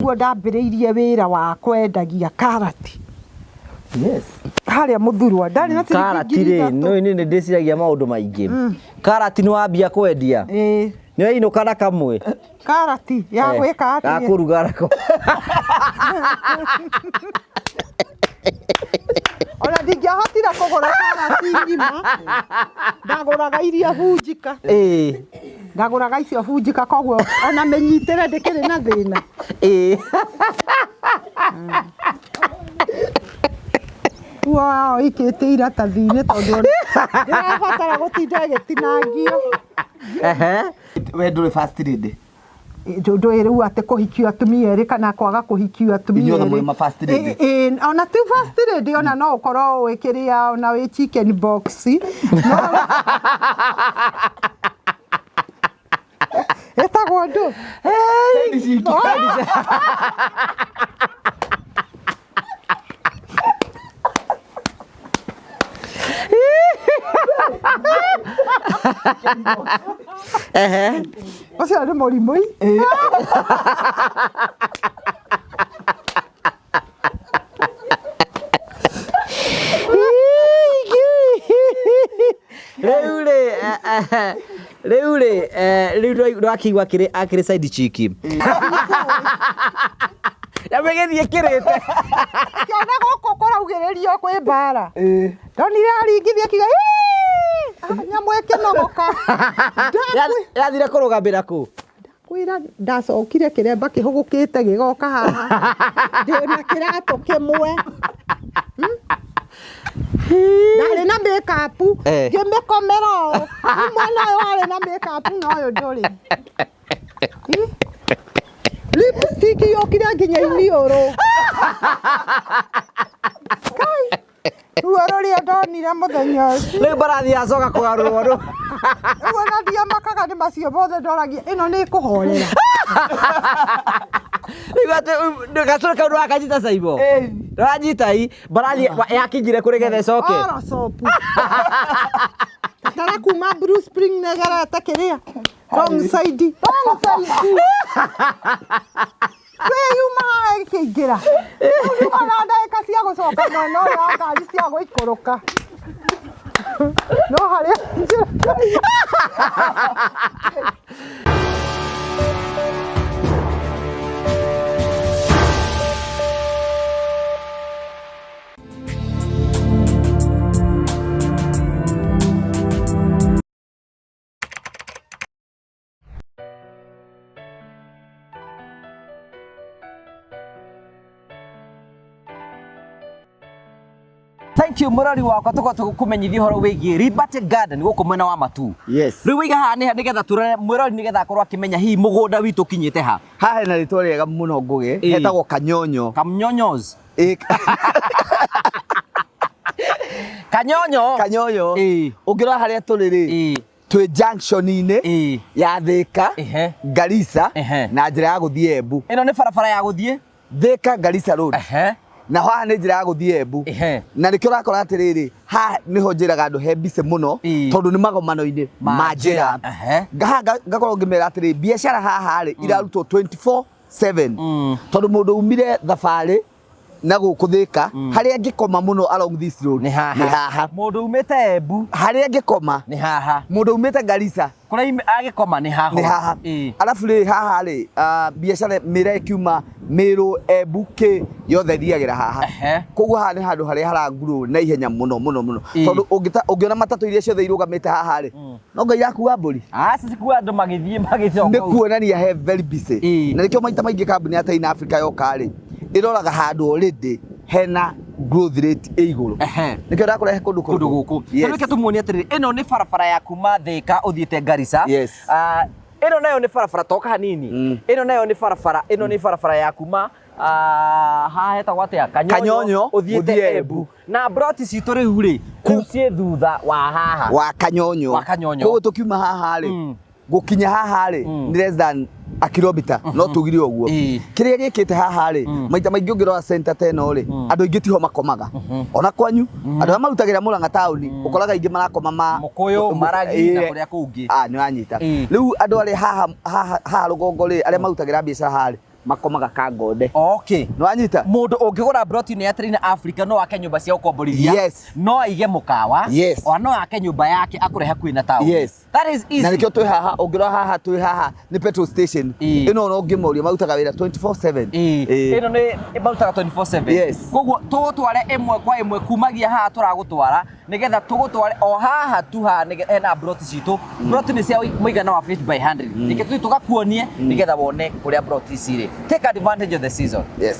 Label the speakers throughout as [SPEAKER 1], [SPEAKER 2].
[SPEAKER 1] Nĩguo ndambĩrĩirie wĩra wa kwendagia karati.
[SPEAKER 2] Yes.
[SPEAKER 1] Harĩa Mũthurwa ndarĩ na ciringi
[SPEAKER 2] Karati
[SPEAKER 1] ngiri
[SPEAKER 2] rĩ,
[SPEAKER 1] ithatũ.
[SPEAKER 2] nĩ nĩ ndĩciragia maũndũ maingĩ. Karati nĩ wambia kwendia.
[SPEAKER 1] Ĩĩ.
[SPEAKER 2] Nĩ wainũka na kamwe.
[SPEAKER 1] Karati ya
[SPEAKER 2] Eh,
[SPEAKER 1] gwĩka
[SPEAKER 2] Ga
[SPEAKER 1] atĩa?
[SPEAKER 2] kũruga nako.
[SPEAKER 1] Ona ndingĩahotire kũgũra karati ng'ima. Ndagũraga iria bunjika.
[SPEAKER 2] Ĩĩ.
[SPEAKER 1] Ndagũraga icio bunjika koguo ona mĩnyitĩre ndĩkĩrĩ na thĩna.
[SPEAKER 2] Ĩĩ.
[SPEAKER 1] Nguo yao ikĩtie iratathi-inĩ tondũ ona ndĩrabatara gũtinda ĩgĩtinangio.
[SPEAKER 2] Ehe.
[SPEAKER 3] We ndũrĩ first lady.
[SPEAKER 1] Ndũĩ rĩu atĩ kũhikio atumia erĩ kana kwaga kũhikio atumia
[SPEAKER 3] Inyuothe
[SPEAKER 1] erĩ.
[SPEAKER 3] mũrĩ ma first lady.
[SPEAKER 1] Ĩ, ĩ, ona ti first lady ona no ũkorwo wĩkĩrĩa ona wĩ chicken box. No ĩtagwo ndũ?
[SPEAKER 2] Ehe.
[SPEAKER 1] Ũcio nĩ mũrimũ.
[SPEAKER 2] Rĩu rĩ, rĩu rĩ, rĩu ndwakĩigua akĩrĩ akĩrĩ side chick. Nyamũ ĩgĩthiĩ ĩkĩrĩte.
[SPEAKER 1] Kĩona gũkũ kũraugĩrĩrio kwĩ mbara. Ndonire aringithia akiuga "Hii!" Ah, nyamũ ĩkĩnogoka.
[SPEAKER 2] Yathire kũrũgamĩra kũ?
[SPEAKER 1] Kwĩra ndacokire kĩremba kĩhũgũkĩte gĩgoka haha. Ndĩna kĩratũ kĩmwe. Ndarĩ na makeup,
[SPEAKER 2] Eh.
[SPEAKER 1] ngĩmĩkomera ũũ. Rĩu Mwena ũyũ warĩ na makeup na ũyũ ndũrĩ. Lipstick yokire nginya iniũrũ. Kai, ruo rũrĩa ndonire mũthenya ũcio.
[SPEAKER 2] Rĩu mbarathi yacoka kũgarũrwo rũ.
[SPEAKER 1] Rĩu ona ndiamakaga nĩ macio mothe ndoragia ĩno nĩ ĩkũhorera.
[SPEAKER 2] Rĩu atĩ gacũrĩ kau ndũrakanyita Saimo. Ndũranyita i mbarathi yakinyire kũrĩ getha ĩcoke.
[SPEAKER 1] Oro soap. Tara kuma Blue Spring negerete kĩrĩa. Wrong side. Wrong side. Wĩyuma haha ĩkĩingĩra. Rĩu ona ndagĩka cia gũcoka mwena ũyũ wa ngari cia gũikũrũka. No harĩa njĩra.
[SPEAKER 2] Thank you mũrori wakwa tũkorwo tũgĩkũmenyithia ũhoro wĩgiĩ Liberty Garden gũkũ mwena wa Matuu.
[SPEAKER 3] Yes.
[SPEAKER 2] Rĩu wĩiga haha nĩ nĩgetha tũrore mwĩrori nĩgetha akorwo akĩmenya hihi mũgũnda witũ ũkinyĩte ha.
[SPEAKER 3] Haha hena rĩtwa rĩega mũno Ngũgĩ,
[SPEAKER 2] Ĩĩ.
[SPEAKER 3] hetagwo Kanyonyo.
[SPEAKER 2] Kamnyonyos.
[SPEAKER 3] Ĩĩ,
[SPEAKER 2] Kanyonyo.
[SPEAKER 3] Kanyonyo.
[SPEAKER 2] Ĩĩ.
[SPEAKER 3] Ũngĩrora harĩa tũrĩ rĩ,
[SPEAKER 2] Ĩĩ.
[SPEAKER 3] twĩ junction-inĩ
[SPEAKER 2] Ĩĩ.
[SPEAKER 3] ya Thĩka,
[SPEAKER 2] Ehe.
[SPEAKER 3] Garissa
[SPEAKER 2] Ehe.
[SPEAKER 3] na njĩra ya gũthiĩ Embu.
[SPEAKER 2] Ĩno nĩ barabara ya gũthiĩ.
[SPEAKER 3] Thĩka Garissa Road.
[SPEAKER 2] Ehe.
[SPEAKER 3] Na haha nĩ njĩra ya gũthiĩ Embu.
[SPEAKER 2] Ehe.
[SPEAKER 3] Na nĩkĩo ũrakora atĩrĩrĩ, haha nĩho njĩraga andũ he busy mũno
[SPEAKER 2] Ĩĩ.
[SPEAKER 3] tondũ nĩ magomano-inĩ ma njĩra.
[SPEAKER 2] Ehe.
[SPEAKER 3] Haha ngakorwo ngĩmera atĩrĩ, biacara haha rĩ irarutwo 24/7 tondũ mũndũ umire thabarĩ na gũkũ Thĩka harĩa angĩkoma mũno along this road
[SPEAKER 2] Nĩ haha.
[SPEAKER 3] nĩ haha.
[SPEAKER 2] Mũndũ umĩte Embu
[SPEAKER 3] Harĩa angĩkoma
[SPEAKER 2] nĩ haha.
[SPEAKER 3] mũndũ umĩte Garissa
[SPEAKER 2] Kũrĩa agĩkoma nĩ haha.
[SPEAKER 3] nĩ haha.
[SPEAKER 2] Ĩĩ.
[SPEAKER 3] Arabu rĩ haha rĩ biacara mĩra ĩkiuma Mĩrũ, Embu, kĩ yothe ĩthiagĩra haha.
[SPEAKER 2] Ehe.
[SPEAKER 3] Koguo haha nĩ handũ harĩa harangurwo na ihenya mũno mũno mũno
[SPEAKER 2] Ĩĩ.
[SPEAKER 3] tondũ ũngĩona matatũ iria ciothe irũgamĩte haha rĩ no ngai irakua mbũri.
[SPEAKER 2] Ah, cicikua andũ magĩthiĩ magĩcoka.
[SPEAKER 3] Nĩ kuonania he very busy.
[SPEAKER 2] Ĩĩ.
[SPEAKER 3] Na nĩkĩo maita maingĩ kambuni ya Tain Africa yoka rĩ ĩroraga handũ already hena growth rate ĩ igũrũ.
[SPEAKER 2] Ehe.
[SPEAKER 3] Nĩkĩo ndakũrehe kũndũ
[SPEAKER 2] Kũndũ gũkũ.
[SPEAKER 3] Yes.
[SPEAKER 2] Rĩu reke tũmuonie atĩrĩrĩ, ĩno nĩ barabara ya kuma Thĩka ũthiĩte Garissa.
[SPEAKER 3] Yes.
[SPEAKER 2] Ah, ĩno nayo nĩ barabara toka hanini. Ĩno nayo nĩ barabara, ĩno nĩ barabara ya kuma haha hetagwo atĩa?
[SPEAKER 3] Kanyonyo,
[SPEAKER 2] ũthiĩte
[SPEAKER 3] gũthiĩ
[SPEAKER 2] Embu.
[SPEAKER 3] Embu.
[SPEAKER 2] Na broti citũ rĩu rĩ, rĩu ciĩ thutha wa haha.
[SPEAKER 3] Wa Kanyonyo.
[SPEAKER 2] Wa Kanyonyo.
[SPEAKER 3] Koguo tũkiuma haha rĩ gũkinya haha rĩ nĩ less than a kilometer no tugire ũguo.
[SPEAKER 2] Ĩĩ.
[SPEAKER 3] Kĩrĩa gĩkĩte haha rĩ maita maingĩ ũngĩrora center ta ĩno rĩ andũ aingĩ tiho makomaga. Ona kwanyu andũ arĩa marutagĩra Mũrang'a taũni ũkoraga aingĩ marakoma ma
[SPEAKER 2] Mũkũyũ, Maragi na
[SPEAKER 3] Ĩĩ.
[SPEAKER 2] kũrĩa kũngĩ.
[SPEAKER 3] Ah, nĩ wanyita.
[SPEAKER 2] Ĩĩ.
[SPEAKER 3] Rĩu andũ arĩa haha haha haha rũgongo rĩ arĩa marutagĩra biacara haha rĩ Makomaga Kangonde.
[SPEAKER 2] Okay.
[SPEAKER 3] Nĩwanyita?
[SPEAKER 2] Mundu ũngĩgũra broti ĩno ya Terrain Africa no ake nyũmba cia gũkomborithia.
[SPEAKER 3] Yes.
[SPEAKER 2] No aige mũkawa.
[SPEAKER 3] Yes.
[SPEAKER 2] Ona no ake nyũmba yake akũre hakuhĩ na taũni.
[SPEAKER 3] Yes.
[SPEAKER 2] That is easy.
[SPEAKER 3] Na nĩkĩo twĩ haha, ũngĩrora haha twĩ haha nĩ petrol station.
[SPEAKER 2] Ĩĩ.
[SPEAKER 3] Ĩno ona ũngĩmoria marutaga wĩra 24/7.
[SPEAKER 2] Ĩĩ.
[SPEAKER 3] Ĩĩ.
[SPEAKER 2] Ĩno nĩ marutaga 24/7.
[SPEAKER 3] Yes.
[SPEAKER 2] Koguo tũgũtware ĩmwe kwa ĩmwe kumagia haha tũragũtwara nĩgetha tũgũtware o haha tu haha nĩgetha hena broti citũ. Broti nĩ cia mũigana wa 50 by 100. Reke tũthiĩ tũgakuonie nĩgetha wone kũrĩa broti cirĩ. Take advantage of the season.
[SPEAKER 3] Yes.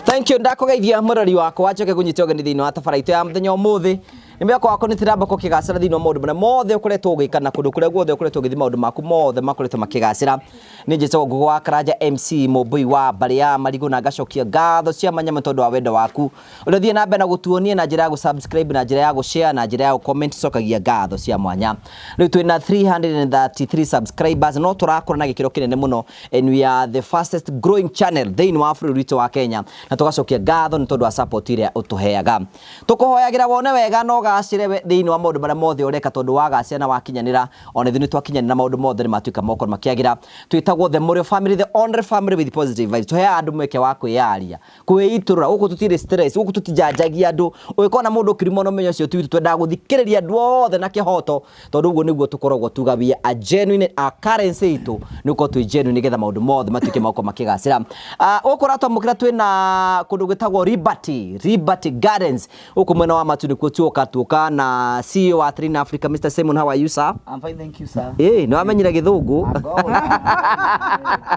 [SPEAKER 2] Thank you, ndakugeithia murori wakwa, njoke gunyita ũgeni thĩinĩ wa tabara itũ ya mũthenya ũmũthĩ. Nĩ mwĩhoko wakwa nĩ tĩramba kũkĩgacĩra thĩinĩ wa maũndũ marĩa mothe ũkoretwo ũgĩka na kũndũ kũrĩa guothe ũkoretwo ũgĩthiĩ, maũndũ maku mothe makoretwo makĩgacĩra. Nĩ njĩtagwo Ngũgũ wa Karanja MC Mũmbũi wa mbarĩ ya Marigũ, na ngacokia ngatho cia manyama tondũ wa wendo waku ũrĩa ũthiĩ na mbere na gũtuonia na njĩra ya gũ-subscribe, na njĩra ya gũ-share, na njĩra ya gũ-comment. Cokagia ngatho cia mwanya. Rĩu twĩna 333 subscribers, no tũrakũra na gĩkĩro kĩnene mũno, and we are the fastest growing channel thĩinĩ wa bũrũri witũ wa Kenya, na tũgacokia ngatho nĩ tondũ wa support ĩrĩa ũtũheaga. Tũkũhoyagĩra wone wega na ũgacĩre thĩinĩ wa maũndũ marĩa mothe ũreka, tondũ wagacĩra na wakinyanĩra, ona ithuĩ nĩ twakinyanĩra, maũndũ mothe nĩ matuĩka mokorwo makĩagĩra. Twĩtagwo the Mũrĩo family, the only family with positive vibes. Tũheaga andũ mweke wa kwĩyaria, kwĩitũrũra. Gũkũ tũtirĩ stress, gũkũ tũtijanjagia andũ. Ũngĩkona mũndũ ũkĩrumwo no ũmenye ũcio ti witũ. Twendaga gũthikĩrĩria andũ othe na kĩhoto, tondũ ũguo nĩguo tũkoragwo tuga we are genuine. Our currency itũ nĩ gũkorwo twĩ genuine, nĩgetha maũndũ mothe matuĩke magokorwo makĩgacĩra. Gũkũ ũratwamũkĩra twĩna kũndũ gwĩtagwo Liberty Gardens gũkũ mwena wa Matu, nĩkuo tuoka tuoka na CEO wa Terrain Africa, Mr. Simon. How are you, sir?
[SPEAKER 3] I'm fine, thank you, sir.
[SPEAKER 2] Ĩĩ, nĩ wamenyire gĩthũngũ.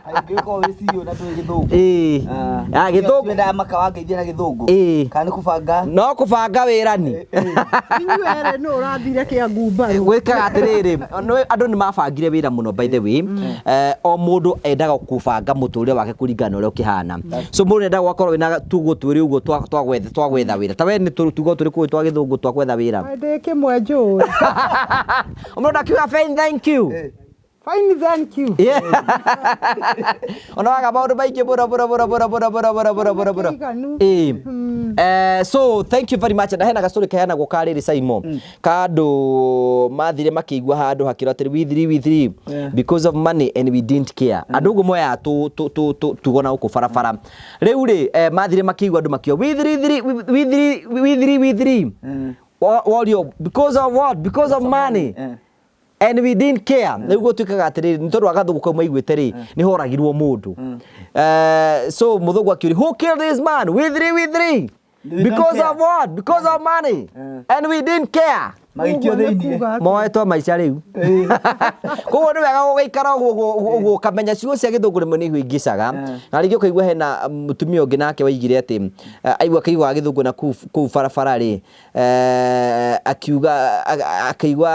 [SPEAKER 3] Angĩkorwo wĩ CEO na ndũĩ gĩthũngũ.
[SPEAKER 2] Ĩĩ. Ah, gĩthũngũ.
[SPEAKER 3] Twendaga makawangeithia na gĩthũngũ.
[SPEAKER 2] Ĩĩ.
[SPEAKER 3] Kana nĩ kũbanga.
[SPEAKER 2] No kũbanga wĩra ni.
[SPEAKER 1] Inyuĩ erĩ nũ ũrathire kĩa ngumbarũ?
[SPEAKER 2] Gwĩkaga atĩrĩrĩ, andũ nĩ mabangire wĩra mũno, by the way. O mũndũ endaga kũbanga mũtũrĩre wake kũringana na ũrĩa ũkĩhana, so mũndũ endaga gũgakorwo wĩna tugo twĩrĩ ũguo twa gwetha wĩra. Ta we nĩ tugo tũrĩkũ twa gĩthũngũ twa gwetha wĩra?
[SPEAKER 1] Ndĩ kĩmwe njũĩ.
[SPEAKER 2] Mũndũ akiuga "Fine, thank you."
[SPEAKER 1] Fine, thank you.
[SPEAKER 2] Yeah. Ona waga maũndũ maingĩ mũno mũno mũno mũno mũno mũno mũno mũno mũno mũno.
[SPEAKER 1] Kĩiganu.
[SPEAKER 2] Ĩĩ. So thank you very much. Na hena gastori kaheanagwo ka rĩrĩ, Simon, ka andũ mathire makĩigua handũ hakĩrwo atĩrĩ, "We three, we three because of money and we didn't care." Andũ ũguo moyaga tugo na gũkũ barabara rĩu rĩ, mathire makĩigua andũ makiuga, "We three three, we three, we three, we three." Worio, "Because of what?" "Because of money and we didn't care." Rĩu gũtuĩkaga atĩrĩrĩ, nĩ tondũ wa gathũngũ kau maiguĩte rĩ, nĩ horagirwo mũndũ. So mũthũngũ akiũria, "Who killed this man?" "We three, we three."
[SPEAKER 3] We don't
[SPEAKER 2] "Because
[SPEAKER 3] care.
[SPEAKER 2] of what?" "Because of money and we didn't care."
[SPEAKER 3] Magĩikio
[SPEAKER 1] Ũguo nĩ
[SPEAKER 3] thĩiniĩ.
[SPEAKER 1] kuga atĩa?
[SPEAKER 2] Moetwo maica rĩu. Koguo nĩ wega gũgĩikara ũguo ũguo ũkamenya ciugo cia gĩthũngũ rĩmwe nĩ ihĩngĩcaga. Na rĩngĩ ũkaigua hena mũtumia ũngĩ nake waigire atĩ aigua akĩigua gĩthũngũ na kũu barabara rĩ, akiuga akĩigua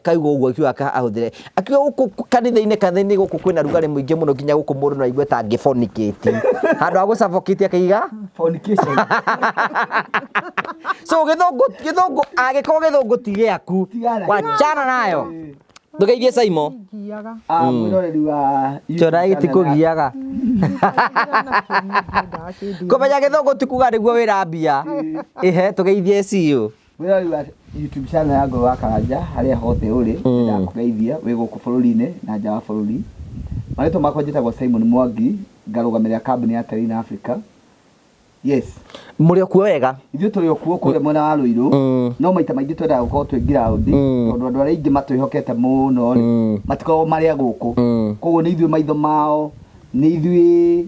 [SPEAKER 2] kaigua ũguo, akiuga ahũthĩre, akiuga gũkũ kanitha-inĩ gũkũ kwĩna rugarĩ mũingĩ mũno, nginya gũkũ mũndũ no aigue ta angĩbonikĩti handũ ha gũcabokĩti akaiga
[SPEAKER 3] Fornication.
[SPEAKER 2] So gĩthũngũ angĩkorwo gĩthũngũ ti gĩaku,
[SPEAKER 3] Tigana.
[SPEAKER 2] wachana nayo. Ndũgeithie Saimo.
[SPEAKER 1] Ngiaga.
[SPEAKER 3] Ah, mwĩroreri wa
[SPEAKER 2] Chora gĩtikũgiaga. Kũmenya gĩthũngũ ti kuga nĩguo wĩra mbia. Ĩhe tũgeithie CEO.
[SPEAKER 3] Mwĩroreri wa YouTube channel ya Ngũgĩ wa Karanja harĩa hothe ũrĩ, ndakũgeithia wĩ gũkũ bũrũri-inĩ na nja wa bũrũri. Marĩtwa makwa njĩtagwo Simon Mwangi, ngarũgamĩrĩra kambuni ya Terrain Africa. Yes.
[SPEAKER 2] Mũrĩ o kuo wega?
[SPEAKER 3] Ithuĩ tũrĩ o kuo kũrĩa mwena wa Rũirũ, no maita maingĩ twendaga gũkorwo twĩ ground, tondũ andũ arĩa aingĩ matwĩhokete mũno rĩ, matikoragwo marĩ a gũkũ. Koguo nĩ ithuĩ maitho mao, nĩ ithuĩ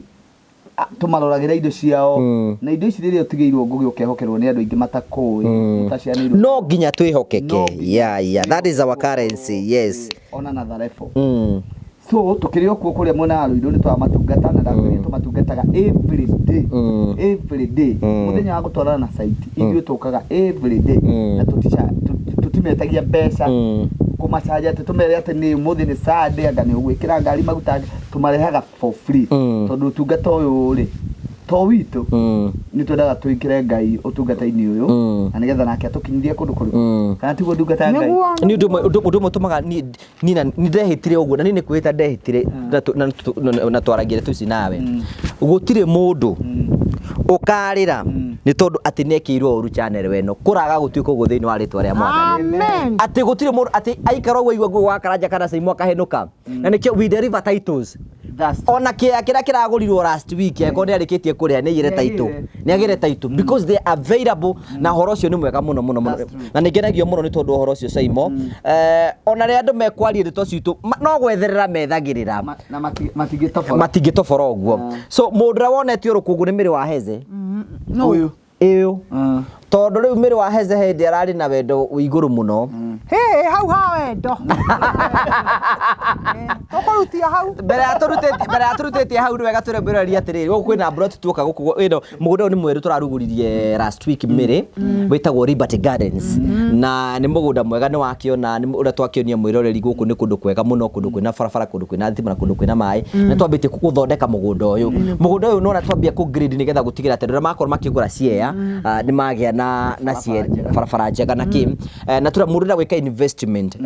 [SPEAKER 3] tũmaroragĩra indo ciao, na indo ici rĩrĩa ũtigĩirwo, Ngũgĩ, ũkehokerwo nĩ andũ aingĩ matakũĩ, mũtacianĩirwo.
[SPEAKER 2] No nginya twĩhokeke.
[SPEAKER 3] No nginya.
[SPEAKER 2] Yeah, that is our currency, yes.
[SPEAKER 3] Ona na tharebo. So tukĩrĩ o kuo kũrĩa mwena wa Rũirũ nĩ twamatungata, na ndakwĩrire tũmatungataga every day, every day. Mũthenya wa gũtwarana na site, ithuĩ tũkaga every day, na tũtimetagia mbeca kũmacaria atĩ tũmere atĩ nĩ ũmũthĩ nĩ Sunday, anga nĩ ũgwĩkĩra ngari maguta, tũmarehaga for free, tondũ ũtungata ũyũ rĩ to witũ. Nĩ twendaga twĩkĩre Ngai ũtungata-inĩ ũyũ, na nĩgetha nake atũkinyithie kũndũ kũrĩkũ, kana tiguo, ndungata ya Ngai?
[SPEAKER 1] Nĩguo.
[SPEAKER 2] Nĩ ũndũ ũmwe ũtũmaga niĩ na nĩ ndehĩtire ũguo, na niĩ nĩ kwĩhĩta ndehĩtire, na twaragia ndeto ici nawe, gũtirĩ mũndũ ũkarĩra nĩ tondũ atĩ nĩ ekĩirwo ũru channel ĩno. Kũraga gũtuĩka ũguo thĩinĩ wa rĩtwa rĩa Mwathani.
[SPEAKER 1] Amen.
[SPEAKER 2] Atĩ gũtirĩ mũndũ atĩ aikara ũguo aigua Ngũgĩ wa Karanja kana Saimo akahenũka, na nĩkĩo we deliver titles.
[SPEAKER 3] That's true.
[SPEAKER 2] Ona kĩea kĩrĩa kĩragũrirwo last week angĩkorwo nĩ arĩkĩtie kũrĩha nĩ aigĩre title.
[SPEAKER 3] Nĩagĩre.
[SPEAKER 2] Nĩ agĩre title because they are available na ũhoro ũcio nĩ mwega mũno mũno mũno.
[SPEAKER 3] That's true.
[SPEAKER 2] Na nĩ ngenagio mũno nĩ tondũ wa ũhoro ũcio Saimo. Ona rĩrĩa andũ mekwaria ndeto citũ no gwetherera methagĩrĩra.
[SPEAKER 3] Na matingĩtobora.
[SPEAKER 2] Matingĩtobora ũguo. So mũndũ ũrĩa wonetio rũkũngũ nĩ Mĩrĩ wa Heze.
[SPEAKER 3] Ũyũ.
[SPEAKER 2] Ĩyo. Tondũ rĩu Mĩrĩ wa Heze hĩndĩ ararĩ na wendo wĩ igũrũ mũno.
[SPEAKER 1] Hĩ, hau ha wendo. Tũkũrutia hau.
[SPEAKER 2] Mbere ya tũrutĩtie hau nĩ wega twĩre mwĩroreri atĩrĩrĩ, gũkũ kwĩna mburoti tuoka gũkũ ĩno mũgũnda ũyũ nĩ mwerũ tũrarugũririe last week Mĩrĩ, wĩtagwo Liberty Gardens. Na nĩ mũgũnda mwega nĩ wakĩona nĩ ũrĩa twakĩonia mwĩroreri gũkũ nĩ kũndũ kwega mũno, kũndũ kwĩna barabara, kũndũ kwĩna thitima na kũndũ kwĩna maĩ. Na twambĩtie gũthondeka mũgũnda ũyũ. Mũgũnda ũyũ nĩwona twambia kũ grade nĩgetha gũtigĩrĩra atĩ andũ arĩa makorwo makĩgũra share nĩ magĩa na share barabara njega na kĩ. Na tũra mũndũ ũrenda gwĩka investment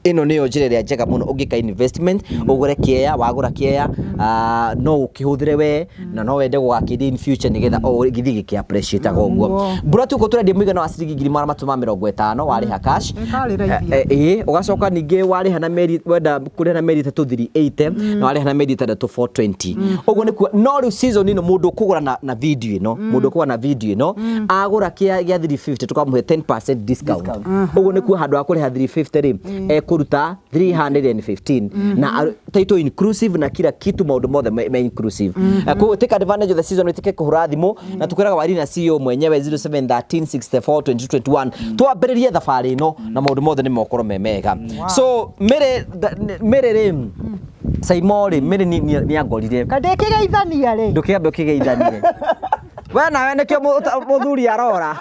[SPEAKER 2] ĩno nĩyo njĩra ĩrĩa njega mũno ũngĩka investment, ũgũre kĩea, wagũra kĩea no ũkĩhũthĩre we na no wende gũgakĩendia in future nĩgetha o gĩthiĩ gĩkĩ appreciate ũguo. Mburoti gũkũ tũrendia mũigana wa ciringi 350,000 warĩha cash.
[SPEAKER 1] Ĩkarĩ raithi.
[SPEAKER 2] Ĩĩ, ũgacoka ningĩ warĩha na mĩeri, wenda kũrĩha na mĩeri 3 380 na warĩha na mĩeri 6 420. Ũguo nĩ kuo, no rĩu season ĩno mũndũ ũkũgũra na video ĩno, mũndũ ũkũgũra na video ĩno agũra kĩa gĩa 350 tũkamũhe 10% discount. Ũguo nĩ kuo handũ ha kũrĩha 350 rĩ, ekũruta 315 na title inclusive na kila kitu maũndũ mothe me inclusive. Koguo take advantage of the season, wĩtĩke kũhũra thimũ na tũkwĩraga wari na CEO mwenyewe 0713 64 2021 twambĩrĩrie thabarĩ ĩno na maũndũ mothe nĩ mokorwo me mega. So Mĩrĩ Mĩrĩ rĩ Saimo rĩ Mĩrĩ nĩ angorire.
[SPEAKER 1] Kandĩkĩgeithania rĩ.
[SPEAKER 2] Ndũkĩambe ũkĩgeithanie. We nawe nĩkĩo mũthuri arora.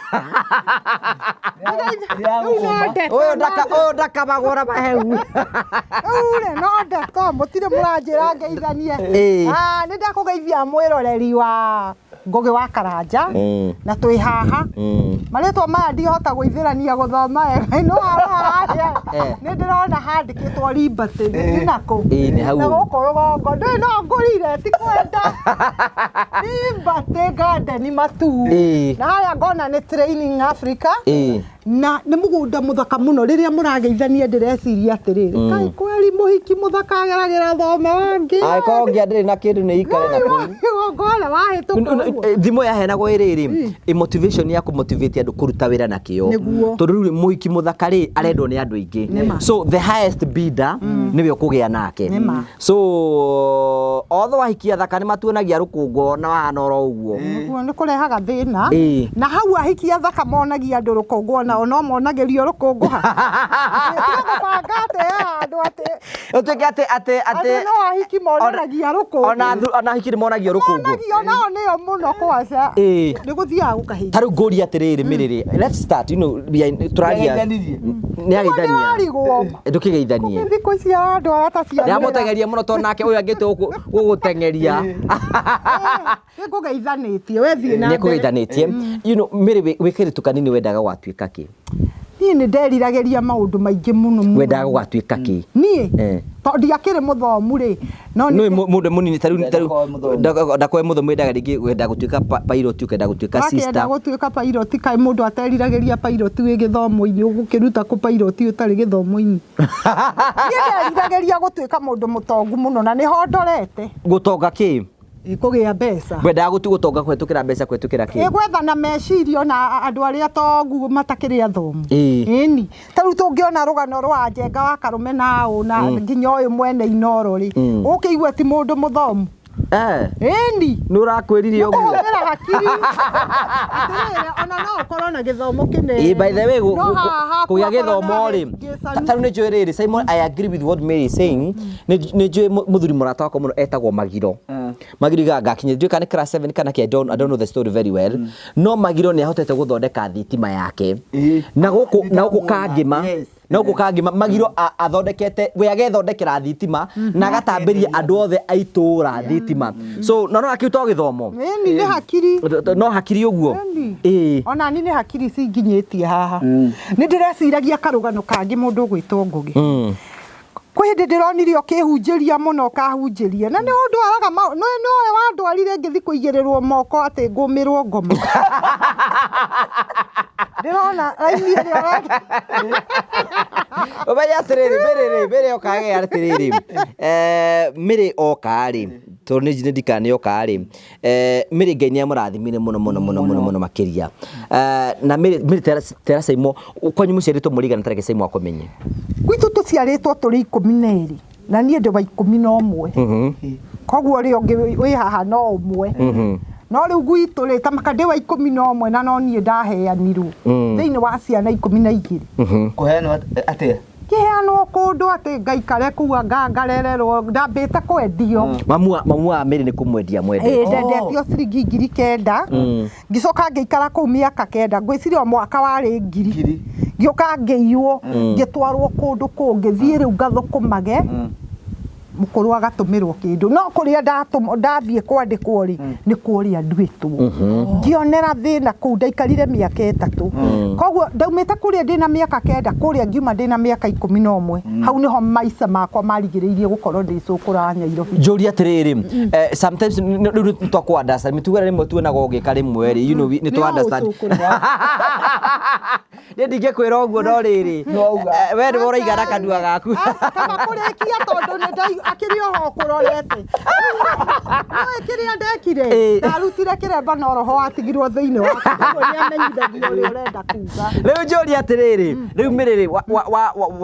[SPEAKER 2] Ũyũ ndakamagũra maheu.
[SPEAKER 1] Rĩu rĩ no ndeto mũtirĩ mũranjĩra ngeithanie. Nĩ ndakũgeithia mwĩroreri wa Ngũgĩ wa Karanja na twĩ haha. Marĩtwa maya ndihota gũithĩrania gũthoma wega no haha nĩ ndĩrona handĩkĩtwo Liberty nĩ nakũ. Na gũkũ rũgongo ndũĩ no ngũrire ti kwenda. Liberty Garden Matuu. Na harĩa ngona nĩ Training Africa. Na nĩ mũgũnda mũthaka mũno rĩrĩa mũrageithania ndĩreciria atĩrĩrĩ kaĩ kweri mũhiki mũthaka ageragĩra thome wangĩ.
[SPEAKER 2] Angĩkorwo ngĩa ndĩrĩ na kĩndũ nĩ ikare na kũu.
[SPEAKER 1] Igongona wahĩtũka ũguo.
[SPEAKER 2] Thimũ yaheanagwo ĩrĩrĩ ĩ motivation ya kũmotivate andũ kũruta wĩra na kĩo. Tondũ rĩu mũhiki mũthaka rĩ arendwo nĩ andũ aingĩ. So the highest bidder nĩwe ũkũgĩa nake. So othe ahiki athaka nĩ matuonagia rũkũngũ na wahana oro ũguo.
[SPEAKER 1] Nĩguo nĩ kũrehaga thĩna. Na hau ahiki athaka monagia andũ rũkũngũ ona no monagĩrio rũkũngũ ha. Gũbanga atĩ andũ atĩ
[SPEAKER 2] Ũtuĩke atĩ atĩ atĩ
[SPEAKER 1] no ahiki monanagia rũkũngũ.
[SPEAKER 2] Ona ahiki nĩ monagio rũkũngũ.
[SPEAKER 1] Monagio nao nĩo mũno kwaca. Nĩ gũthiaga gũkahingwo.
[SPEAKER 2] Ta rĩu ngũria atĩrĩrĩ Mĩrĩ, let's start, you know, tũraria. Nĩ ageithania. Ndũkĩgeithanie.
[SPEAKER 1] Thikũ ici andũ arata cia.
[SPEAKER 2] Ndĩramũteng'eria mũno tondũ nake ũyũ angĩte gũgũteng'eria.
[SPEAKER 1] Nĩngũgeithanĩtie, we thiĩ na mbere.
[SPEAKER 2] Nĩngũgeithanĩtie. You know, Mĩrĩ wĩ kairĩtu kanini wendaga gũgatuĩka kĩ?
[SPEAKER 1] Niĩ nĩ nderiragĩria maũndũ maingĩ mũno mũno.
[SPEAKER 2] Wendaga gũgatuĩka kĩ?
[SPEAKER 1] Niĩ? Tondũ ndiakĩrĩ mũthomu rĩ. No
[SPEAKER 2] nĩ mũndũ mũnini ta rĩu ndakoe mũthomu wendaga rĩngĩ wenda gũtuĩka pilot, ũkenda gũtuĩka sister.
[SPEAKER 1] Wakĩenda gũtuĩka pilot kaĩ mũndũ ateriragĩria pilot wĩ gĩthomo-inĩ ũgũkĩruta kũ pilot ũtarĩ gĩthomo-inĩ. Niĩ nderiragĩria gũtuĩka mũndũ mũtongu mũno na nĩho ndorete.
[SPEAKER 2] Gũtonga kĩ?
[SPEAKER 1] Kũgĩa mbeca.
[SPEAKER 2] Wendaga gũtonga kũhetũkĩra mbeca kũhetũkĩra kĩ?
[SPEAKER 1] Gwethana meciria na andũ arĩa tongu matakĩrĩ athomu. Ĩni. Ta rĩu tũngĩona rũgano rwa Njenga wa Karũme na ũ na nginya ũyũ mwene Inooro rĩ, ũkĩigua ti mũndũ mũthomu. Ĩni.
[SPEAKER 2] Nĩ ũrakwĩrire ũguo.
[SPEAKER 1] Kũhũthĩra hakiri. Atĩrĩrĩ, ona no ũkorwo na gĩthomo kĩnene.
[SPEAKER 2] By the way, kũgĩa gĩthomo rĩ, ta rĩu nĩ njũĩ rĩrĩ, Simon, I agree with what Mary is saying. Nĩ njũĩ mũthuri mũrata wakwa mũno etagwo Magiro. Magiro igaga ngakinya ndiũĩ kana nĩ class 7 kana kĩ, I don't know the story very well. No Magiro nĩ ahotete gũthondeka thitima yake. Na gũkũ Kangĩma, na gũkũ Kangĩma Magiro athondekete, we agethondekera thitima na agatambĩria andũ othe a itũũra thitima. So no no kĩu to gĩthomo.
[SPEAKER 1] Ĩni nĩ hakiri.
[SPEAKER 2] No hakiri ũguo.
[SPEAKER 1] Ona ni nĩ hakiri cinginyĩtie haha. Nĩ ndĩreciragia karũgano kangĩ mũndũ ũgwĩtwo Ngũgĩ. Kwĩ hĩndĩ ndĩronire ũkĩhunjĩria mũno ũkahunjĩria na nĩ ũndwaraga nowe wandwarire ngĩthiĩ kũigĩrĩrwo moko atĩ ngũmĩrwo ngoma. Ndĩrona raini ĩrĩa ũrenda.
[SPEAKER 2] Ũmenye atĩrĩrĩ, Mary rĩ, Mary oka agĩa atĩrĩrĩ, Mary oka rĩ, tondũ nĩ ndikana nĩ oka rĩ, Mary Ngai nĩ amũrathimire mũno mũno mũno mũno mũno makĩria. Na Mary, Mary tera Saimo, kwanyu mũciarĩtwo mũrĩ aigana ta reke Saimo akũmenye?
[SPEAKER 1] Gwitũ tũciarĩtwo tũrĩ 12 na niĩ ndĩ wa 11. Koguo ũrĩa ũngĩ wĩ haha no ũmwe. No rĩu gwitũ rĩ, ta maka ndĩ wa 11 na no niĩ ndaheanirwo thĩinĩ wa ciana 12.
[SPEAKER 3] Kũheanwo atĩa?
[SPEAKER 1] Kĩheanwo kũndũ atĩ ngaikare kũu anga ngarererwo, ndambĩte kwendio.
[SPEAKER 2] Mamu wa Mary nĩ kũmwendia mwendete.
[SPEAKER 1] Ĩĩ, ndendetio ciringi 9,000. Ngĩcoka ngĩikara kũu mĩaka 9, ngwĩciria o mwaka warĩ 1,000. Ngĩũka ngĩiywo, ngĩtwarwo kũndũ kũngĩ, thiĩ rĩu ngathũkũmage. Mũkũrũ agatũmĩrwo kĩndũ. No kũrĩa ndathiĩ kwandĩkwo rĩ, nĩ kũrĩa nduĩtwo. Ngĩonera thĩna kũu, ndaikarire mĩaka 3. Koguo ndaumĩte kũrĩa ndĩna mĩaka 9, kũrĩa ngiuma ndĩna mĩaka 11. Hau nĩho maica makwa marigĩrĩirie gũkorwo ndĩ cũkũra Nyairobi.
[SPEAKER 2] Njũria atĩrĩrĩ, sometimes rĩu nĩ twakũ understand, mĩtugo ĩrĩa rĩmwe tuonaga ũgĩka rĩmwe rĩ, you know, nĩ twa
[SPEAKER 1] Nĩ
[SPEAKER 2] understand.
[SPEAKER 1] ũcũkũra.
[SPEAKER 2] Niĩ ndingĩkwĩra ũguo no rĩrĩ,
[SPEAKER 3] No auga.
[SPEAKER 2] We nĩwe ũraiga na kanua gaku.
[SPEAKER 1] Aca, kaba kũrĩkia tondũ nĩ akĩrĩ oho ũkũrorete. Nĩũĩ kĩrĩa ndekire? Ndarutire kĩremba no roho watigirwo thĩinĩ wakwa, koguo nĩamenyithagia ũrĩa ũrenda kuga.
[SPEAKER 2] Rĩu njũria atĩrĩrĩ, rĩu Mary rĩ,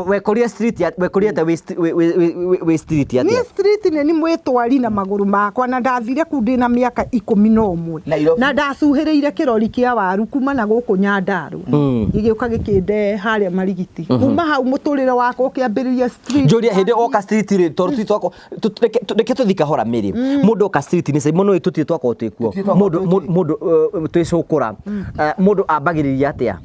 [SPEAKER 2] wekorire street ya, wekorire atĩa wĩ street atĩa?
[SPEAKER 1] Niĩ street nĩ ni mwĩtwari na magũrũ makwa na ndathire kũu ndĩna mĩaka 11.
[SPEAKER 3] Nairobi.
[SPEAKER 1] Na ndacuhĩrĩire kĩrori kĩa waru kuma na gũkũ Nyandarua. Gĩgĩũka gĩkĩnde harĩa Marigiti. Kuma hau mũtũrĩre wakwa ũkĩambĩrĩria street.
[SPEAKER 2] Njũria hĩndĩ oka street rĩ, tondũ tũtirĩ twako, reke tũthiĩ kahora Mary. Mũndũ oka street nĩ mũno tũtirĩ twakorwo twĩ kuo.
[SPEAKER 3] Tũtirĩ twakorwo
[SPEAKER 2] Mũndũ,
[SPEAKER 3] twĩ kuo.
[SPEAKER 2] mũndũ, twĩ cũkũra. Mũndũ ambagĩrĩria atĩa?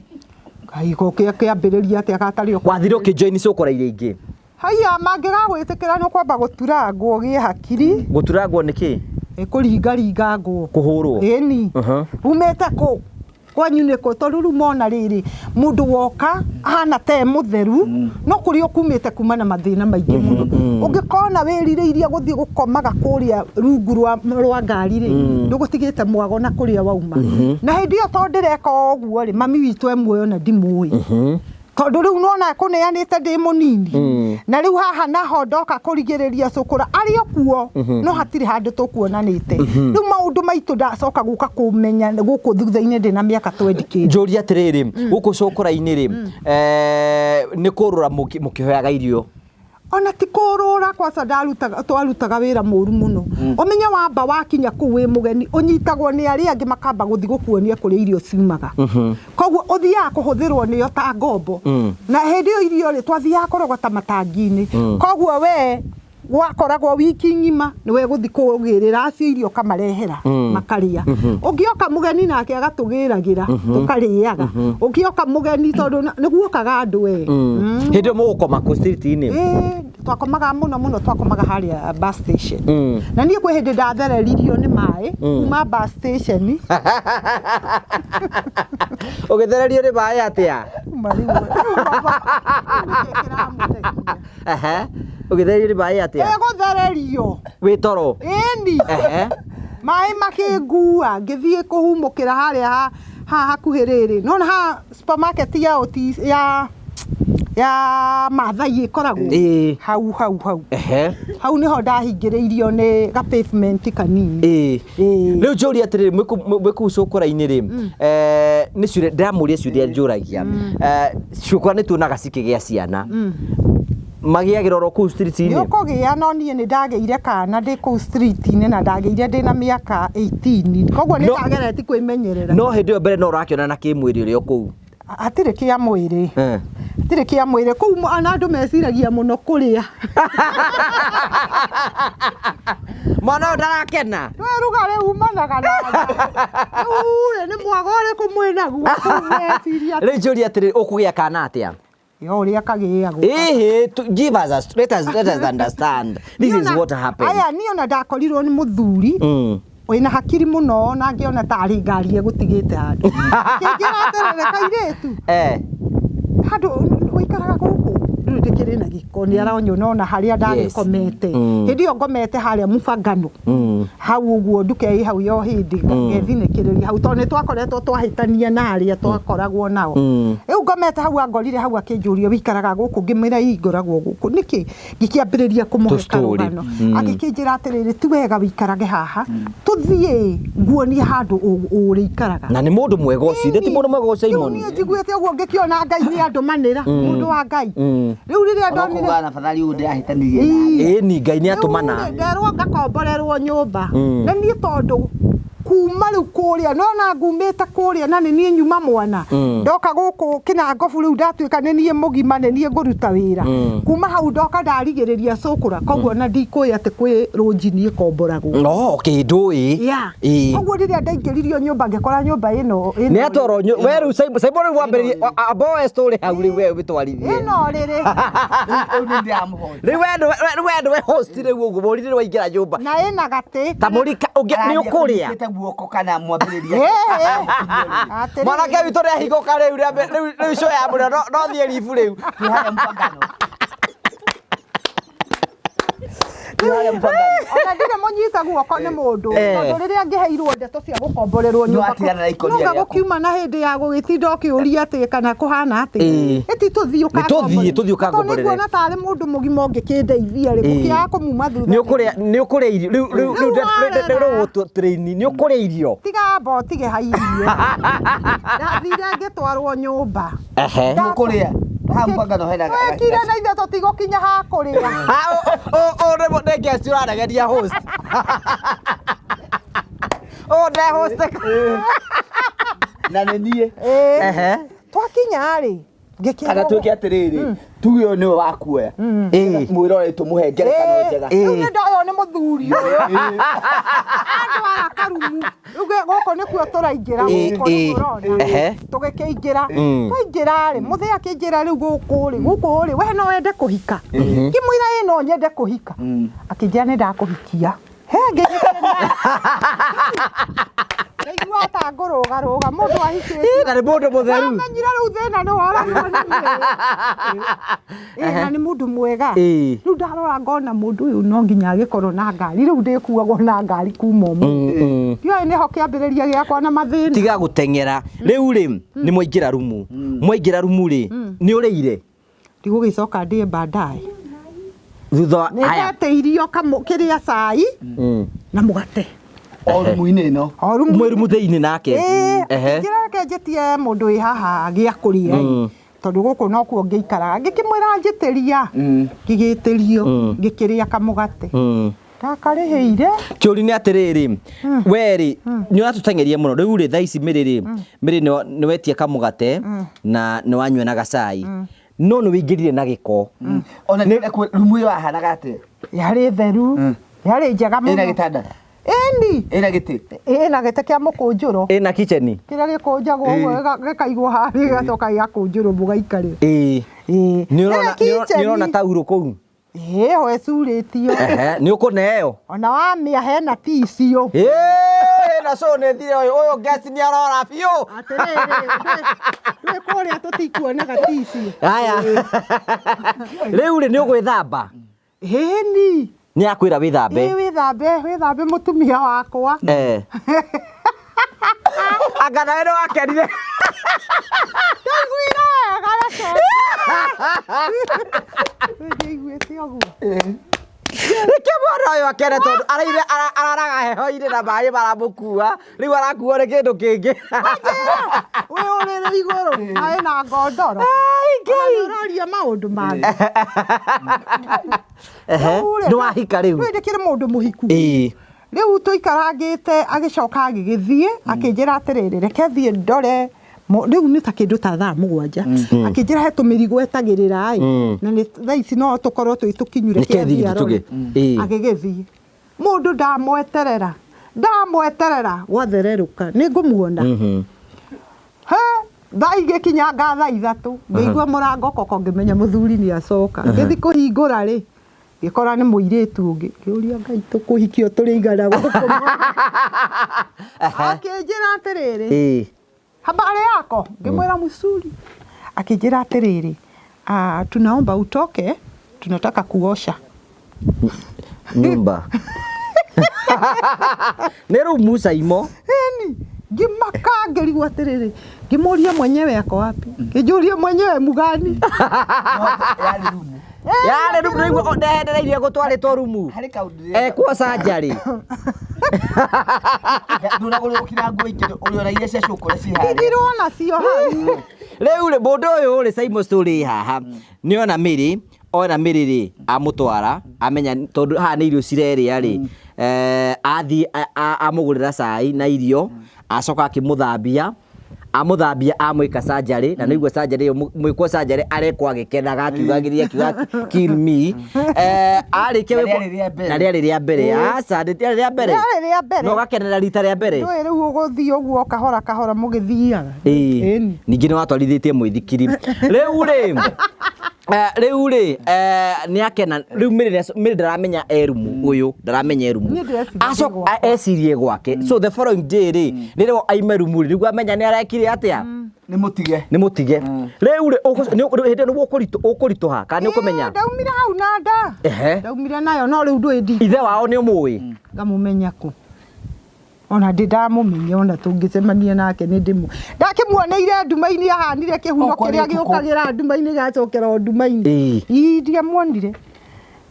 [SPEAKER 1] Ngai, ko kĩambĩrĩria atĩa gatarĩ ũkũ?
[SPEAKER 2] Wathire ũkĩjoin cũkũra iria ingĩ?
[SPEAKER 1] Haiya, mangĩgagwĩtĩkĩra nĩ ũkwamba gũturangwo ũgĩe hakiri.
[SPEAKER 2] Gũturangwo nĩ kĩ?
[SPEAKER 1] Ĩ, kũringaringa nguo.
[SPEAKER 2] Kũhũrwo?
[SPEAKER 1] Ĩni. Umĩte kũ? Kwanyu nĩ kũ? Tondũ rĩu mona rĩrĩ, mũndũ woka ahana ta e mũtheru, no kũrĩa ũkumĩte kuma na mathĩna maingĩ mũno. Ũngĩkona wĩrirĩirie gũthiĩ gũkomaga kũrĩa rungu rwa ngari rĩ, ndũgũtigĩte mwago na kũrĩa wauma. Na hĩndĩ ĩyo tondũ ndĩreka o ũguo rĩ, mami witũ e muoyo na ndimũĩ. Tondũ rĩu nĩwona ekũneanĩte ndĩ mũnini. Na rĩu haha naho ndoka kũrigĩrĩria cũkũra arĩ o kuo, no hatirĩ handũ tũkuonanĩte. Rĩu maũndũ maitũ ndacoka gũka kũmenya gũkũ thutha-inĩ ndĩna mĩaka twendi kĩndũ.
[SPEAKER 2] Njũria atĩrĩrĩ, gũkũ cũkũra-inĩ rĩ, nĩ kũrũra mũkĩhoyaga irio?
[SPEAKER 1] Ona ti kũrũra kwaca twarutaga wĩra mũru mũno. Ũmenye wamba wakinya kũu wĩ mũgeni, ũnyitagwo nĩ arĩa angĩ makamba gũthiĩ gũkuonia kũrĩa irio ciumaga. Koguo ũthiaga kũhũthĩrwo nĩo ta ngombo. Na hĩndĩ ĩyo irio rĩ, twathiaga kũrogota matangi-inĩ. Koguo we wakoragwo wiki ng'ima nĩwe gũthiĩ kũgĩrĩra acio irio ũkamarehera, makarĩa. Ũngĩoka mũgeni nake agatũgĩragĩra, tũkarĩaga. Ũngĩoka mũgeni tondũ nĩguokaga andũ we.
[SPEAKER 2] Hĩndĩ ĩyo mũgũkoma kũ street-inĩ?
[SPEAKER 1] Ĩĩ, twakomaga mũno mũno, twakomaga harĩa bus station. Na niĩ kwĩ hĩndĩ ndathereririo nĩ maĩ kuma bus station.
[SPEAKER 2] Ũgĩthererio nĩ maĩ atĩa?
[SPEAKER 1] Kuma rĩu, rĩu baba, rĩu nĩkĩĩ kĩramũthekia?
[SPEAKER 2] Ũgĩthererio nĩ maĩ atĩa?
[SPEAKER 1] Ĩgũthererio.
[SPEAKER 2] Wĩ toro?
[SPEAKER 1] Ĩni. Maĩ makĩngua, ngĩthiĩ kũhumũkĩra harĩa haha hakuhĩ rĩrĩ. Nĩwona haha supermarket ya OTC, ya Maathai ĩkoragwo? Hau, hau, hau. Hau nĩho ndahingĩrĩirio nĩ ga pavement kanini.
[SPEAKER 2] Rĩu njũria atĩrĩrĩ, mwĩ kũu cũkũra-inĩ rĩ, nĩ ciũria, ndĩramũria ciũria njũragia. Cũkũra nĩ tuonaga cikĩgĩa ciana. Magĩagĩra oro kũu street-inĩ?
[SPEAKER 1] Nĩ ũkũgĩa, no niĩ nĩ ndagĩire kana ndĩ kũu street-inĩ na ndagĩire ndĩna mĩaka 18. Koguo nĩ ndageretie kwĩmenyerera.
[SPEAKER 2] No hĩndĩ ĩyo mbere no ũrakĩona na kĩmwĩrĩ ũrĩa kũu?
[SPEAKER 1] Hatirĩ kĩa mwĩrĩ. Hatirĩ kĩa mwĩrĩ. Kũu ona andũ meciragia mũno kũrĩa.
[SPEAKER 2] Mwana ũyũ ndarakena.
[SPEAKER 1] Rĩu rugarĩ umanaga na nja. Rĩu rĩ, nĩ mwago ũrĩkũ mwĩnaguo kũu meciria?
[SPEAKER 2] Rĩu njũria atĩrĩrĩ, ũkũgĩa kana atĩa?
[SPEAKER 1] Yo, ũrĩa kagĩagwo.
[SPEAKER 2] Ĩhĩ, give us a let us, let us understand. This is what happened.
[SPEAKER 1] Aya, niĩ ona ndakorirwo nĩ mũthuri. Wĩna hakiri mũno na ngĩona tarĩ ngari egũtigĩte handũ. Kĩngĩra atĩrĩrĩ, kairĩtu. Handũ ũikaraga gũkũ? Ndũrĩ ndĩkĩrĩ na gĩko nĩ aranyona ona harĩa ndagĩkomete. Hĩndĩ ĩyo ngomete harĩa mũbangano hau ũguo nduka ĩ hau ya ũhĩndĩ, ngethinĩkĩrĩria hau tondũ nĩ twakoretwo twahĩtania na arĩa twakoragwo nao. Rĩu ngomete hau, angorire hau akĩnjũria, wĩikaraga gũkũ? Ngĩmwĩra ii ngoragwo gũkũ. Nĩkĩ? Ngĩkĩambĩrĩria kũmũhe
[SPEAKER 2] Tũ-story.
[SPEAKER 1] karũgano. Agĩkĩnjĩra atĩrĩrĩ, ti wega wĩikarage haha, tũthiĩ nguonie handũ ũrĩikaraga.
[SPEAKER 2] Na nĩ mũndũ mwega ũcio, ti mũndũ mwega ũcio
[SPEAKER 1] Rĩu
[SPEAKER 2] Simon.
[SPEAKER 1] niĩ njiguĩte ũguo ngĩkĩona Ngai nĩ andũmanĩra, mũndũ wa Ngai. Rĩu rĩrĩa ndonire
[SPEAKER 3] Ũkuga na bathari ũyũ ndĩrahĩtanirie nawe.
[SPEAKER 2] Ĩĩ ni Ngai nĩ atũmana.
[SPEAKER 1] Rĩu rĩ, nderwo ngakomborerwo nyũmba. Na niĩ tondũ kuma rĩu kũrĩa nona ngumĩte kũrĩa na nĩ niĩ nyuma mwana, ndoka gũkũ Kĩnangobu rĩu ndatuĩka nĩ niĩ mũgima, nĩ niĩ ngũruta wĩra. Kuma hau ndoka ndarigĩrĩria cũkũra, koguo na ndikũĩ atĩ kwĩ rũnjini ĩkomboragwo.
[SPEAKER 2] No, okay, ndũĩ.
[SPEAKER 1] Yeah.
[SPEAKER 2] Ĩĩ.
[SPEAKER 1] Koguo rĩrĩa ndaingĩririo nyũmba ngĩkora nyũmba ĩno ĩno
[SPEAKER 2] Nĩ atwarwo we rĩu Simon Simon rĩu wambĩrĩrie amba oe story hau rĩu we wĩtwarithie.
[SPEAKER 1] Ĩno rĩrĩ
[SPEAKER 3] Rĩu nĩ ndĩramũhoya.
[SPEAKER 2] Rĩu we nĩwe rĩu we nĩwe host rĩu ũguo mũri rĩu waingĩra nyũmba.
[SPEAKER 1] Na ĩna gatĩ.
[SPEAKER 2] Ta mũri nĩ ũkũrĩa.
[SPEAKER 3] Ũnyitĩte guoko kana mwambĩrĩria.
[SPEAKER 1] Ĩĩ, atĩrĩrĩ.
[SPEAKER 2] Mwanake witũ nĩ ahingũka rĩu rĩu rĩu show ya mũrĩa no thiĩ ribu rĩu.
[SPEAKER 3] Twĩ harĩa mũbangano. Twĩ harĩa mũbangano.
[SPEAKER 1] Ona ndirĩ mũnyite guoko nĩ mũndũ, tondũ rĩrĩa ngĩheirwo ndeto cia gũkomborerwo nyũmba
[SPEAKER 3] Nĩwatigana na ikũnia
[SPEAKER 1] no
[SPEAKER 3] rĩaku.
[SPEAKER 1] gũkiuma na hĩndĩ ya gũgĩtinda ũkĩũria atĩ kana kũhana atĩ ĩti tũthiĩ
[SPEAKER 2] Nĩ tũthiĩ, tũthiĩ ũkangomborere.
[SPEAKER 1] Tondũ nĩnguona tarĩ mũndũ mũgima ũngĩkĩndeithia rĩ, gũkĩaga kũmuma thutha.
[SPEAKER 2] Nĩ ũkũrĩa nĩ ũkũrĩa irio rĩu rĩu rĩu
[SPEAKER 1] Rĩu warera.
[SPEAKER 2] rĩu gũtũtrain nĩ ũkũrĩa irio.
[SPEAKER 1] Tiga amba ũtige hairio. Ndathire ngĩtwarwo nyũmba.
[SPEAKER 2] Ehe.
[SPEAKER 3] Mũkũrĩa. Haha mũbangano hena
[SPEAKER 1] Twekire na ithuĩ tũtigũkinya ha kũrĩa.
[SPEAKER 2] Ũ nĩ guest ũraregeria host. Ũ nde host.
[SPEAKER 3] Na nĩ niĩ.
[SPEAKER 1] Ĩĩ.
[SPEAKER 2] Ehe.
[SPEAKER 1] Twakinya rĩ, ngĩkĩrwo
[SPEAKER 3] Kana twĩke atĩrĩrĩ, tuge ũyũ nĩwe wakuoya.
[SPEAKER 2] Ĩĩ.
[SPEAKER 3] Mwĩrore tũmũhe ngerekano njega.
[SPEAKER 1] Rĩu nĩ ndoywo nĩ mũthuri ũyũ andwara karumu. Rĩu gũkũ nĩkuo tũraingĩra, gũkũ nĩkuo ũrona. Tũgĩkĩingĩra, twaingĩra rĩ, mũthee akĩnjĩra rĩu gũkũ rĩ, gũkũ rĩ, we no wende kũhika? Ngĩmwĩra ĩ no nyende kũhika. Akĩnjĩra nĩ ndakũhikia. He ngĩgĩkena. Ndaigua ta ngũrũgarũga mũndũ ahikĩtio.
[SPEAKER 2] Na nĩ mũndũ mũtheru.
[SPEAKER 1] Ndamenyire rĩu thĩna nĩ woragwo nĩ mwĩrĩ. Ĩ, na nĩ mũndũ mwega. Rĩu ndarora ngona mũndũ ũyũ no nginya agĩkorwo na ngari, rĩu ndĩkuagwo na ngari kuma ũmũthĩ. Ndiũĩ nĩho kĩambĩrĩria gĩakwa na mathĩna.
[SPEAKER 2] Tiga gũteng'era. Rĩu rĩ nĩ mwaingĩra rumu. Mwaingĩra rumu rĩ nĩ ũrĩire?
[SPEAKER 1] Ndigũgĩcoka ndĩe baadaye.
[SPEAKER 2] Thutha
[SPEAKER 1] Nĩ
[SPEAKER 2] haya.
[SPEAKER 1] ndetĩirio kĩrĩa cai na mũgate.
[SPEAKER 3] O rumu-inĩ ĩno.
[SPEAKER 1] O rumu.
[SPEAKER 2] Mwĩ rumu thĩinĩ nake.
[SPEAKER 1] Ĩĩ,
[SPEAKER 2] Ehe.
[SPEAKER 1] njĩra reke njĩtie mũndũ wĩ haha gĩa kũrĩa ĩ, tondũ gũkũ nokuo ngĩikaraga. Ngĩkĩmwĩra njĩtĩria, ngĩgĩtĩrio, ngĩkĩrĩa kamũgate. Ndakarĩhĩire.
[SPEAKER 2] Kĩũri nĩ atĩrĩrĩ, we rĩ nĩ ũratũteng'eria mũno rĩu rĩ thaa ici mĩrĩ rĩ mĩrĩ nĩ wetia kamũgate na nĩ wanyua na gacai, no nĩ wĩingĩrire na gĩko.
[SPEAKER 3] Ona nĩ rumu ĩyo yahanaga atĩa?
[SPEAKER 1] Yarĩ theru, yarĩ njega mũno.
[SPEAKER 3] Ĩna gĩtanda?
[SPEAKER 1] Ĩni.
[SPEAKER 3] Ĩna gĩtĩ?
[SPEAKER 1] Ĩna gĩtĩ kĩa mũkũnjũro.
[SPEAKER 2] Ĩna kitchen?
[SPEAKER 1] Kĩrĩa gĩkũnjagwo ũguo gĩkaigwo harĩa gĩgacoka gĩgakũnjũrwo mũgaikarĩra.
[SPEAKER 2] Ĩĩ.
[SPEAKER 1] Ĩĩ.
[SPEAKER 2] Nĩ
[SPEAKER 1] Nĩ
[SPEAKER 2] ũrona taurũ kũu?
[SPEAKER 1] Ĩĩ, ho ĩcurĩtio.
[SPEAKER 2] Ehe, nĩ ũkũneo?
[SPEAKER 1] Ona wamĩa hena tissue.
[SPEAKER 2] Ĩĩ, na cũ nĩ thire ũyũ, ũyũ guest nĩ arora biũ.
[SPEAKER 1] Atĩrĩrĩ, ndũĩ kũrĩa tũtikuonaga tissue.
[SPEAKER 2] Haya. Rĩu rĩ nĩ ũgwĩthamba?
[SPEAKER 1] Ĩni.
[SPEAKER 2] Nĩ akwĩra wĩthambe?
[SPEAKER 1] Ĩĩ, wĩthambe, wĩthambe mũtumia wakwa.
[SPEAKER 2] Anga nawe nĩ wakenire.
[SPEAKER 1] Ndaiguire wega reke. Ndaiguĩte ũguo.
[SPEAKER 2] Reke mwana ũyũ akene tondũ araire araraga heho-inĩ na maĩ maramũkua, rĩu arakuo nĩ kĩndũ kĩngĩ.
[SPEAKER 1] Wĩ ũrĩrĩ igũrũ, maĩ na ngondoro.
[SPEAKER 2] Ngai.
[SPEAKER 1] Ũroria maũndũ mangĩ.
[SPEAKER 2] Nĩ wahika rĩu?
[SPEAKER 1] Rĩu ndĩkĩrĩ mũndũ mũhiku.
[SPEAKER 2] Ĩĩ.
[SPEAKER 1] Rĩu tũikarangĩte agĩcoka agĩgĩthiĩ, akĩnjĩra atĩrĩrĩ, reke thiĩ ndore rĩu nĩ ta kĩndũ ta thaa 7. Akĩnjĩra he tũmĩrigo etagĩrĩra ĩ, na nĩ thaa ici no tũkorwo twĩ tũkinyu, reke
[SPEAKER 2] Reke thiĩ
[SPEAKER 1] athiĩ arore.
[SPEAKER 2] tũgĩ.
[SPEAKER 1] Agĩgĩthiĩ. Mũndũ ndamweterera, ndamweterera gwathererũka, nĩ ngũmuona. He, thaa igĩkinyanga thaa 3, ngĩigua mũrango koko, ngĩmenya mũthuri nĩ acoka. Ngĩthiĩ kũhingũra rĩ, ngĩkora nĩ mũirĩtu ũngĩ. Ngĩũria Ngai tũkũhikio tũrĩ igana gũkũ. Akĩnjĩra atĩrĩrĩ, habari yako? Ngĩmwĩra mũcuri. Akĩnjĩra atĩrĩrĩ, Ah, tunaomba utoke, tunataka kuosha.
[SPEAKER 2] Nyumba nĩ rumu Saimo.
[SPEAKER 1] Ĩni ngĩmaka ngĩrigwo atĩrĩrĩ, ngĩmũria mwenyewe ako wapi, ngĩnjũria mwenyewe mugani.
[SPEAKER 3] Yarĩ rumu.
[SPEAKER 2] Yarĩ rumu nĩguo ndehendereirie gũtwarĩtwo rumu.
[SPEAKER 3] Harĩ kaũndũ
[SPEAKER 2] Ekwo sanjarĩ.
[SPEAKER 3] Ndũnagũrĩrwo kira nguo ingĩ ũrĩ ona iria cia cũkũra ciĩ harĩa.
[SPEAKER 1] Ndigirwo nacio hau.
[SPEAKER 2] Rĩu rĩ mũndũ ũyũ rĩ Saimo story haha nĩ ona Mĩrĩ, ona Mĩrĩ rĩ amũtwara amenya tondũ haha nĩ irio cirerĩa rĩ, athiĩ amũgũrĩra cai na irio, acoka akĩmũthambia, amũthambia amwĩka surgery, na nĩguo surgery ĩyo mwĩkwo surgery arekwo agĩkenaga akiugagĩrĩria akiuga kill me. Arĩkia
[SPEAKER 3] Na
[SPEAKER 2] gwĩkwo-
[SPEAKER 3] rĩarĩ rĩa mbere.
[SPEAKER 2] Na rĩarĩ rĩa mbere, aca rĩarĩ rĩa mbere.
[SPEAKER 1] Rĩarĩ rĩa mbere.
[SPEAKER 2] Na ũgakenera rita rĩa mbere.
[SPEAKER 1] Ndũĩ rĩu ũgũthiĩ ũguo kahora kahora mũgĩthiaga.
[SPEAKER 2] Ĩĩ.
[SPEAKER 1] Ĩni.
[SPEAKER 2] Ningĩ nĩ watwarithĩtie mũithikiri. Rĩu rĩ, rĩu rĩ, nĩ akena rĩu Mĩrĩ Mĩrĩ ndaramenya e rumu ũyũ, ndaramenya e rumu.
[SPEAKER 1] Niĩ ndĩreciria ndĩ
[SPEAKER 2] Acoka
[SPEAKER 1] gwakwa.
[SPEAKER 2] ecirie gwake. So the following day rĩ, rĩrĩa aime rumu rĩ, nĩguo amenya nĩ arekire atĩa.
[SPEAKER 3] Nĩ mũtige.
[SPEAKER 2] Nĩ mũtige. Rĩu rĩ, hĩndĩ ĩyo nĩguo ũkũritũha kana nĩ ũkũmenya?
[SPEAKER 1] Ĩĩ, ndaumire hau na nda.
[SPEAKER 2] Ehe.
[SPEAKER 1] Ndaumire nayo no rĩu ndũĩ ndi.
[SPEAKER 2] Ithe wao nĩ ũmũĩ?
[SPEAKER 1] Ngamũmenya kũ? Ona ndĩ ndamũmenya, ona tũngĩcemania nake nĩ ndĩmũ. Ndakĩmuoneire nduma-inĩ ahanire kĩhuno
[SPEAKER 3] O, kwarĩ
[SPEAKER 1] kĩrĩa
[SPEAKER 3] ũtukũ.
[SPEAKER 1] gĩũkagĩra nduma-inĩ gĩgacokera o nduma-inĩ.
[SPEAKER 2] Ĩĩ.
[SPEAKER 1] Ii ndiamuonire.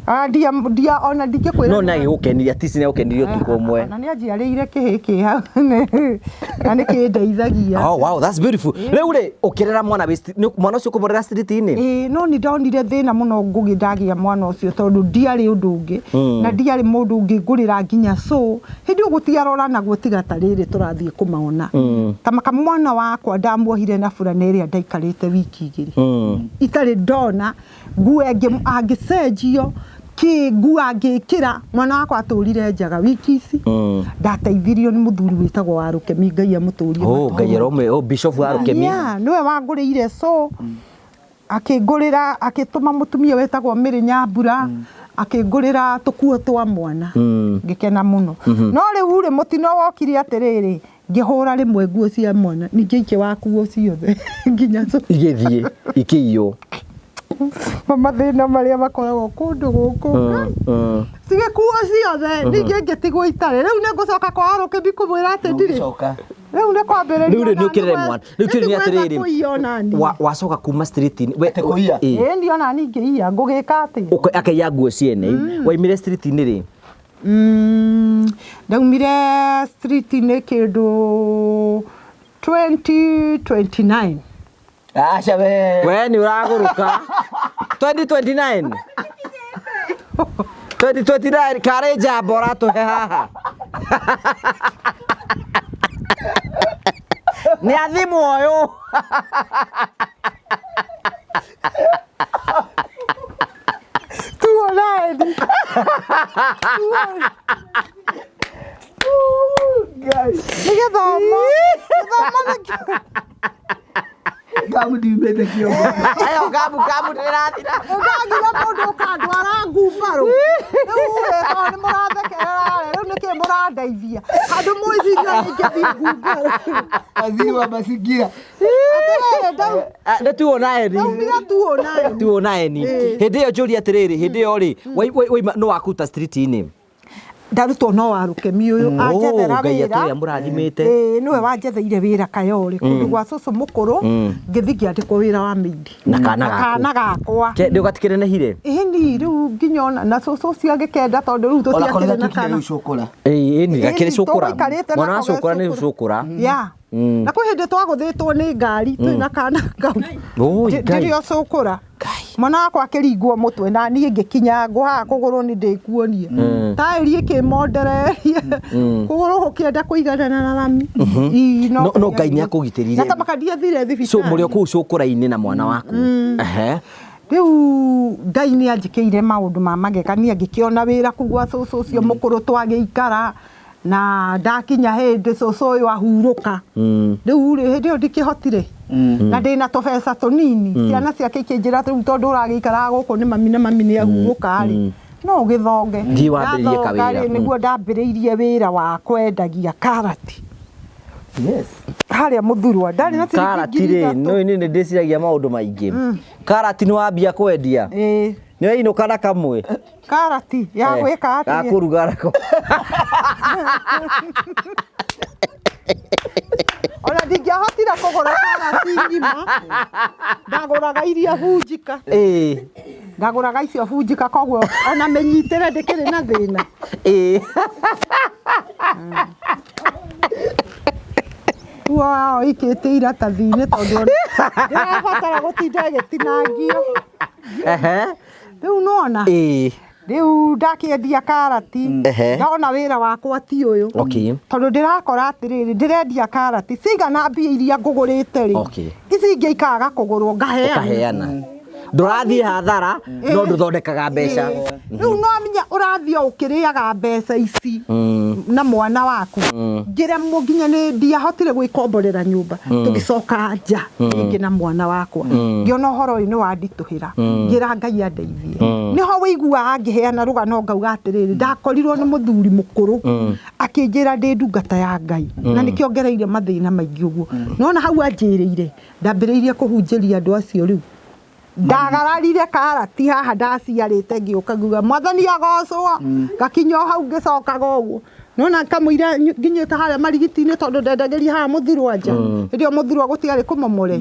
[SPEAKER 1] Ah, ndia ndia ona ndingĩkwĩra.
[SPEAKER 2] No nĩ agĩgũkenirie, at least nĩ agũkenirie ũtukũ ũmwe.
[SPEAKER 1] Na nĩ anjiarĩire kĩhĩ kĩ hau na nĩ kĩndeithagia.
[SPEAKER 2] Oh, wow, that's beautiful. Rĩu rĩ, ũkĩrera mwana wĩ mwana ũcio ũkũmũrera street-inĩ?
[SPEAKER 1] Ĩĩ, no nĩ ndonire thĩna mũno Ngũgĩ ndagĩa mwana ũcio tondũ ndiarĩ ũndũ ũngĩ na ndiarĩ mũndũ ũngĩngũrĩra nginya so hĩndĩ ĩyo gũtiaroranagwo tiga ta rĩrĩ tũrathiĩ kũmaona. Ta mwana wakwa ndamuohire na burana ĩrĩa ndaikarĩte wiki igĩrĩ itarĩ ndona nguo angĩcenjio kĩ nguo angĩkĩra. Mwana wakwa atũrire njaga wiki ici. Ndateithirio nĩ mũthuri wĩtagwo wa Rũkemi, Ngai amũtũrie.
[SPEAKER 2] Oh, Ngai arome, oh, Bishop wa Rũkemi.
[SPEAKER 1] Yeah, nĩwe wangũrĩire so akĩngũrĩra, akĩtũma mũtumia wĩtagwo Mĩrĩ Nyambura, akĩngũrĩra tũkuo twa mwana. Ngĩkena mũno. No rĩu rĩ mũtino wokire atĩrĩrĩ, ngĩhũra rĩmwe nguo cia mwana, ningĩ ikĩwakuo ciothe nginya
[SPEAKER 2] Igĩthiĩ ikĩiywo.
[SPEAKER 1] Mathĩna marĩa makoragwo kũndũ gũkũ. Cigĩkuo ciothe, ningĩ ngĩtigwo itarĩ. Rĩu nĩ ngũcoka kwa Rũkemi kũmwĩra atĩ ndirĩ.
[SPEAKER 3] Ndũngĩcoka.
[SPEAKER 1] Rĩu nĩ kwambĩrĩria.
[SPEAKER 2] Rĩu rĩ
[SPEAKER 1] ona
[SPEAKER 2] nĩ ũkĩrere
[SPEAKER 1] niĩ
[SPEAKER 2] mwana. Rĩu kĩũria nĩ
[SPEAKER 1] nĩ
[SPEAKER 2] atĩrĩrĩ,
[SPEAKER 1] kũiya ona niĩ.
[SPEAKER 2] Wacoka kuma street-inĩ.
[SPEAKER 3] Atĩ kũiya?
[SPEAKER 2] Ĩĩ.
[SPEAKER 1] Ĩĩ, ndiona niĩ ngĩiya, ngũgĩka atĩa?
[SPEAKER 2] Akaiya nguo ciene. Waimire street-inĩ rĩ?
[SPEAKER 1] Ndaumire street-inĩ kĩndũ 2029.
[SPEAKER 3] Aca we.
[SPEAKER 2] We nĩ ũragũrũka. 2029. 2029 karĩ njamba ũratũhe haha. Nĩ athimwo ũyũ.
[SPEAKER 1] Tuonaeni.
[SPEAKER 3] Ngai.
[SPEAKER 1] Nĩ gĩthomo. Gĩthomo nĩkĩo.
[SPEAKER 3] Ngamu ndiumĩte kĩongo.
[SPEAKER 2] Ayo ngamu ngamu ndĩrathira.
[SPEAKER 1] Ũngagire mũndũ ũkandwara ngumbarũ. Rĩu rĩ, tondũ nĩ mũrathekerera rĩ, rĩu nĩkĩ mũrandeithia? Handũ mwĩciria nĩ ingĩthiĩ ngumbarũ.
[SPEAKER 3] Waziri wa mazingira.
[SPEAKER 1] Atĩrĩrĩ,
[SPEAKER 2] Nĩ tuonaeni.
[SPEAKER 1] ndaumire tuonaeni.
[SPEAKER 2] Tuonaeni. Hĩndĩ ĩyo njũria atĩrĩrĩ, hĩndĩ ĩyo rĩ, waima no wakuta street-inĩ.
[SPEAKER 1] Ndarutwo no wa Rũkemi ũyũ anjethera
[SPEAKER 2] Oh, Ngai
[SPEAKER 1] wĩra.
[SPEAKER 2] atũrĩa mũrathimĩte.
[SPEAKER 1] Ĩĩ, nĩwe wanjetheire wĩra Kayore kũndũ gwa cũcũ mũkũrũ, ngĩthiĩ ngĩandĩkwo wĩra wa maid.
[SPEAKER 2] Na kana gaku.
[SPEAKER 1] Kana gakwa.
[SPEAKER 2] Ndĩ gatikĩnenehire?
[SPEAKER 1] Ĩni rĩu nginya ona na cũcũ ũcio agĩkenda tondũ rĩu
[SPEAKER 3] Ona korwo
[SPEAKER 1] tũtiakĩrĩ na
[SPEAKER 3] gatuĩkire
[SPEAKER 1] kana.
[SPEAKER 3] rĩu cũkũra.
[SPEAKER 2] Ĩĩ, ĩni gakĩrĩ
[SPEAKER 1] Ĩni,
[SPEAKER 2] cũkũra.
[SPEAKER 1] tũgũikarĩte
[SPEAKER 2] Mwana wa
[SPEAKER 1] nako
[SPEAKER 2] cũkũra nĩ
[SPEAKER 1] ge
[SPEAKER 2] cũkũra.
[SPEAKER 1] Ya. Na kwĩ hĩndĩ twagũthĩtwo nĩ ngari twĩna kana kau.
[SPEAKER 2] Oi, Ngai.
[SPEAKER 1] Ndĩrĩ o cũkũra. Mwana wakwa akĩringwo mũtwe na niĩ ngĩkinyangwo haha kũgũrũ nĩ ndĩkuonie. Taĩri ĩkĩmondereria. Kũgũrũ gũkĩenda kũiganana na rami. Ii,
[SPEAKER 2] No Ngai nĩ akũgitĩrire.
[SPEAKER 1] Na ta ndiathire thibitarĩ.
[SPEAKER 2] So mũrĩ o kũu cũkũra-inĩ na mwana waku. Ehe.
[SPEAKER 1] Rĩu Ngai nĩ anjĩkĩire maũndũ ma magegania, ngĩkĩona wĩra kũu gwa cũcũ ũcio mũkũrũ twagĩikara, na ndakinya hĩndĩ cũcũ ũyũ ahurũka. Rĩu rĩ, hĩndĩ ĩyo ndikĩhotire. Na ndĩna tũbeca tũnini, ciana ciake ikĩnjĩra rĩu tondũ ũragĩikaraga gũkũ nĩ mami na mami nĩ ahurũka rĩ, no ũgĩthonge.
[SPEAKER 2] Thiĩ wambĩrĩrie
[SPEAKER 1] Ndathonga
[SPEAKER 2] kawĩra.
[SPEAKER 1] rĩ, nĩguo ndambĩrĩirie wĩra wa kwendagia karati.
[SPEAKER 3] Yes.
[SPEAKER 1] Harĩa Mũthurwa ndarĩ na ciringi
[SPEAKER 2] Karati
[SPEAKER 1] ngiri
[SPEAKER 2] rĩ,
[SPEAKER 1] ithatũ.
[SPEAKER 2] no nĩ ndĩciragia maũndũ maingĩ. Karati nĩ wambia kwendia.
[SPEAKER 1] Ĩĩ.
[SPEAKER 2] Nĩ wainũka na kamwe.
[SPEAKER 1] Karati ya gwĩka
[SPEAKER 2] Ga
[SPEAKER 1] atĩa?
[SPEAKER 2] kũruga nako.
[SPEAKER 1] Ona ndingĩahotire kũgũra karati ng'ima, ndagũraga iria bunjika.
[SPEAKER 2] Ĩĩ.
[SPEAKER 1] Ndagũraga icio bunjika, koguo ona mĩnyitĩre ndĩkĩrĩ na thĩna.
[SPEAKER 2] Ĩĩ.
[SPEAKER 1] Rĩu wao ikĩtie iratathi-inĩ tondũ ona ndĩrabatara gũtinda ĩgĩtinangio.
[SPEAKER 2] Ehe.
[SPEAKER 1] Rĩu nĩwona?
[SPEAKER 2] Ĩĩ.
[SPEAKER 1] Rĩu ndakĩendia karati, ndona wĩra wakwa ti ũyũ.
[SPEAKER 2] Okay.
[SPEAKER 1] Tondũ ndĩrakora atĩrĩrĩ, ndĩrendia karati cigana mbia iria ngũgũrĩte rĩ,
[SPEAKER 2] Okay.
[SPEAKER 1] ici ingĩ ikaga kũgũrwo ngaheana.
[SPEAKER 2] Ũkaheana. Ndũrathiĩ hathara no ndũthondekaga mbeca.
[SPEAKER 1] Rĩu no menya ũrathiĩ o ũkĩrĩaga mbeca ici na mwana waku. Ngĩremwo nginya nĩ ndiahotire gwĩkomborera nyũmba, tũgĩcoka nja rĩngĩ na mwana wakwa. Ngĩona ũhoro ũyũ nĩ wanditũhĩra, ngĩra Ngai andeithie. Nĩho wĩiguaga ngĩheana rũgano ngauga atĩrĩrĩ, ndakorirwo nĩ mũthuri mũkũrũ akĩnjĩra ndĩ ndungata ya Ngai, na nĩkĩo ngereire mathĩna maingĩ ũguo. Nona hau anjĩrĩire, ndambĩrĩirie kũhunjĩria andũ acio rĩu. Ndagararire karati haha ndaciarĩte ngĩũka ngiuga mwathani agocwo, ngakinya o hau ngĩcokaga ũguo. Nona kamũira nginyĩte harĩa marigiti-inĩ tondũ ndendagĩria haha Mũthurwa nja. Hĩndĩ ĩyo Mũthurwa gũtiarĩ kũmomore.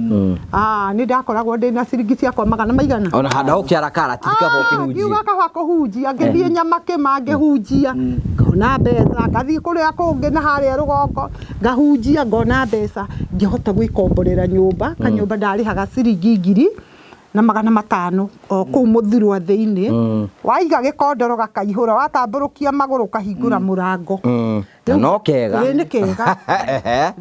[SPEAKER 1] Nĩ ndakoragwo ndĩna ciringi ciakwa magana maigana.
[SPEAKER 2] Ona handũ ha gũkĩara karati kaba ũkĩhunjia.
[SPEAKER 1] Ngiuga kaba kũhunjia, ngĩthiĩ Nyamakĩma ngĩhunjia, ngona mbeca, ngathiĩ kũrĩa kũngĩ na harĩa rũgongo, ngahunjia ngona mbeca, ngĩhota gwĩkomborera nyũmba, kanyũmba ndarĩhaga ciringi 2,500 o kũu Mũthurwa thĩinĩ. Waiga gĩkondoro gakaihũra, watambũrũkia magũrũ ũkahingũra mũrango.
[SPEAKER 2] Na no kega.
[SPEAKER 1] Ĩĩ nĩ kega.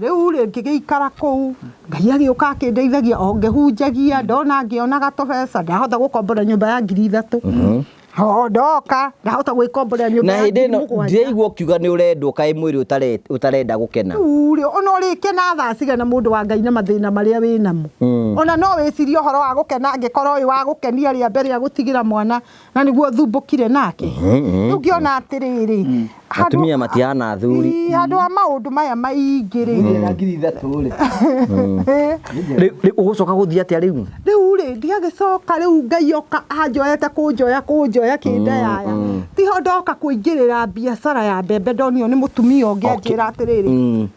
[SPEAKER 1] Rĩu rĩ ngĩgĩikara kũu, Ngai agĩũka akĩndeithagia o ngĩhunjagia, ndona ngĩonaga tũbeca, ndahota gũkombora nyũmba ya 3,000. O ndoka, ndahota gwĩkomborera nyũmba
[SPEAKER 2] Na
[SPEAKER 1] ya
[SPEAKER 2] hĩndĩ
[SPEAKER 1] ngiri
[SPEAKER 2] ĩno
[SPEAKER 1] mũgwanja.
[SPEAKER 2] ndiraigua ũkiuga nĩ ũrendwo kaĩ mwĩrĩ ũtarenda gũkena.
[SPEAKER 1] Rĩu rĩ, ona ũrĩkena thaa cigana mũndũ wa Ngai na mathĩna marĩa wĩ namo. Ona no wĩcirie ũhoro wa gũkena angĩkorwo ũyũ wa gũkenia rĩa mbere agũtigĩra mwana na nĩguo thumbũkire nake. Rĩu ngĩona atĩrĩrĩ,
[SPEAKER 2] Atumia matihana athuri.
[SPEAKER 1] Handũ ha maũndũ maya maingĩ rĩ.
[SPEAKER 3] Na 3,000 rĩ.
[SPEAKER 2] Rĩu ũgũcoka gũthiĩ atĩa rĩu?
[SPEAKER 1] Rĩu rĩ, ndiagĩcoka rĩu Ngai oka anjoete kũnjoya kũnjoya kĩndayaya. Tiho ndoka kũingĩrĩra biacara ya mbembe ndonio nĩ mũtumia ũngĩ anjĩra atĩrĩrĩ,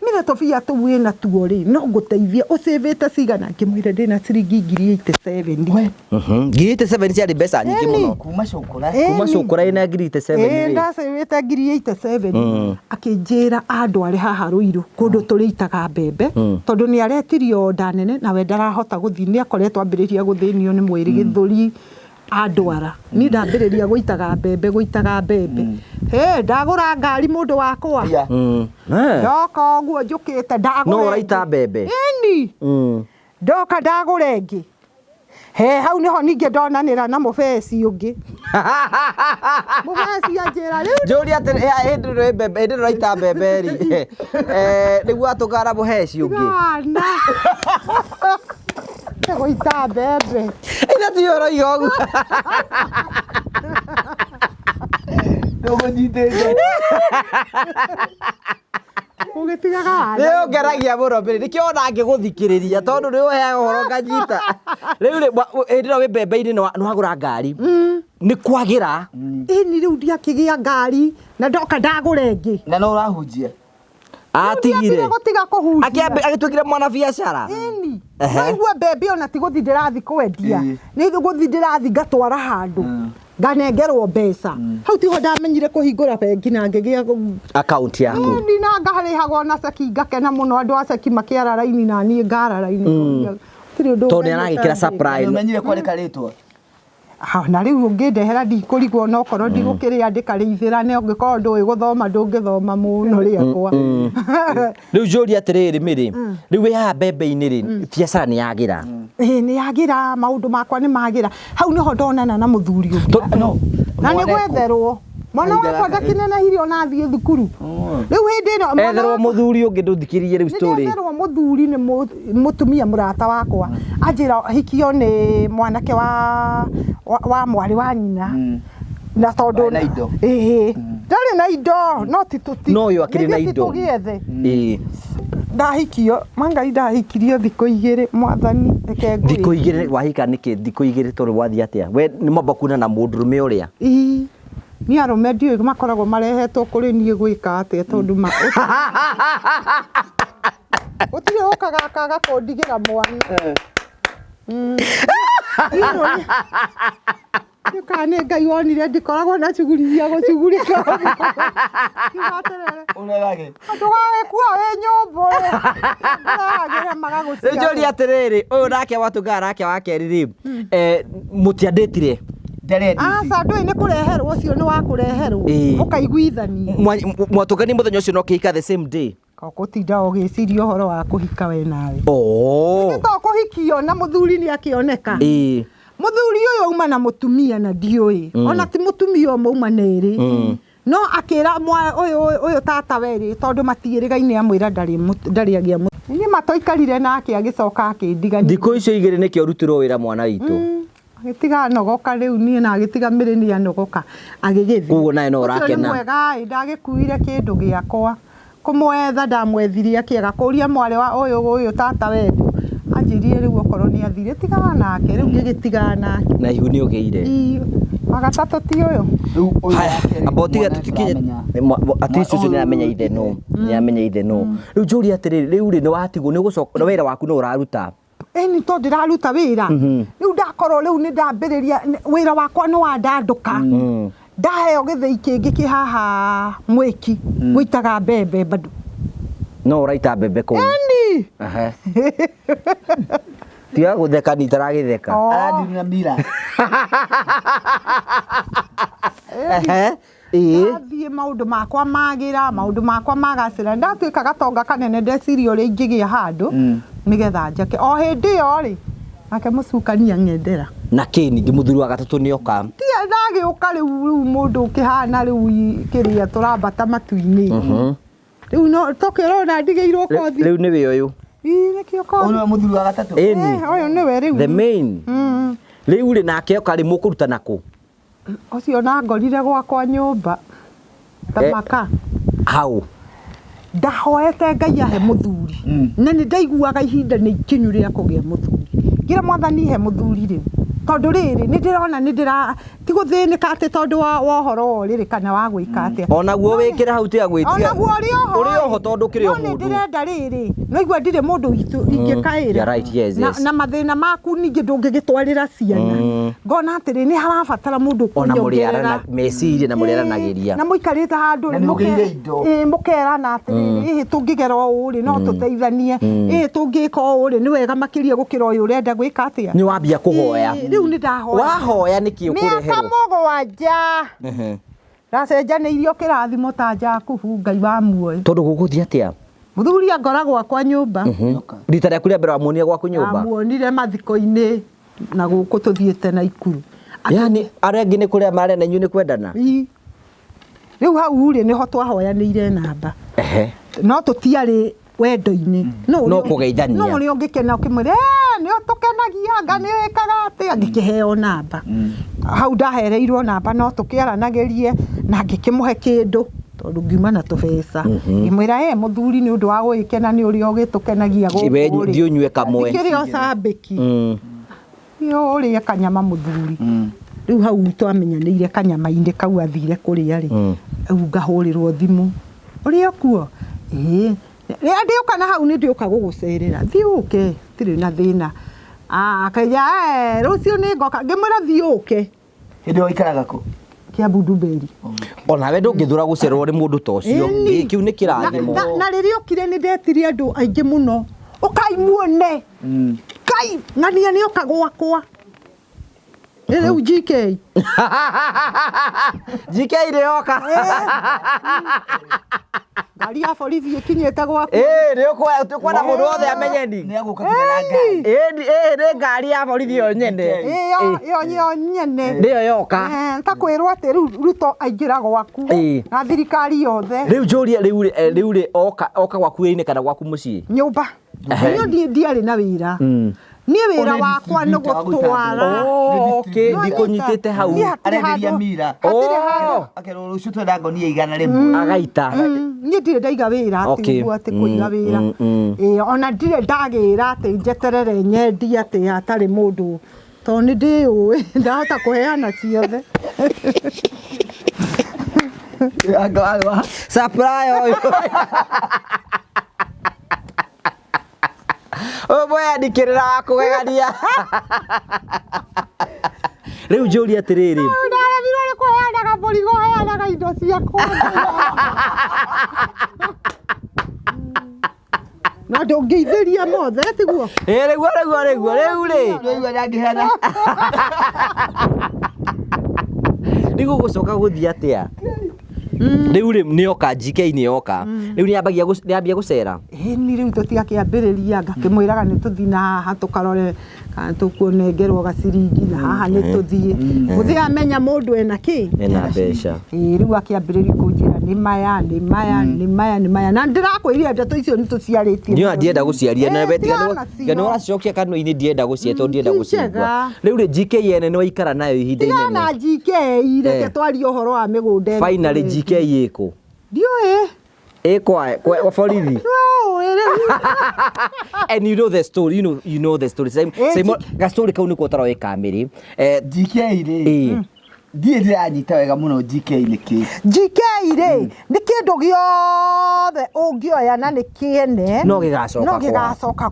[SPEAKER 1] mire tũbia tũu wĩna tuo rĩ, no ngũteithie ũcĩvĩte cigana? Ngĩmwĩra ndĩna ciringi 87,000.
[SPEAKER 2] 87,000 ciarĩ mbeca nyingĩ mũno.
[SPEAKER 3] Kuma cũkũra.
[SPEAKER 2] Kuma cũkũra ĩna 87,000
[SPEAKER 1] rĩ. Ndacĩvĩte 87,000. Akĩnjĩra andware haha Rũirũ kũndũ tũrĩitaga mbembe, tondũ nĩ aretirio nda nene nawe ndarahota gũthiĩ, nĩ akoretwo ambĩrĩria gũthĩnio nĩ mwĩrĩ gĩthũri andwara. Niĩ ndambĩrĩria gũitaga mbembe, gũitaga mbembe. Hĩ, ndagũra ngari mũndũ wakwa. Ndoka ũguo njũkĩte ndagũra.
[SPEAKER 2] No ũraita mbembe?
[SPEAKER 1] Ĩni. Ndoka ndagũra ĩngĩ. He hau niho ningĩ ndonanĩra na mũbeci ũngĩ. Mũbeci anjĩra rĩu
[SPEAKER 2] Njũria atĩrĩ, hĩndĩ ĩno mbembe, hĩndĩ ĩno ũraita mbembe rĩ, nĩguo atũgara mũheci ũngĩ.
[SPEAKER 1] Tigana. Gũita mbembe.
[SPEAKER 2] Ina ti ũroiga ũguo.
[SPEAKER 3] Ndũgũnyitĩte.
[SPEAKER 1] Ũgĩtigaga
[SPEAKER 2] Nĩ ũngeragia mũno mbere, nĩkĩo ona ngĩgũthikĩrĩria tondũ nĩ ũheaga ũhoro nganyita. Rĩu rĩ, hĩndĩ ĩno wĩ mbembe-inĩ nĩ wagũra ngari. Nĩ kwagĩra.
[SPEAKER 1] Ĩni rĩu ndiakĩgĩa ngari na ndoka ndagũra ĩngĩ.
[SPEAKER 3] Na no ũrahunjia.
[SPEAKER 2] Atigire.
[SPEAKER 1] Gũtiga kũhunjia.
[SPEAKER 2] Agĩtuĩkire mwana biacara.
[SPEAKER 1] Ĩni. Waigua mbembe ona ti gũthiĩ ndĩrathiĩ kwendia. Nĩ gũthiĩ ndĩrathiĩ ngatwara handũ. Nganengerwo mbeca. Hau tiho ndamenyire kũhingũra bengi na ngĩgĩa
[SPEAKER 2] Account yaku.
[SPEAKER 1] Ĩni na ngarĩhagwo na ceki ngakena mũno andũ a ceki makĩara raini na niĩ ngara raini. Gũtirĩ ũndũ
[SPEAKER 2] Tondũ nĩ aragĩkĩra
[SPEAKER 1] ũngĩnyita.
[SPEAKER 2] supply.
[SPEAKER 3] Nĩ ũmenyire kwandĩka rĩtwa?
[SPEAKER 1] Na rĩu ũngĩndehera ndikũrigwo no korwo ndigũkĩrĩandĩka rĩithĩrane ũngĩkorwo ndũĩ gũthoma ndũngĩthoma mũno rĩakwa.
[SPEAKER 2] Rĩu njũrie atĩrĩrĩ Mary, rĩu wĩ haha mbembe-inĩ rĩ, biacara nĩ yagĩra?
[SPEAKER 1] Ĩĩ nĩ yagĩra, maũndũ makwa nĩ magĩra. Hau nĩho ndonana na mũthuri ũngĩ.
[SPEAKER 3] No.
[SPEAKER 1] Na nĩ gwetherwo. Mwana wakwa ndakinenehirie ona athiĩ thukuru. Rĩu hĩndĩ ĩno mwana
[SPEAKER 2] Etherwo mũthuri ũngĩ ndũthikĩrĩrie rĩu story.
[SPEAKER 1] Nĩndetherwo mũthuri nĩ mũtumia mũrata wakwa. Anjĩra hikio nĩ mwanake wa mwarĩ wa nyina. Na tondũ
[SPEAKER 3] Na indo.
[SPEAKER 1] Ĩĩ. Ndarĩ na indo no ti tũti.
[SPEAKER 2] No ũyũ akĩrĩ na indo.
[SPEAKER 1] Tũgĩethe.
[SPEAKER 2] Ĩĩ.
[SPEAKER 1] Ndahikio, mangai ndahikirio thikũ igĩrĩ mwathani reke ngwĩre.
[SPEAKER 2] Thikũ igĩrĩ wahika nĩkĩ thikũ igĩrĩ tondũ wathiĩ atĩa? We nĩ mwamba kuona na mũndũrũme ũrĩa.
[SPEAKER 1] Ii. Niĩ arũme ndiũĩ makoragwo marehetwo kũrĩ niĩ gwĩka atĩa tondũ ma gũtirĩ ũkaga akaga kũndigĩra mwana. Niĩ kana nĩ Ngai wonire ndikoragwo na cuguri cia gũcugurĩka. Kiuga atĩrĩrĩ,
[SPEAKER 3] Ũrerage.
[SPEAKER 1] ndũgagĩkua wĩ nyũmbũ ĩ. Ndũragĩre
[SPEAKER 2] Rĩu
[SPEAKER 1] magagũciara.
[SPEAKER 2] njũrie atĩrĩrĩ, ũyũ nake watũngana nake wa kerĩ rĩ, mũtiandĩtire.
[SPEAKER 3] Ndarendete.
[SPEAKER 1] Aca ndũĩ nĩ kũreherwo ũcio nĩ wa kũreherwo
[SPEAKER 2] Ĩĩ.
[SPEAKER 1] mũkaiguithania.
[SPEAKER 2] Mwatũngani mũthenya ũcio no kĩhika the same day.
[SPEAKER 1] Gũtinda ũgĩciria ũhoro wa kũhika we nawe.
[SPEAKER 2] Oh.
[SPEAKER 1] To kũhikio na mũthuri nĩ akĩoneka.
[SPEAKER 2] Ĩĩ.
[SPEAKER 1] Mũthuri ũyũ auma na mũtumia na ndiũĩ. Ona ti mũtumia ũmwe auma na ĩrĩ. No akĩra ũyũ ũyũ tata werĩ tondũ matiĩrĩgaine amwĩra ndarĩ ndarĩ agĩa Niĩ matũikarire nake agĩcoka akĩndiga.
[SPEAKER 2] Thikũ icio igĩrĩ nĩkĩo ũrutirwo wĩra mwana witũ.
[SPEAKER 1] Agĩtiga anogoka rĩu niĩ na agĩtiga mĩrĩ nĩ anogoka agĩgĩthiĩ.
[SPEAKER 2] Koguo nawe no
[SPEAKER 1] Ũcio nĩ
[SPEAKER 2] ũrakena.
[SPEAKER 1] mwega ĩ ndagĩkuire kĩndũ gĩakwa. Kũmwetha ndamwethirie akĩaga kũria mwarĩ wa ũyũ ũyũ tata wethu. Anjĩrire rĩu okorwo nĩ athire tigana nake rĩu ngĩgĩtigana nake.
[SPEAKER 2] Na ihu nĩ ũgĩire.
[SPEAKER 1] Ii, wagatatũ ti ũyũ.
[SPEAKER 3] Rĩu ũyũ
[SPEAKER 2] Haya,
[SPEAKER 3] wa kerĩ
[SPEAKER 2] amba ũtige
[SPEAKER 3] mwana
[SPEAKER 2] tũtikinye
[SPEAKER 3] nĩtũramenya.
[SPEAKER 2] at least ũcio nĩaramenya ithe no nĩaramenya ithe no rĩu njũrie atĩrĩrĩ rĩu rĩ nĩ watigwo nĩ ũgũcoka na wĩra waku no ũraruta
[SPEAKER 1] Ĩni to ndĩraruta wĩra. Rĩu ndakorwo rĩu nĩ ndambĩrĩria wĩra wakwa nĩ wandandũka. Ndaheo gĩthĩi kĩngĩ kĩ haha mwĩki gũitaga mbembe bado.
[SPEAKER 2] No ũraita mbembe kũu.
[SPEAKER 1] Ĩni.
[SPEAKER 2] Ehe. Tiga gũtheka ni itaragĩtheka.
[SPEAKER 3] Aradiri na mira.
[SPEAKER 2] Ehe. Ĩĩ.
[SPEAKER 1] Ndathiĩ maũndũ makwa magĩra maũndũ makwa magacĩra ndatuĩka gatonga kanene ndeciria ũrĩa ingĩgĩa handũ nĩgetha njake o hĩndĩ ĩyo rĩ nake mũcukani ang'endera
[SPEAKER 2] Na kĩ ningĩ mũthuri wa gatatũ nĩoka.
[SPEAKER 1] tia ndagĩũka rĩu rĩu mũndũ ũkĩhana rĩu kĩrĩa tũrambata matu-inĩ rĩu no tũkĩrona ndigĩirwo kothi
[SPEAKER 2] Rĩu nĩwe ũyũ.
[SPEAKER 1] Ii, nĩkĩo
[SPEAKER 3] Ũyũ
[SPEAKER 1] kothi
[SPEAKER 3] nĩwe mũthuri wa gatatũ.
[SPEAKER 2] Ĩni.
[SPEAKER 1] Ũyũ nĩwe rĩu
[SPEAKER 2] The main. Rĩu rĩ nake oka rĩ mũkũruta nakũ?
[SPEAKER 1] Ũcio nangorire gwakwa nyũmba thamaka
[SPEAKER 2] Hau.
[SPEAKER 1] Ndahoete Ngai ahe mũthuri na nĩ ndaiguaga ihinda nĩ ikinyu rĩa kũgĩa mũthuri ngira mwathani he mũthuri rĩu tondũ rĩrĩ nĩ ndĩrona nĩ ndĩra ti gũthĩnĩka atĩ tondũ wa ũhoro wa ũrĩrĩ kana wa gwĩka atĩa
[SPEAKER 2] Onaguo wĩkĩre hau tiga gwĩtia.
[SPEAKER 1] Onaguo ũrĩ oho
[SPEAKER 2] Ũrĩ oho tondũ ũkĩrĩ o
[SPEAKER 1] no nĩ
[SPEAKER 2] mũndũ.
[SPEAKER 1] ndĩrenda rĩrĩ no igua ndirĩ mũndũ witũ ingĩkaĩra
[SPEAKER 2] You're right, yes, yes.
[SPEAKER 1] na mathĩna maku ningĩ ndũngĩgĩtwarĩra ciana ngona atĩrĩ nĩ harabatara mũndũ
[SPEAKER 2] Ona
[SPEAKER 1] ũkũnyongerera
[SPEAKER 2] mũrĩarana meciria na mũrĩaranagĩria.
[SPEAKER 1] na mũikarĩte handũ
[SPEAKER 3] Na nĩ ũgĩire indo.
[SPEAKER 1] Mũkerana atĩrĩrĩ ĩhĩ tũngĩgera ũũ rĩ no tũteithanie ĩhĩ tũngĩka ũũ rĩ nĩ wega makĩria gũkĩra ũyũ ũrenda gwĩka atĩa
[SPEAKER 2] Nĩ wambia kũhoya.
[SPEAKER 1] Rĩu nĩ ndahoya
[SPEAKER 2] Wahoya nĩkĩ
[SPEAKER 1] mĩaka
[SPEAKER 2] ũkũreherwo?
[SPEAKER 1] mũgwanja ndacenjanĩirio kĩrathimo ta Jakubu Ngai wa muoyo
[SPEAKER 2] Tondũ gũgũthiĩ atĩa?
[SPEAKER 1] mũthuri angora gwakwa nyũmba
[SPEAKER 2] Rita rĩaku rĩa mbere wamuonire gwaku nyũmba?
[SPEAKER 1] Ndamuonire mathiko-inĩ na gũkũ tũthiĩte na ikuru
[SPEAKER 2] Yani arĩa angĩ nĩ kũrĩa marĩa na inyuĩ nĩ kwendana?
[SPEAKER 1] Ii. Rĩu hau rĩ nĩho twahoyanĩire namba
[SPEAKER 2] Ehe.
[SPEAKER 1] no tũtiarĩ wendo-inĩ
[SPEAKER 2] No kũgeithania.
[SPEAKER 1] no ũrĩa ũngĩkena ũkĩmwĩra nĩ ũtũkenagia anga nĩ wĩkaga atĩa ngĩkĩheo namba hau ndahereirwo namba no tũkĩaranagĩrie na ngĩkĩmũhe kĩndũ tondũ ngiuma na tũbeca ngĩmwĩra mũthuri nĩ ũndũ wa gũgĩkena nĩ ũrĩa ũgĩtũkenagia gũkũ
[SPEAKER 2] We
[SPEAKER 1] rĩ.
[SPEAKER 2] thiĩ ũnyue kamwe.
[SPEAKER 1] Ndikĩrĩ o cambĩki Thiĩ ũrĩe kanyama mũthuri rĩu hau twamenyanĩire kanyama-inĩ kau athire kũrĩa rĩ rĩu ngahũrĩrwo thimũ ũrĩ o kuo ĩĩ rĩrĩa ndĩũka na hau nĩ ndĩũka gũgũcerera thiĩ ũke tirĩ na thĩna akauga rũciũ nĩ ngoka ngĩmwĩra thiĩ ũke
[SPEAKER 3] Hĩndĩ ĩyo ũikaraga kũ?
[SPEAKER 1] Kiambu Ndumberi
[SPEAKER 2] Onawe ndũngĩthũra gũcererwo nĩ mũndũ ta ũcio.
[SPEAKER 1] Ĩni.
[SPEAKER 2] Kĩu nĩ kĩrathimo.
[SPEAKER 1] Na rĩrĩa okire nĩ ndetire andũ aingĩ mũno ũkai muone kai ng'ania nĩ oka gwakwa rĩu GK
[SPEAKER 2] GK nĩ yoka.
[SPEAKER 1] Ngari ya borithi ĩkinyĩte gwaku.
[SPEAKER 2] Ĩĩ nĩ ũkwenda mũndũ wothe amenye ni.
[SPEAKER 3] Nĩ egũka nginya na ngari.
[SPEAKER 2] Ĩĩ nĩ ngari ya borithi yo nyene.
[SPEAKER 1] Ĩyo ĩyo nyene.
[SPEAKER 2] Nĩyo yoka.
[SPEAKER 1] Ta kwĩrwo atĩ rĩu Ruto aingĩra gwaku na thirikari yothe.
[SPEAKER 2] Rĩu njũrie rĩu rĩu rĩ oka oka gwaku wĩra-inĩ kana gwaku mũciĩ?
[SPEAKER 1] Nyũmba. Niĩ ndiarĩ na wĩra. Niĩ wĩra
[SPEAKER 3] Ũrĩ
[SPEAKER 1] wakwa nĩ
[SPEAKER 3] distributor wa gũita
[SPEAKER 1] gũtwara.
[SPEAKER 3] mbeũ.
[SPEAKER 2] Oh, okay,
[SPEAKER 1] No,
[SPEAKER 2] ndikũnyitĩte hau.
[SPEAKER 1] Niĩ hatirĩ
[SPEAKER 3] Arenderia
[SPEAKER 1] handũ-
[SPEAKER 3] mira.
[SPEAKER 1] hatirĩ
[SPEAKER 2] Oh.
[SPEAKER 1] handũ.
[SPEAKER 3] Akerwo rũciũ twenda ngonia 100.
[SPEAKER 2] Agaita.
[SPEAKER 1] Niĩ ndirĩ ndaiga wĩra atĩ
[SPEAKER 2] Okay.
[SPEAKER 1] ũguo atĩ kũiga wĩra. Ĩĩ, ona ndirĩ ndagĩra atĩ njeterere nyendie atĩ hatarĩ mũndũ tondũ nĩ ndĩũĩ ndahota kũheana ciothe.
[SPEAKER 3] Anga warĩ wa
[SPEAKER 2] Supply ũyũ. Ũyũ mweyandĩkĩrĩra wa kũgegania. Rĩu njũrie atĩrĩrĩ.
[SPEAKER 1] Ndaremirwo nĩ kũheanaga mũrigo heanaga indo ciakwa. Na ndũngĩithĩria mothe tiguo?
[SPEAKER 2] Ĩ rĩguo rĩguo rĩguo rĩu rĩ.
[SPEAKER 3] Rĩu ndangĩheana.
[SPEAKER 2] Rĩu gũgũcoka gũthiĩ atĩa? Rĩu rĩ nĩoka GK nĩoka. Rĩu nĩambagia nĩambia gũcera.
[SPEAKER 1] Ĩni rĩu tũtigakĩambĩrĩria ngakĩmwĩraga nĩ tũthiĩ na haha tũkarore kana tũkũnengerwo gaciringi na haha nĩ tũthiĩ. Mũthĩ amenya mũndũ ena kĩ?
[SPEAKER 2] Ena mbeca.
[SPEAKER 1] Ĩĩ rĩu akĩambĩrĩria kũnjĩra nĩ maya nĩ maya nĩ maya nĩ maya na ndĩrakwĩrire ndeto icio nĩ tũciarĩtie.
[SPEAKER 2] Niĩ ona ndienda gũciaria na
[SPEAKER 1] Ĩĩ,
[SPEAKER 2] we tiga
[SPEAKER 1] tigana
[SPEAKER 2] tiga nĩ
[SPEAKER 1] nacio.
[SPEAKER 2] ũracicokia kanua-inĩ ndienda gũciaria tondũ ndienda
[SPEAKER 1] Ti
[SPEAKER 2] gũcigua.
[SPEAKER 1] njega.
[SPEAKER 2] Rĩu rĩ GK yene nĩ waikara nayo ihinda
[SPEAKER 1] Tigana na
[SPEAKER 2] inene.
[SPEAKER 1] GK reke twarie ũhoro wa mĩgũnda ĩno
[SPEAKER 2] Finally
[SPEAKER 1] tũrĩ.
[SPEAKER 2] GK ĩkũ?
[SPEAKER 1] Ndiũĩ.
[SPEAKER 2] Ĩ kwa kwa borithi.
[SPEAKER 1] Nĩũĩ rĩu.
[SPEAKER 2] And you know the story, you know the story. Same
[SPEAKER 1] Ĩ,
[SPEAKER 2] same ga story kau nĩko ũtaroĩ kamĩrĩ.
[SPEAKER 3] GK rĩ.
[SPEAKER 2] Ĩ.
[SPEAKER 3] Ndiĩ ndĩranyita wega mũno GK nĩ kĩ.
[SPEAKER 1] GK rĩ nĩ kĩndũ gĩothe ũngĩoya na nĩ kĩene
[SPEAKER 2] No gĩgacoka
[SPEAKER 1] no
[SPEAKER 2] kwao.
[SPEAKER 1] gĩgacoka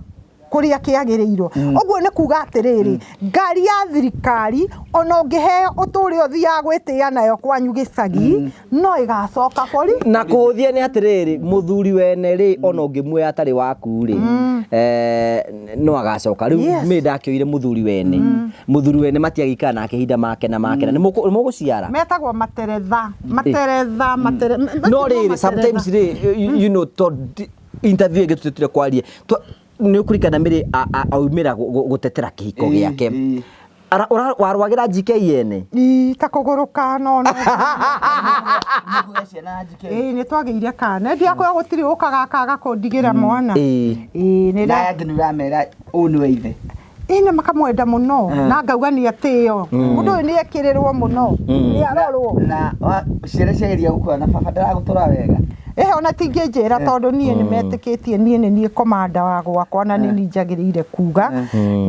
[SPEAKER 1] kũrĩa kĩagĩrĩirwo. Ũguo nĩ kuga atĩrĩrĩ, ngari ya thirikari ona ũngĩheo ũtũre ũthiaga gwĩtĩa nayo kwanyu gĩcagi no ĩgacoka bori.
[SPEAKER 2] Na kũhũthia nĩ atĩrĩrĩ, mũthuri wene rĩ ona ũngĩmuoya atarĩ waku rĩ no agacoka. Rĩu
[SPEAKER 1] Yes.
[SPEAKER 2] mĩ ndakĩoire mũthuri wene. Mũthuri wene matiagĩikara nake ihinda make na make na nĩ mũgũciara.
[SPEAKER 1] Metagwo materetha materetha
[SPEAKER 2] No rĩrĩ sometimes rĩ you know tondũ interview ĩngĩ tũtire kwaria nĩ ũkũririkana mĩrĩ aumĩra gũtetera kĩhiko gĩake. Warwagĩra GK yene.
[SPEAKER 1] Ta kũgũrũ kanono.
[SPEAKER 3] Nĩkũgĩa ciana na GK.
[SPEAKER 1] Ĩĩ nĩ twagĩire kana ndiakwĩra gũtirĩ ũkaga akaga kũndigĩra mwana.
[SPEAKER 2] Ĩĩ.
[SPEAKER 1] Ĩĩ nĩ
[SPEAKER 3] Na aya angĩ nĩ ũramera ũyũ nĩwe ithe.
[SPEAKER 1] Ĩĩ na makamwenda mũno na ngauga nĩ atĩo mũndũ ũyũ nĩ ekĩrĩrwo mũno nĩ arorwo.
[SPEAKER 3] Na ciana ciageria gũkũra na baba ndaragũtũra wega.
[SPEAKER 1] Ĩhĩ ona tingĩnjĩra tondũ niĩ nĩ metĩkĩtie niĩ nĩ niĩ komanda wa gwakwa na nĩ niĩ njagĩrĩire kuga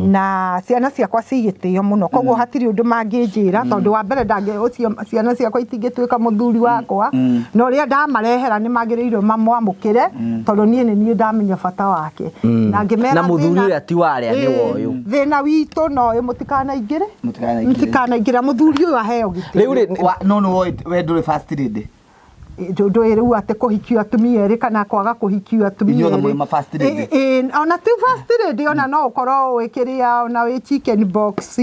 [SPEAKER 1] na ciana ciakwa ci gĩtĩo mũno koguo hatirĩ ũndũ mangĩnjĩra tondũ wa mbere ũcio ciana ciakwa itingĩtuĩka mũthuri wakwa na ũrĩa ndamarehera nĩ magĩrĩirwo mamwamũkĩre tondũ niĩ nĩ niĩ ndamenya bata wake na ngĩmera
[SPEAKER 2] Na mũthuri
[SPEAKER 1] thĩna-
[SPEAKER 2] ũrĩa ti wa arĩa nĩ wa ũyũ.
[SPEAKER 1] Thĩna witũ no ũyũ mũtikanaingĩre
[SPEAKER 3] Mũtikanaingĩre.
[SPEAKER 1] mũtikanaingĩre mũthuri ũyũ aheo gĩtĩo.
[SPEAKER 2] Rĩu rĩ
[SPEAKER 3] No nĩ we ndũrĩ first lady.
[SPEAKER 1] Ndũĩ rĩu atĩ kũhikio atumia erĩ kana kwaga kũhikio atumia
[SPEAKER 3] Inyuothe
[SPEAKER 1] erĩ.
[SPEAKER 3] mũrĩ ma first lady.
[SPEAKER 1] Ĩĩ, ona ti first lady ona no ũkorwo wĩ kĩrĩa ona wĩ chicken box.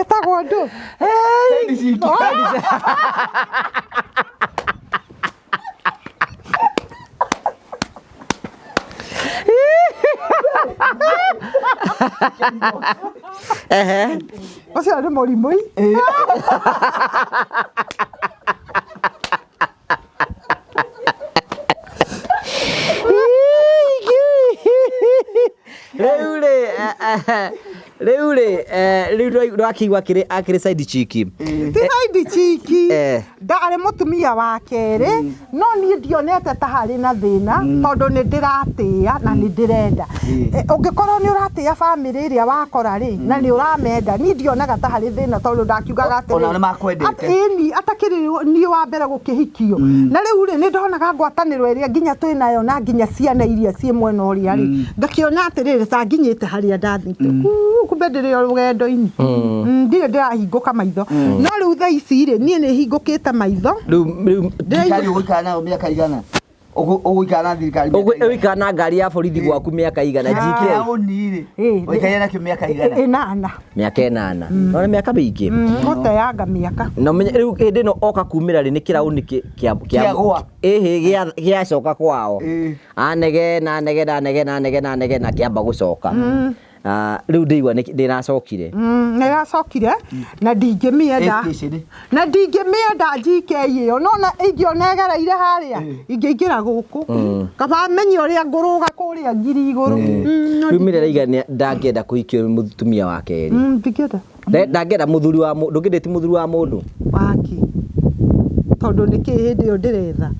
[SPEAKER 1] Ĩtagwo ndũ?
[SPEAKER 2] Ehe.
[SPEAKER 1] Ũcio nĩ mũrimũ.
[SPEAKER 2] Rĩu rĩ rĩu rĩ rĩu ndwakĩigua akĩrĩ side chick.
[SPEAKER 1] Ti side chick. Ndarĩ mũtumia wa kerĩ no niĩ ndionete ta harĩ na thĩna tondũ nĩ ndĩratĩĩa na nĩ ndĩrenda. Ũngĩkorwo nĩ ũratĩĩa bamĩrĩ ĩrĩa wakora rĩ na nĩ ũramenda niĩ ndionaga ta harĩ thĩna tondũ ndakiugaga atĩrĩ
[SPEAKER 3] Ona nĩ makwendete.
[SPEAKER 1] Ĩni atakĩrĩ niĩ wa mbere gũkĩhikio. Na rĩu rĩ nĩ ndonaga ngwatanĩro ĩrĩa nginya twĩ nayo na nginya ciana iria ciĩ mwena ũrĩa rĩ ngakĩona atĩrĩrĩ ta nginyĩte harĩa ndathiĩte. Kumbe ndĩrĩ o rũgendo-inĩ. Ndirĩ ndĩrahingũka maitho. No rĩu thaa ici rĩ niĩ nĩ hingũkĩte maitho.
[SPEAKER 2] Rĩu rĩu
[SPEAKER 3] Thirikari ũgũikara nayo mĩaka igana? Ũgũikara na thirikari mĩaka igana?
[SPEAKER 2] ũgũikara na ngari ya borithi gwaku mĩaka igana GK?
[SPEAKER 3] Kĩraũni rĩ, ũikarire nakĩo mĩaka igana?
[SPEAKER 1] Ĩnana.
[SPEAKER 2] Mĩaka ĩnana. No nĩ mĩaka mĩingĩ.
[SPEAKER 1] Gũteanga mĩaka.
[SPEAKER 2] Na ũmenye rĩu hĩndĩ ĩno oka kumĩra rĩ nĩ kĩraũni
[SPEAKER 3] Kĩagũa.
[SPEAKER 2] ĩhĩ gĩacoka kwao. Anegena anegena anegena anegena anegena kĩamba gũcoka. Rĩu ndĩigua ndĩracokire.
[SPEAKER 1] Nĩracokire na ndingĩmĩenda.
[SPEAKER 3] Ĩ station.
[SPEAKER 1] Na ndingĩmĩenda GK ĩyo, nona ingĩona ĩgereire harĩa ingĩingĩra gũkũ, kaba menye ũrĩa ngũrũga kũrĩa ngiri igũrũ. No
[SPEAKER 2] Rĩu Mary araiga ndangĩenda kũhikio nĩ mũtumia wa kerĩ.
[SPEAKER 1] Ndingĩenda.
[SPEAKER 2] Ndangĩenda mũthuri wa mũndũ, ndũngĩndĩti mũthuri wa mũndũ.
[SPEAKER 1] Waki tondũ nĩkĩ hĩndĩ ĩyo ndĩretha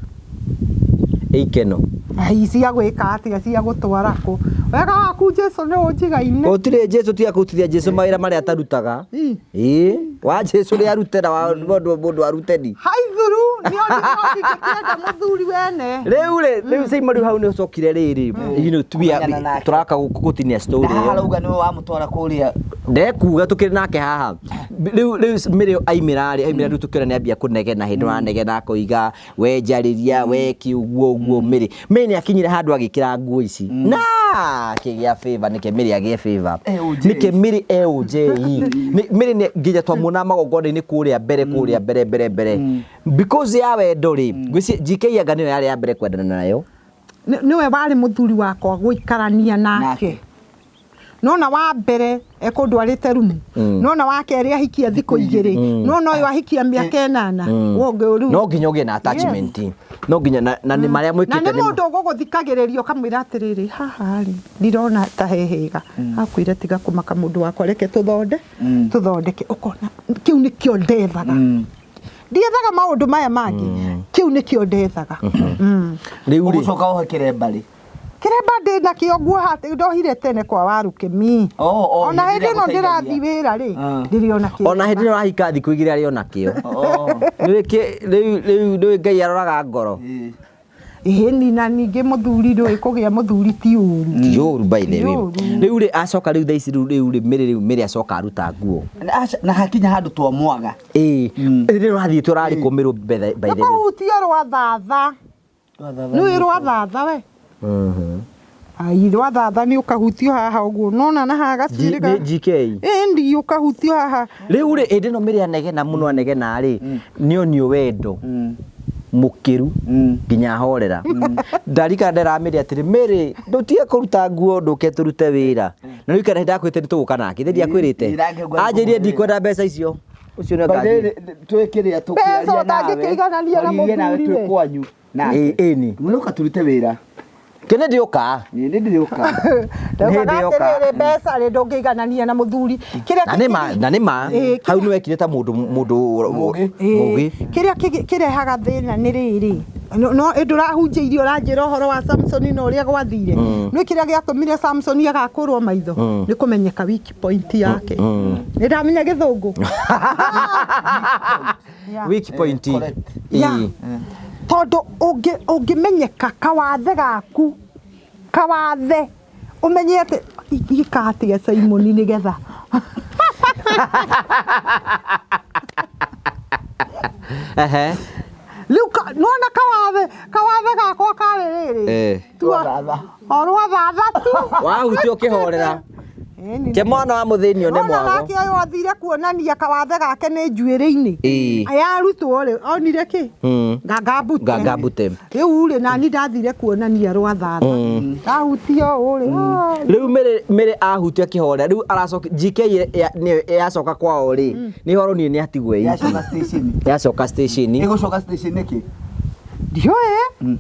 [SPEAKER 2] Ĩikeno.
[SPEAKER 1] Ai, cia gwĩka atĩa, cia gũtwara kũ? Wega waku Jesu nĩ ũnjigaine.
[SPEAKER 2] Gũtirĩ Jesu tiga kũrutithia Jesu mawĩra marĩa atarutaga.
[SPEAKER 1] Ĩ.
[SPEAKER 2] Ĩĩ, wa Jesu rĩ arute na wa mũndũ aruteni.
[SPEAKER 1] Haithuru nĩ ndingĩkĩenda mũthuri wene.
[SPEAKER 2] Rĩu rĩ, rĩu Simon rĩu hau nĩ ũcokire rĩrĩ. You know,
[SPEAKER 3] Kũmenyana nake.
[SPEAKER 2] Tũraka gũtinia story.
[SPEAKER 3] Na haha arauga nĩwe wamũtwara kũrĩa.
[SPEAKER 2] Ndekuga tukĩrĩ nake haha. Rĩu rĩu Mary aimĩra rĩ, aimĩra rĩu tũkĩona nĩ ambia kũnegena, hĩndĩ aranegena akoiga we njarĩria, we kĩ ũguo ũguo Mary. Mary nĩ akinyire handũ agĩkĩra nguo ici. Na akĩgĩa favor, nĩke Mary agĩe favor.
[SPEAKER 3] AOJ.
[SPEAKER 2] Nĩke Mary AOJ. Mary nĩ nginya twamuona magongona-inĩ kũrĩa mbere, kũrĩa mbere mbere mbere. Because ya wendo rĩ, ngwĩciria GK anga nĩyo yarĩ ya mbere kwendana nayo.
[SPEAKER 1] Nĩwe warĩ mũthuri wakwa gũikarania nake. Nona wa mbere ekũndwarĩte rumu, nona wa kerĩ ahikia thikũ igĩrĩ, nona ũyũ ahikia mĩaka ĩnana. Ũngĩ rĩu
[SPEAKER 2] No nginya ũgĩe na attachment. No nginya na nĩ marĩa
[SPEAKER 1] na
[SPEAKER 2] mwĩkĩte
[SPEAKER 1] nĩ mũndũ ũgũgũthikagĩrĩria ũkamwĩra atĩrĩrĩ, haha rĩ ndirona ta he hega, akwĩra tiga kũmaka mũndũ wakwa, reke tũthonde tũthondeke, ũkona kĩu nĩkĩo ndethaga. Ndiethaga maũndũ maya mangĩ, kĩu nĩkĩo ndethaga.
[SPEAKER 2] Rĩu rĩ,
[SPEAKER 3] Ũgũcoka wohe kĩremba rĩ?
[SPEAKER 1] Kĩremba ndĩ nakĩo nguoha atĩ ndohire tene kwa Warũkĩmi.
[SPEAKER 3] Oh,
[SPEAKER 1] Ona
[SPEAKER 3] hĩndĩ
[SPEAKER 1] hĩndĩ
[SPEAKER 3] ĩrĩa
[SPEAKER 1] ĩno ndĩrathiĩ
[SPEAKER 3] agũteithagia.
[SPEAKER 1] wĩra rĩ, ndĩrĩ ona kĩremba.
[SPEAKER 2] Ona hĩndĩ ĩno ahika thikũ igĩrĩ arĩ ona kĩo. Nĩũĩ rĩu rĩu nĩũĩ Ngai aroraga ngoro.
[SPEAKER 1] Ĩni, na ningĩ mũthuri ndũĩ kũgĩa mũthuri ti ũru.
[SPEAKER 2] Ti ũru by the way.
[SPEAKER 1] Ti ũru.
[SPEAKER 2] Rĩu rĩ acoka rĩu thaa ici rĩu rĩu rĩ Mary rĩu Mary acoka aruta nguo.
[SPEAKER 3] Na hakinya handũ twamwaga.
[SPEAKER 2] Ĩĩ. Rĩrĩa ũrathiĩ ũrarĩ kũ Mary by the
[SPEAKER 1] Nĩ
[SPEAKER 2] way?
[SPEAKER 1] kũhutio rwa thatha. Nĩũĩ rwa thatha we? Ai, rwa thatha nĩ ũkahutio haha ũguo. Nona na haha gacuĩrĩ
[SPEAKER 2] Nĩ GK.
[SPEAKER 1] Ĩndi ũkahutio haha.
[SPEAKER 2] Rĩu rĩ hĩndĩ ĩno Mary anegena mũno anegena rĩ, nĩonio wendo mũkĩru nginya ahorera. Ndarikana ndera Mary atĩrĩ, Mary ndũtige kũruta nguo ndũke tũrute wĩra. Na rĩu kana ndakwĩrĩte nĩ tũgũka nake, ithe ndiakwĩrĩte. Anjĩrire ndikwenda mbeca icio. Ũcio nĩ ngathiĩ.
[SPEAKER 3] Twĩ kĩrĩa
[SPEAKER 1] Mbeca
[SPEAKER 3] tũkĩaria nawe.
[SPEAKER 1] ũtangĩkĩiganania na
[SPEAKER 3] Twaririe nawe
[SPEAKER 1] mũthuri
[SPEAKER 3] twĩ
[SPEAKER 1] we.
[SPEAKER 3] kwanyu. Nake.
[SPEAKER 2] Ĩni.
[SPEAKER 3] Mũrũka tũrute wĩra.
[SPEAKER 2] Kĩnĩ ndĩũka.
[SPEAKER 3] Nĩ ndĩrĩũka.
[SPEAKER 1] Ndaugaga
[SPEAKER 2] Nĩ hĩndĩ yoka.
[SPEAKER 1] atĩrĩrĩ, mbeca rĩ ndũngĩiganania na mũthuri. Kĩrĩa
[SPEAKER 2] Na nĩ ma, na nĩ ma. Hau nĩ wekire ta mũndũ mũndũ
[SPEAKER 3] Mũũgĩ.
[SPEAKER 2] mũũgĩ.
[SPEAKER 1] Kĩrĩa kĩrehaga thĩna nĩ rĩrĩ, no ndũrahunjĩirie ũranjĩra ũhoro wa Samsoni na ũrĩa gwathire. Nĩ kĩrĩa gĩatũmire Samsoni agakũrwo maitho nĩ kũmenyeka weak point yake. Nĩ ndamenya gĩthũngũ. Yeah.
[SPEAKER 2] Weak point.
[SPEAKER 3] Correct.
[SPEAKER 1] Yeah. Tondũ ũngĩmenyeka kawathe gaku, kawathe ũmenye atĩ ingĩka atĩa Simoni nĩgetha.
[SPEAKER 2] Ehe.
[SPEAKER 1] Rĩu nĩwona kawathe gakwa karĩ rĩrĩ.
[SPEAKER 3] Rwa thatha.
[SPEAKER 1] O rwa thatha tu.
[SPEAKER 2] Wahutio ũkĩhorera.
[SPEAKER 1] Ĩni.
[SPEAKER 2] Ke mwana wa mũthĩni one
[SPEAKER 1] Nona
[SPEAKER 2] mwago.
[SPEAKER 1] nake ũyũ athire kuonania kawathe gake nĩ njuĩrĩ-inĩ. Ayarutwo rĩ, onire kĩ? Nganga mbute.
[SPEAKER 2] Nganga mbute.
[SPEAKER 1] Rĩu rĩ, nani ndathire kuonania rwa thatha. Ndahutio ũũ rĩ.
[SPEAKER 2] Rĩu Mary ahutio akĩhorera. Rĩu aracoka GK nĩyo yacoka kwao rĩ. Nĩ horonire nĩ atigwo ĩ.
[SPEAKER 3] Yacoka station.
[SPEAKER 2] Yacoka station.
[SPEAKER 3] Ĩgũcoka station nĩkĩ?
[SPEAKER 1] Ndiũĩ.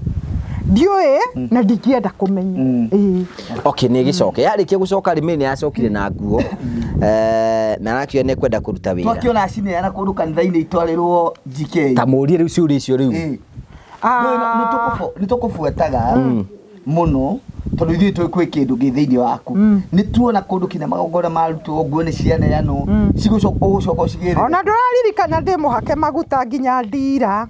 [SPEAKER 1] Ndiũĩ na ndingĩenda kũmenya. Ĩĩ.
[SPEAKER 2] Okay, nĩ ĩgĩcoke. Yarĩkia gũcoka rĩ, Mary nĩ yacokire na nguo. Na arakiuga nĩ ekwenda kũruta wĩra.
[SPEAKER 3] Twakĩona acineana kũndũ kanitha-inĩ itwarĩrwo GK.
[SPEAKER 2] Ta mũrie rĩu ciũria icio rĩu.
[SPEAKER 3] Nĩ tũkũbuataga mũno tondũ ithuĩ tũĩ kwĩ kĩndũ gĩ thĩinĩ waku. Nĩ tuona kũndũ kinya magongona marutwo nguo nĩ cianeanwo, ũgũcoka ũcigĩrĩre.
[SPEAKER 1] Ona ndũraririkana ndĩ mũhake maguta nginya ndira.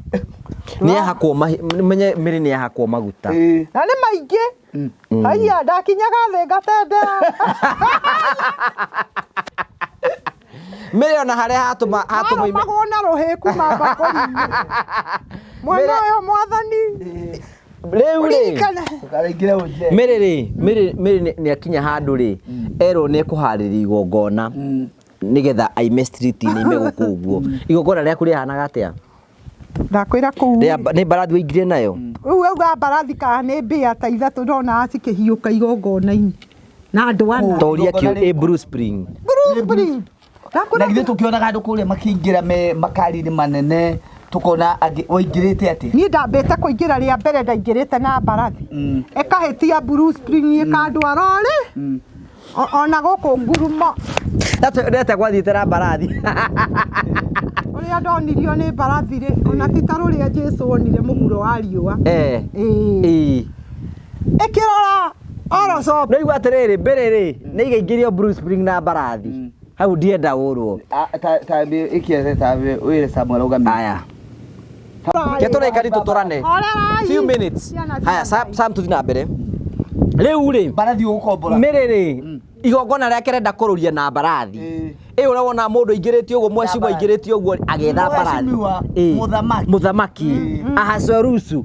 [SPEAKER 2] Nĩ ahakwo menye Mary nĩ ahakwo maguta.
[SPEAKER 1] Na nĩ maingĩ. Haiya, ndakinyaga thĩ ngatendera.
[SPEAKER 2] Mary ona harĩa hatũma ime.
[SPEAKER 1] Marũmagwo na rũhĩ kuma mbakũri-inĩ. Mwena ũyũ mwathani.
[SPEAKER 2] Rĩu rĩ.
[SPEAKER 1] Ũririkane.
[SPEAKER 3] Ndũkaraingĩre ũnje.
[SPEAKER 2] Mary rĩ, Mary nĩ akinya handũ rĩ, erwo nĩ ekũharĩria igongona nĩgetha aime street-inĩ aime gũkũ ũguo. Igongona rĩaku rĩhanaga atĩa?
[SPEAKER 1] Ndakwĩra kũu.
[SPEAKER 2] Nĩ mbarathi waingire nayo?
[SPEAKER 1] Rĩu auga mbarathi kana nĩ mbĩa ta ithatũ ndona cikĩhiũka igongona-inĩ. Na andũ ana.
[SPEAKER 2] Toria
[SPEAKER 3] Igongona
[SPEAKER 2] kĩu ĩ Blue Spring.
[SPEAKER 1] Blue Spring.
[SPEAKER 3] Na
[SPEAKER 1] Ndakwĩra
[SPEAKER 3] githĩ tũkĩonaga andũ kũrĩa makĩingĩra me makari-inĩ manene, tũkona angĩ waingĩrĩte atĩa?
[SPEAKER 1] Niĩ ndambĩte kũingĩra rĩa mbere, ndaingĩrĩte na mbarathi. Ĩkahĩtia Blue Spring, ĩkandwara ũrĩ ona gũkũ ngurumo.
[SPEAKER 2] Ndete gwathiĩte na mbarathi.
[SPEAKER 1] Ũrĩa ndonirio nĩ mbarathi rĩ, ona ti ta rũrĩa Jesũ onire mũhuro wa riũa. Ĩĩ. Ĩkĩrora Orosop.
[SPEAKER 2] No igua atĩrĩrĩ, mbere rĩ nĩ igaingĩrio Blue Spring na mbarathi hau ndienda ũrwo.
[SPEAKER 3] Ta ĩkĩete ta wĩre Samuel ũgamie.
[SPEAKER 2] Aya, ke tũrĩkani tũtũrane
[SPEAKER 1] Horerai.
[SPEAKER 2] few minutes.
[SPEAKER 1] Ciana cia
[SPEAKER 2] Haya, Sam,
[SPEAKER 1] Ngai.
[SPEAKER 2] Sam tũthiĩ na mbere rĩu rĩ
[SPEAKER 3] Mbarathi ũgũkombora.
[SPEAKER 2] mĩrĩ rĩ, igongona rĩake renda kũrũria na mbarathi. Ĩ ũrĩa wona mũndũ aingĩrĩte ũguo, mwecimu
[SPEAKER 3] mbarathi.
[SPEAKER 2] aingĩrĩte ũguo agĩetha mbarathi.
[SPEAKER 3] Mheshimiwa,
[SPEAKER 2] Ĩ.
[SPEAKER 3] mũthamaki.
[SPEAKER 2] Mũthamaki Ahasuerusu.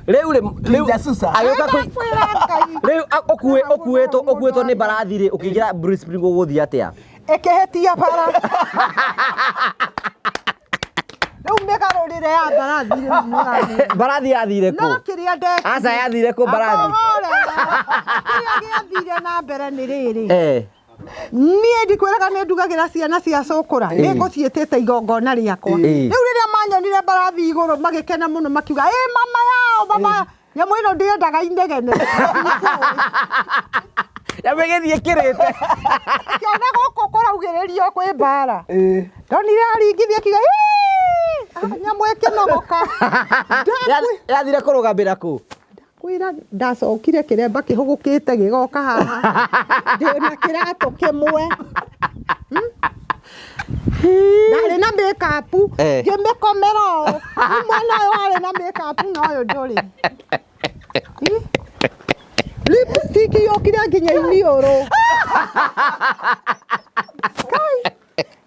[SPEAKER 2] Rĩu rĩ, rĩu
[SPEAKER 3] Jasusa.
[SPEAKER 2] agĩũka
[SPEAKER 1] Ndakwĩra Ngai.
[SPEAKER 2] rĩu ũkuĩtwo nĩ mbarathi rĩ, ũkĩingĩra Blue Spring ũgũthiĩ atĩa?
[SPEAKER 1] Ĩkĩhĩtia bara. Rĩu mĩgarũrĩre ya mbarathi rĩu nĩũramenya.
[SPEAKER 2] Mbarathi yathire
[SPEAKER 1] No
[SPEAKER 2] kũ?
[SPEAKER 1] kĩrĩa ndekire.
[SPEAKER 2] Aca yathire kũ mbarathi?
[SPEAKER 1] Ahorera. Kĩrĩa gĩathire na mbere nĩ rĩrĩ. Niĩ ndikwĩraga nĩ ndugagĩra ciana cia cũkũra, nĩ ngũciĩtĩte igongona rĩakwa. Rĩu rĩrĩa manyonire mbarathi igũrũ magĩkena mũno, makiuga ĩ mama yao, mama nyamũ ĩno ndĩendaga inegene.
[SPEAKER 2] Nyamũ ĩgĩthiĩ ĩkĩrĩte.
[SPEAKER 1] Kĩona gũkũ kũraugĩrĩrio kwĩ mbara. Ndonire aringithia akiuga "Ĩĩ!" Ah, nyamũ ĩkĩnogoka.
[SPEAKER 2] Yathire kũrũgamĩra kũ?
[SPEAKER 1] Kwĩra ndacokire kĩremba kĩhũgũkĩte gĩgoka haha, ndĩna kĩratũ kĩmwe. Ndarĩ na makeup, ngĩmĩkomera ũũ. Rĩu mwena ũyũ warĩ na makeup na ũyũ ndũrĩ. Lipstick yokire nginya iniũrũ. Kai,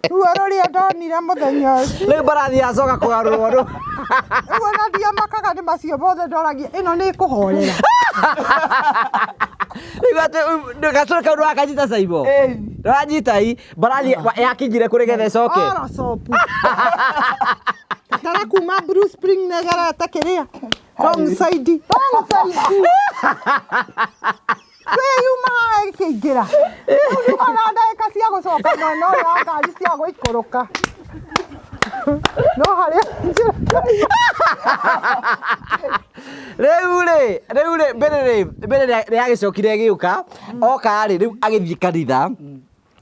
[SPEAKER 1] ruo rũrĩa ndonire mũthenya ũcio.
[SPEAKER 2] Rĩu mbarathi yacoka kũgarũrwo rũ.
[SPEAKER 1] Rĩu ona ndiamakaga nĩ macio mothe, ndoragia ĩno nĩ ĩkũhorera.
[SPEAKER 2] Rĩu atĩ gacũrĩ kau ndũrakanyita caibo. Ndũranyita i mbarathi yakinyire kũ nĩgetha ĩcoke?
[SPEAKER 1] Orosop. Tatara kuma Blue Spring negerete kĩrĩa wrong side, wrong side. Twĩyuma haha ĩkĩingĩra. Rĩu ona ndagĩka cia gũcoka mwena ũyũ wa ngari cia gũikũrũka. No harĩa njĩra.
[SPEAKER 2] Rĩu rĩ mbere rĩ, mbere nĩ yagĩcokire ĩgĩũka oka rĩ, rĩu agĩthiĩ kanitha.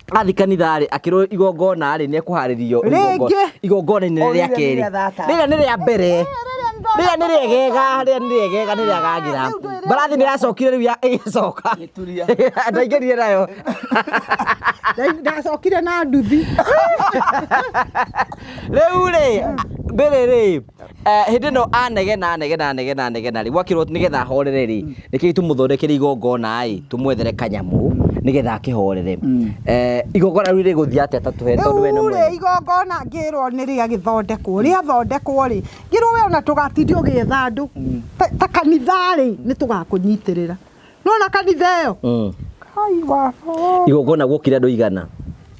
[SPEAKER 2] Athiĩ kanitha rĩ, akĩrwo igongona rĩ nĩ ekũharĩrio.
[SPEAKER 1] Rĩngĩ.
[SPEAKER 2] Igongona inene
[SPEAKER 3] O
[SPEAKER 2] rĩa
[SPEAKER 3] rĩrĩa nĩ
[SPEAKER 2] kerĩ.
[SPEAKER 3] rĩa thata.
[SPEAKER 2] Rĩrĩa nĩ rĩa mbere, rĩrĩa nĩ rĩegega, rĩrĩa nĩ rĩegega, nĩ rĩagagĩra.
[SPEAKER 1] Rĩu ndwĩre.
[SPEAKER 2] Mbarathi nĩ yacokire rĩu ĩgĩcoka.
[SPEAKER 3] Gĩturia.
[SPEAKER 2] Ndaingĩrire nayo.
[SPEAKER 1] Ndacokire na nduthi.
[SPEAKER 2] Rĩu rĩ, mbere rĩ, hĩndĩ ĩno anegena anegena anegena anegena rĩ, gwakĩrwo nĩgetha ahorere rĩ, nĩkĩo tũmũthondekere igongona ĩ, tũmwethere kanyamũ nĩgetha akĩhorere. Igongona rĩu rĩgũthiĩ atĩa? Ta tũhe, tondũ we nĩ
[SPEAKER 1] Rĩu rĩ,
[SPEAKER 2] mwene.
[SPEAKER 1] igongona ngĩrwo nĩ rĩagĩthondekwo, rĩathondekwo rĩ, ngĩrwo we ona tũgatinde ũgĩetha andũ. Ta kanitha rĩ, nĩ tũgakũnyitĩrĩra. Nona kanitha ĩyo. Kai wa.
[SPEAKER 2] Igongona gwokire andũ igana?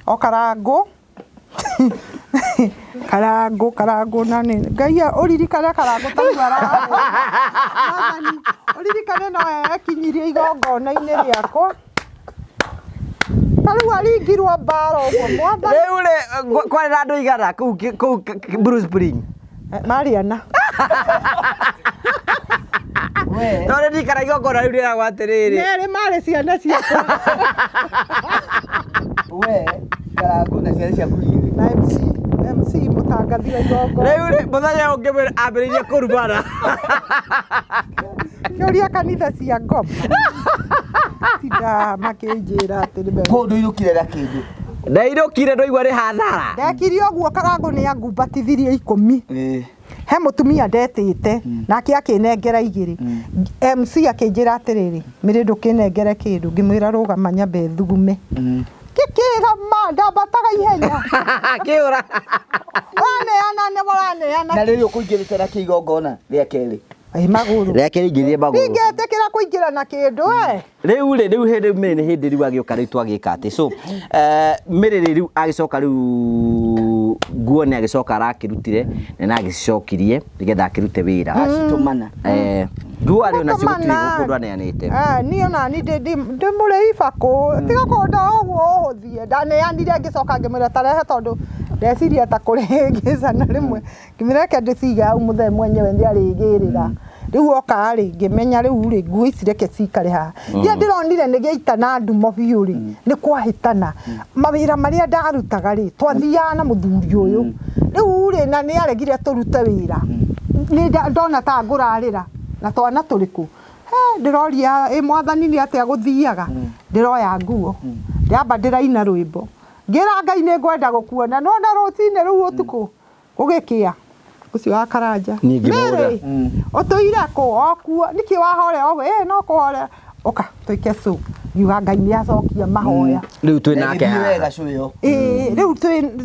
[SPEAKER 1] O Karangũ. Karangũ, Karangũ na nĩ Ngai ũririkane Karangũ ta rĩu arahũra. Mwathani, ũririkane no ekinyirie igongona-inĩ rĩakwa. Ta rĩu aringirwo mbara ũguo mwathani.
[SPEAKER 2] Rĩu rĩ, kwarĩ na andũ igana kũu Blue Spring?
[SPEAKER 1] Marĩ ana.
[SPEAKER 3] We.
[SPEAKER 2] Tondũ ndikara igongona rĩu rĩragwo atĩrĩrĩ.
[SPEAKER 1] Merĩ marĩ ciana ciakwa.
[SPEAKER 3] We Karangũ na ciana ciaku igĩrĩ.
[SPEAKER 1] Na MC, MC mũtangathi wa igongona.
[SPEAKER 2] Rĩu rĩ, mũthenya ũngĩ ambĩrĩirie kũrumana.
[SPEAKER 1] Kĩũria kanitha cia ngoma. Tinda makĩnjĩra atĩ nĩ mega.
[SPEAKER 3] Kũu ndũinũkire na kĩndũ.
[SPEAKER 2] Ndainũkire ndwaigua nĩ hathara.
[SPEAKER 1] Ndekire ũguo, Karangũ nĩ angumbatithirie 10. He mũtumia ndetĩte nake akĩnengera 2. MC akĩnjĩra atĩrĩrĩ, mĩrĩ ndũkĩnengere kĩndũ, ngĩmwĩra rũgama nyambe thugume. Kĩkĩgama ndambataga ihenya.
[SPEAKER 2] Kĩũra.
[SPEAKER 1] Waneana nĩ waraneana.
[SPEAKER 3] Na rĩrĩ ũkũingĩrĩte na kĩ igongona rĩa kerĩ?
[SPEAKER 1] Ĩ magũrũ.
[SPEAKER 2] Rĩa kerĩ ingĩrire magũrũ.
[SPEAKER 1] Ndingĩtĩkĩra kũingĩra na kĩndũ we.
[SPEAKER 2] Rĩu rĩ, rĩu hĩndĩ mĩrĩ nĩ hĩndĩ rĩu agĩũka rĩu twagĩka atĩ so mĩrĩ rĩ, rĩu agĩcoka rĩu Nguo nĩ agĩcoka arakĩrutire na agĩcicokirie nĩgetha akĩrute wĩra.
[SPEAKER 3] Acitũmana.
[SPEAKER 2] Nguo arĩ onacio gũtirĩ kũndũ aneanĩte.
[SPEAKER 1] Niĩ ona ni ndĩmũrĩi bakũ tiga kũnda ũguo ũhũthie. Ndaneanire ngĩcoka ngĩmwĩra tarehe tondũ ndeciria ta kũrĩhĩngĩcana rĩmwe, ngĩmwĩra reke ndĩcige hau mũthee mwenyewe nĩ arĩgĩrĩra. Rĩu oka rĩ, ngĩmenya rĩu rĩ, nguo ici reke cikare haha. Iria ndĩronire nĩ gĩaita na ndumo biũ rĩ, nĩ kwahĩtana. Mawĩra marĩa ndarutaga rĩ, twathiaga na mũthuri ũyũ. Rĩu rĩ, na nĩ aregire tũrute wĩra. Nĩ ndona ta ngũrarĩra na twana tũrĩkũ. He, ndĩroria ĩ mwathani nĩ atĩa gũthiaga. Ndĩroya nguo. Ndĩramba ndĩraina rwĩmbo. Ngĩra Ngai nĩ ngwenda gũkuona. Nĩwona rũcinĩ rũu ũtukũ gũgĩkĩa. Ũcio wa Karanja. Mary, ũtũire kũ? O kuo. Nĩkĩ wahorea ũguo? Ĩ no kũhorea. Ũka tũike cũ. Ngiuga Ngai nĩ acokia mahoya.
[SPEAKER 2] Rĩu twĩ nake haha.
[SPEAKER 3] Wega cũ ĩyo.
[SPEAKER 1] Ĩĩ, rĩu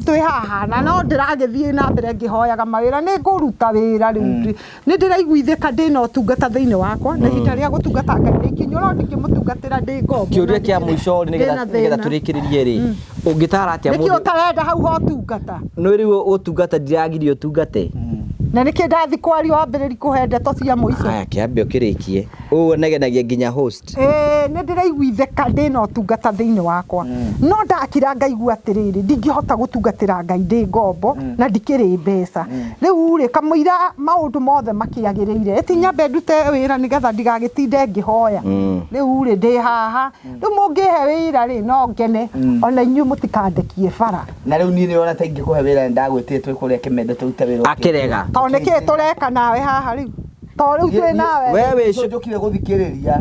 [SPEAKER 1] twĩ haha na no ndĩragĩthiĩ na mbere ngĩhoyaga mawĩra. Nĩ ngũruta wĩra rĩu. Nĩ ndĩraiguithĩka ndĩna ũtungata thĩinĩ wakwa na ihinda rĩa gũtungata Ngai nĩ ikinyu, no ndingĩmũtungatĩra ndĩ ngombo.
[SPEAKER 2] Kĩũria kĩa mũico rĩ, nĩgetha tũrĩkĩrĩrie rĩ, ũngĩtara atĩa
[SPEAKER 1] mũndũ? Nĩkĩ ũtarenda hau ha ũtungata?
[SPEAKER 2] Nĩ rĩu ũtungata ndiragirio ũtungate.
[SPEAKER 1] Na nĩkĩ ndathi kwaria wambĩrĩria kũhe ndeto cia mũico?
[SPEAKER 2] Aya, kĩambe ũkĩrĩkie. Ũũ negenagia nginya host.
[SPEAKER 1] Ĩĩ, nĩ ndĩraiguithĩka ndĩna ũtungata thĩinĩ wakwa. No ndakira ngaigua atĩrĩrĩ, ndingĩhota gũtungatĩra Ngai ndĩ ngombo na ndikĩrĩ mbeca. Rĩu rĩ, kamũira maũndũ mothe makĩagĩrĩire. Ĩti nyambe ndute wĩra nĩgetha ndigagĩtinde ngĩhoya. Rĩu rĩ, ndĩ haha. Rĩu mũngĩhe wĩra rĩ, no ngene. Ona inyuĩ mũtikandekie bara.
[SPEAKER 3] Na rĩu niĩ nĩũrona ta ingĩkũhe wĩra ndagwĩtire twĩ kũrĩa Kĩmende tũrute wĩra.
[SPEAKER 2] Akĩrega.
[SPEAKER 1] Tondũ nĩkĩĩ tũreka nawe haha rĩu? Tondũ rĩu twĩ nawe.
[SPEAKER 2] We wĩ
[SPEAKER 3] njũkire gũthikĩrĩria.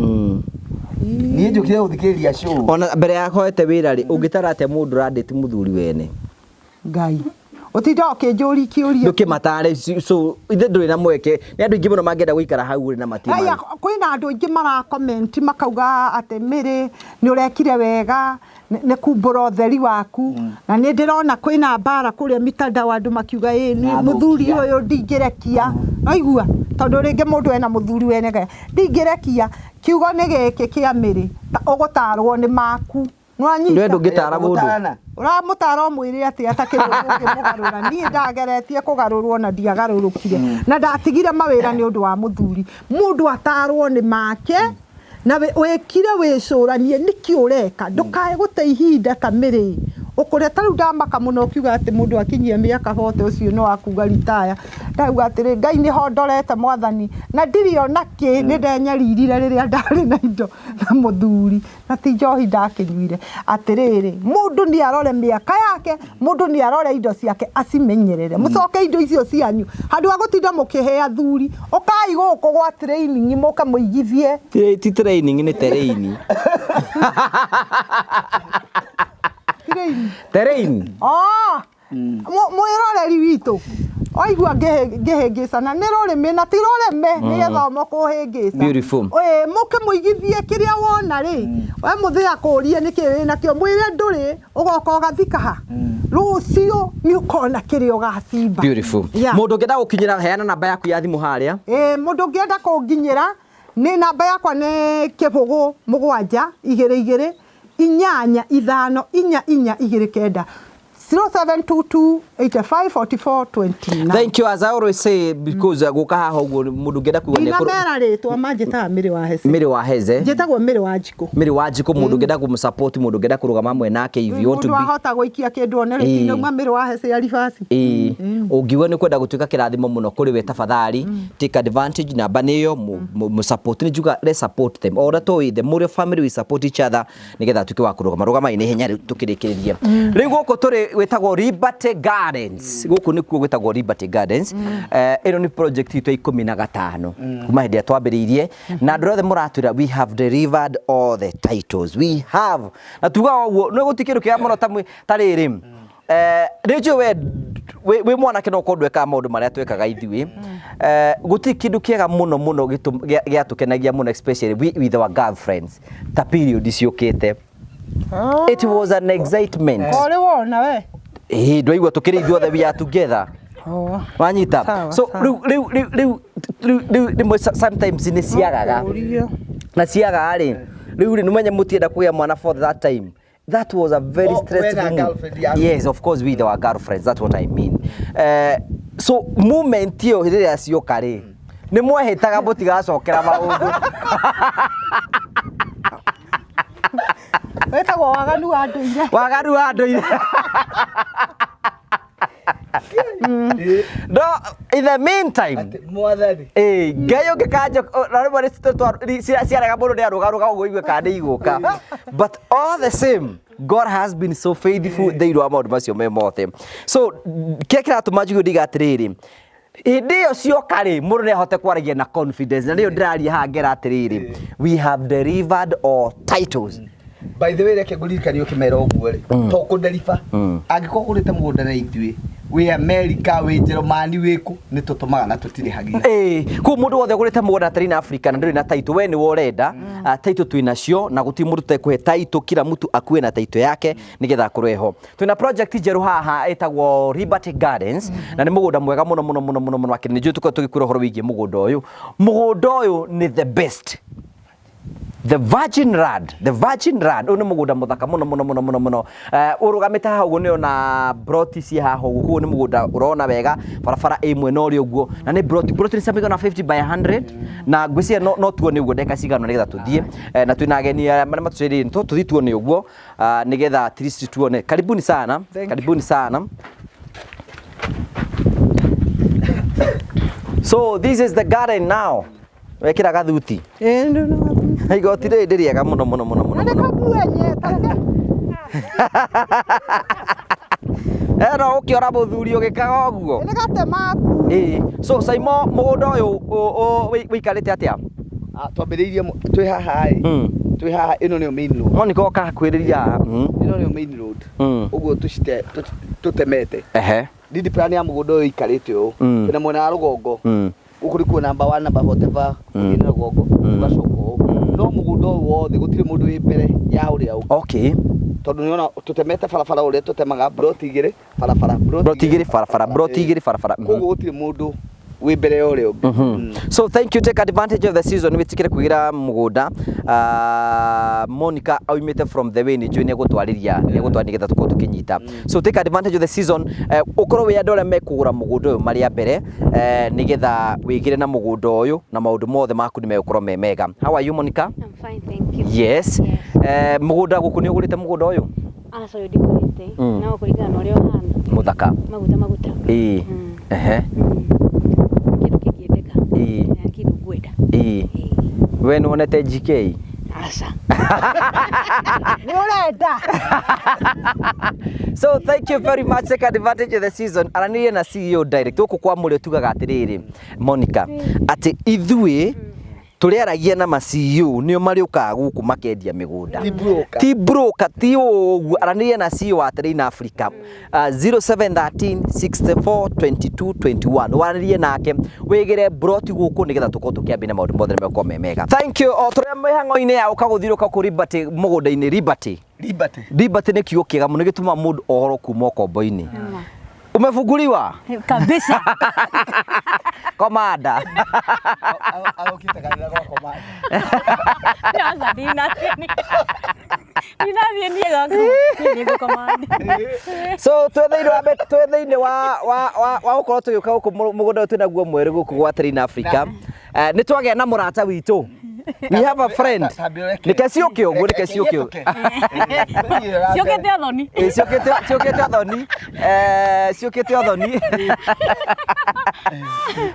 [SPEAKER 3] Niĩ njũkire gũthikĩrĩria show.
[SPEAKER 2] Ona mbere ya hoete wĩra rĩ, ũngĩtara atĩa mũndũ ũrandĩti mũthuri wene?
[SPEAKER 1] Ngai. Ũtinda ũkĩnjũria kĩũria.
[SPEAKER 2] Ndũkĩmatare, so ithe ndũrĩ na mweke. Nĩ andũ aingĩ mũno mangĩenda gũikara hau ũrĩ na matirĩ.
[SPEAKER 1] Aya, kwĩna andũ aingĩ mara comment makauga atĩ Mary nĩ ũrekire wega, nĩ kumbũra ũtheri waku. Na nĩ ndĩrona kwĩna mbara kũrĩa mitandao andũ makiuga ĩ nĩ mũthuri ũyũ ndingĩrekia. Waigua? Tondũ rĩngĩ mũndũ ena mũthuri wene ndingĩrekia. Kiugo nĩ gĩkĩ kĩa Mary, ũgũtarwo nĩ maku.
[SPEAKER 2] Nĩ ndũngĩtara mũndũ.
[SPEAKER 1] Ũramũtara ũmwĩre atĩ atakĩrĩ ũngĩmũgarũra. Niĩ ndageretie kũgarũrwo na ndiagarũrũkire. Na ndatigire mawĩra nĩ ũndũ wa mũthuri. Mũndũ atarwo nĩ make na wĩkire wĩcũranie nĩkĩ ũreka. Ndũkae gũte ihinda ta Mary. Ũkũrĩa ta rĩu ndamaka mũno ũkiuga atĩ mũndũ akinyia mĩaka 40 ũcio nĩ wakuga ritaya. Ndauga atĩrĩ Ngai nĩho ndorete mwathani na ndirĩ ona kĩ, nĩ ndenyaririre rĩrĩa ndarĩ na indo na mũthuri. Na ti njohi ndakĩnyuire. Atĩrĩrĩ, mũndũ nĩ arore mĩaka yake, mũndũ nĩ arore indo ciake acimenyerere. Mũcoke indo icio cianyu handũ ha gũtinda mũkĩhe athuri, ũkai gũkũ gwa training mũke mũigithie.
[SPEAKER 2] Ti training nĩ terrain.
[SPEAKER 1] Terrain.
[SPEAKER 2] Terrain.
[SPEAKER 1] Oh. Mwĩroreri witũ waigua ngĩhĩngĩcana nĩ rũrĩmĩ na ti rũrĩmĩ nĩ gĩthomo kũhĩngĩca.
[SPEAKER 2] Beautiful.
[SPEAKER 1] Ĩĩ, mũke mũigithie kĩrĩa wona rĩ, we mũthĩ akũrie nĩkĩ wĩnakĩo, mwĩre ndũrĩ, ũgoka ũgathika ha. Rũciũ nĩ ũkona kĩrĩa ũgacimba.
[SPEAKER 2] Beautiful. Mũndũ ũngĩenda gũkinyĩra, heana namba yaku ya thimũ harĩa.
[SPEAKER 1] Ĩĩ, mũndũ ũngĩenda kũnginyĩra nĩ namba yakwa nĩ 0 7 2 2 8 5 4 4 2 9. 0722 85 44 29.
[SPEAKER 2] Thank you, as I always say, because guka haha ũguo mũndũ ũngĩenda kuga nĩ
[SPEAKER 1] Ndinamera rĩtwa manjĩtaga Mary wa Heze.
[SPEAKER 2] Mary wa Heze.
[SPEAKER 1] Njĩtagwo Mary wa Njikũ.
[SPEAKER 2] Mary wa Njikũ, mũndũ ũngĩenda kũmũsupport, mũndũ ũngĩenda kũrũgama hamwe nake, if you want to be.
[SPEAKER 1] Mũndũ ahota gũikia kĩndũ one rĩtinda uma Mary wa Heze ya ribasi.
[SPEAKER 2] Ĩĩ. Ũngiuga nĩ kwenda gũtuĩka kĩrathimo mũno kũrĩ we, tafadhali take advantage, namba nĩ ĩyo, mũsupport. Nĩ njuga let's support them. O ũrĩa tũĩ, the more family we support each other, nĩgetha atuĩke wa kũrũgama. Rũgamai na ihenya rĩu tũkĩrĩkĩrĩria. Rĩu gũkũ tũrĩ gwĩtagwo Liberty Gardens. Gũkũ nĩkuo gwĩtagwo Liberty Gardens. Ĩno nĩ project itũ ya 15 kuma hĩndĩ ĩrĩa twambĩrĩirie, na andũ othe mũratwĩra we have delivered all the titles we have. Na tugaga ũguo nĩ gũtirĩ kĩndũ kĩega mũno ta rĩrĩ. Nĩ njũĩ we wĩ mwanake no ũkorwo ndwekaga maũndũ marĩa twekaga ithuĩ. Gũtirĩ kĩndũ kĩega mũno mũno gĩatũkenagia mũno, especially with our girlfriends, ta period ciũkĩte. It was an excitement.
[SPEAKER 1] Ũrĩ wona we?
[SPEAKER 2] Ĩĩ, ndwaigua tũkĩrĩ ithuothe, we are together. Wanyita. So rĩu rĩu rĩu rĩu rĩu rĩmwe sometimes nĩ ciagaga. Na ciagaga rĩ, rĩu rĩ, nĩũmenye mũtienda kũgĩa mwana for that time. That was a very
[SPEAKER 3] Oh,
[SPEAKER 2] stressful
[SPEAKER 3] wena
[SPEAKER 2] move.
[SPEAKER 3] girlfriend yaku.
[SPEAKER 2] Yes, of course with our girlfriends, that's what I mean. So moment ĩyo rĩrĩa cioka rĩ, nĩ mwehĩtaga mũtigacokera maũndũ.
[SPEAKER 1] Wĩtagwo waganu wa ndũire.
[SPEAKER 2] Waganu wa ndũire. No, in the meantime,
[SPEAKER 3] Mwathani.
[SPEAKER 2] ĩĩ Ngai ũngĩkanjo na rĩmwe ciarega mũndũ nĩ arũgarũga ũguo igue kana nĩ igũka, but all the same God has been so faithful thĩinĩ wa maũndũ macio me mothe. So kĩrĩa kĩratũma njigue ndiga atĩrĩrĩ, hĩndĩ ĩyo cioka rĩ, mũndũ nĩ ahote kwaragia na confidence, na nĩyo ndĩraria haha ngera atĩrĩrĩ, we have delivered all titles.
[SPEAKER 3] By the way, reke ngũririkanie ũkĩmera ũguo rĩ, to kũnderiba, angĩkorwo ũgũrĩte mũgũnda na ithuĩ, wĩ America, wĩ Njerumani, wĩ kũ, nĩ tũtũmaga na tũtirĩhagia.
[SPEAKER 2] Ĩĩ, koguo mũndũ wothe ũgũrĩte mũgũnda atarĩ na Africa na ndũrĩ na title, we nĩwe ũrenda. Title twĩ nacio na gũtirĩ mũndũ tũtekũhe title, kila mtu akue na title yake nĩgetha akorwo eho. Twĩna project njerũ haha ĩtagwo Liberty Gardens, na nĩ mũgũnda mwega mũno mũno mũno mũno mũno akĩrĩ. Nĩ njũĩ tũkorwo tũgĩkwĩra ũhoro wĩgiĩ mũgũnda ũyũ. Mũgũnda ũyũ nĩ the best. The Virgin Land, the Virgin Land, ũyũ nĩ mũgũnda mũthaka mũno mũno mũno mũno mũno. Ũrũgamĩte haha ũguo nĩ ona broti ciĩ haha ũguo, koguo nĩ mũgũnda ũrona wega, barabara ĩ mwena ũrĩa ũguo, na nĩ broti, broti nĩ cia mĩigana 50 by 100, na ngwĩciria no tuone ũguo ndagĩka cigana nĩgetha tũthiĩ. Na twĩna ageni arĩa marĩa matũcereire, no tũthiĩ tuone ũguo, nĩgetha at least tuone. Karibuni sana,
[SPEAKER 1] Thank you.
[SPEAKER 2] Karibuni sana. So this is the garden now. Wekĩra gathuti.
[SPEAKER 1] Ĩĩ, nĩ- nĩ-
[SPEAKER 2] Igoti rĩrĩ nĩ rĩega mũno mũno mũno mũno
[SPEAKER 1] Na nĩ
[SPEAKER 2] mũno.
[SPEAKER 1] kabuenye, tareke.
[SPEAKER 2] Eno ũkĩora mũthuri ũgĩkaga ũguo.
[SPEAKER 1] Nĩ gatemaku.
[SPEAKER 2] Ĩĩ. So Saimo, mũgũnda ũyũ ũikarĩte atĩa?
[SPEAKER 3] Twambĩrĩirie twĩ haha ĩ. Twĩ haha, ĩno nĩyo main road.
[SPEAKER 2] Monica oka hakuhĩrĩria haha.
[SPEAKER 3] Ĩno nĩyo main road. Ũguo tũtemete. Deed plan ya mũgũnda ũyũ ĩikarĩte ũũ. Twĩna mwena wa rũgongo. Gũkũ nĩkuo number 1, number whatever, gũthiĩ na rũgongo, ũgacoka ũũ. No mũgũnda ũyũ wothe gũtirĩ mũndũ wĩ mbere ya ũrĩa ũngĩ. Tondũ nĩona tũtemete barabara ũrĩa tũtemaga, broti igĩrĩ, barabara,
[SPEAKER 2] Broti igĩrĩ, barabara, broti igĩrĩ, barabara.
[SPEAKER 3] Koguo gũtirĩ mũndũ wĩ mbere ya ũrĩa ũngĩ.
[SPEAKER 2] So thank you, take advantage of the season, wĩtĩkĩre kwĩgĩra mũgũnda. Monica aumĩte from the way, nĩ njũĩ nĩegũtwarĩria, nĩegũtwarĩria nĩgetha tũkorwo tũkĩnyita. So take advantage of the season, ũkorwo wĩ andũ arĩa mekũgũra mũgũnda ũyũ marĩ a mbere, nĩgetha wĩgĩre na mũgũnda ũyũ na maũndũ mothe maku nĩ megũkorwo me mega. How are you, Monica?
[SPEAKER 4] I'm fine, thank you.
[SPEAKER 2] Yes.
[SPEAKER 4] Yes.
[SPEAKER 2] Mũgũnda gũkũ nĩ ũgũrĩte mũgũnda ũyũ?
[SPEAKER 4] Aca, ũyũ ndikũrĩte. No kũringana na ũrĩa ũhana.
[SPEAKER 2] Mũthaka.
[SPEAKER 4] Maguta maguta.
[SPEAKER 2] Ĩĩ. Ehe.
[SPEAKER 4] Kĩndũ kĩngĩendeka.
[SPEAKER 2] Ĩĩ.
[SPEAKER 4] Na kĩndũ ngwenda.
[SPEAKER 2] Ĩĩ.
[SPEAKER 4] Ĩĩ.
[SPEAKER 2] We nĩ wonete GK?
[SPEAKER 4] Aca.
[SPEAKER 1] Nĩ ũrenda.
[SPEAKER 2] So thank you very much. Take advantage of the season. Aranĩria na CEO direct. Gũkũ kwa mũrĩo tugaga atĩrĩrĩ, Monica, atĩ ithuĩ tũrĩaragia na ma CEO nĩo marĩũkaga gũkũ makendia mĩgũnda.
[SPEAKER 3] Ti broker.
[SPEAKER 2] Ti broker, ti ũguo. Aranĩria na CEO wa Terrain Africa. 0713 64 22 21. Waranĩrie nake wĩgĩre broti gũkũ nĩgetha tũkorwo tũkĩambia na maũndũ mothe nĩmegũkorwo me mega. Thank you. O tũrĩa mĩhang'o-inĩ ya ũka gũthiũrũrũka kũ Liberty mũgũnda-inĩ Liberty.
[SPEAKER 3] Liberty.
[SPEAKER 2] Liberty nĩ kiugo kĩega mũno gĩtũmaga mũndũ ohorwo kuma ũkombo-inĩ. Umefunguliwa?
[SPEAKER 4] Kabisa.
[SPEAKER 2] Komanda.
[SPEAKER 3] Arokĩte kanitha gwa komanda.
[SPEAKER 4] Aca, ndinathiĩ. Ndinathiĩ niĩ gwaku. Niĩ nĩngũkomanda.
[SPEAKER 2] So twĩ thĩinĩ wa twĩ thĩinĩ wa gũkorwo tũgĩũka gũkũ mũgũnda ũyũ twĩnaguo mwerũ gũkũ gwa Terrain Africa. Nĩ twagĩa na mũrata witũ. We have a friend. Nĩke ciũke ũguo, nĩke ciũke ũguo.
[SPEAKER 4] Ciũkĩte athoni.
[SPEAKER 2] Ĩ, ciũkĩte athoni. Ciũkĩte athoni.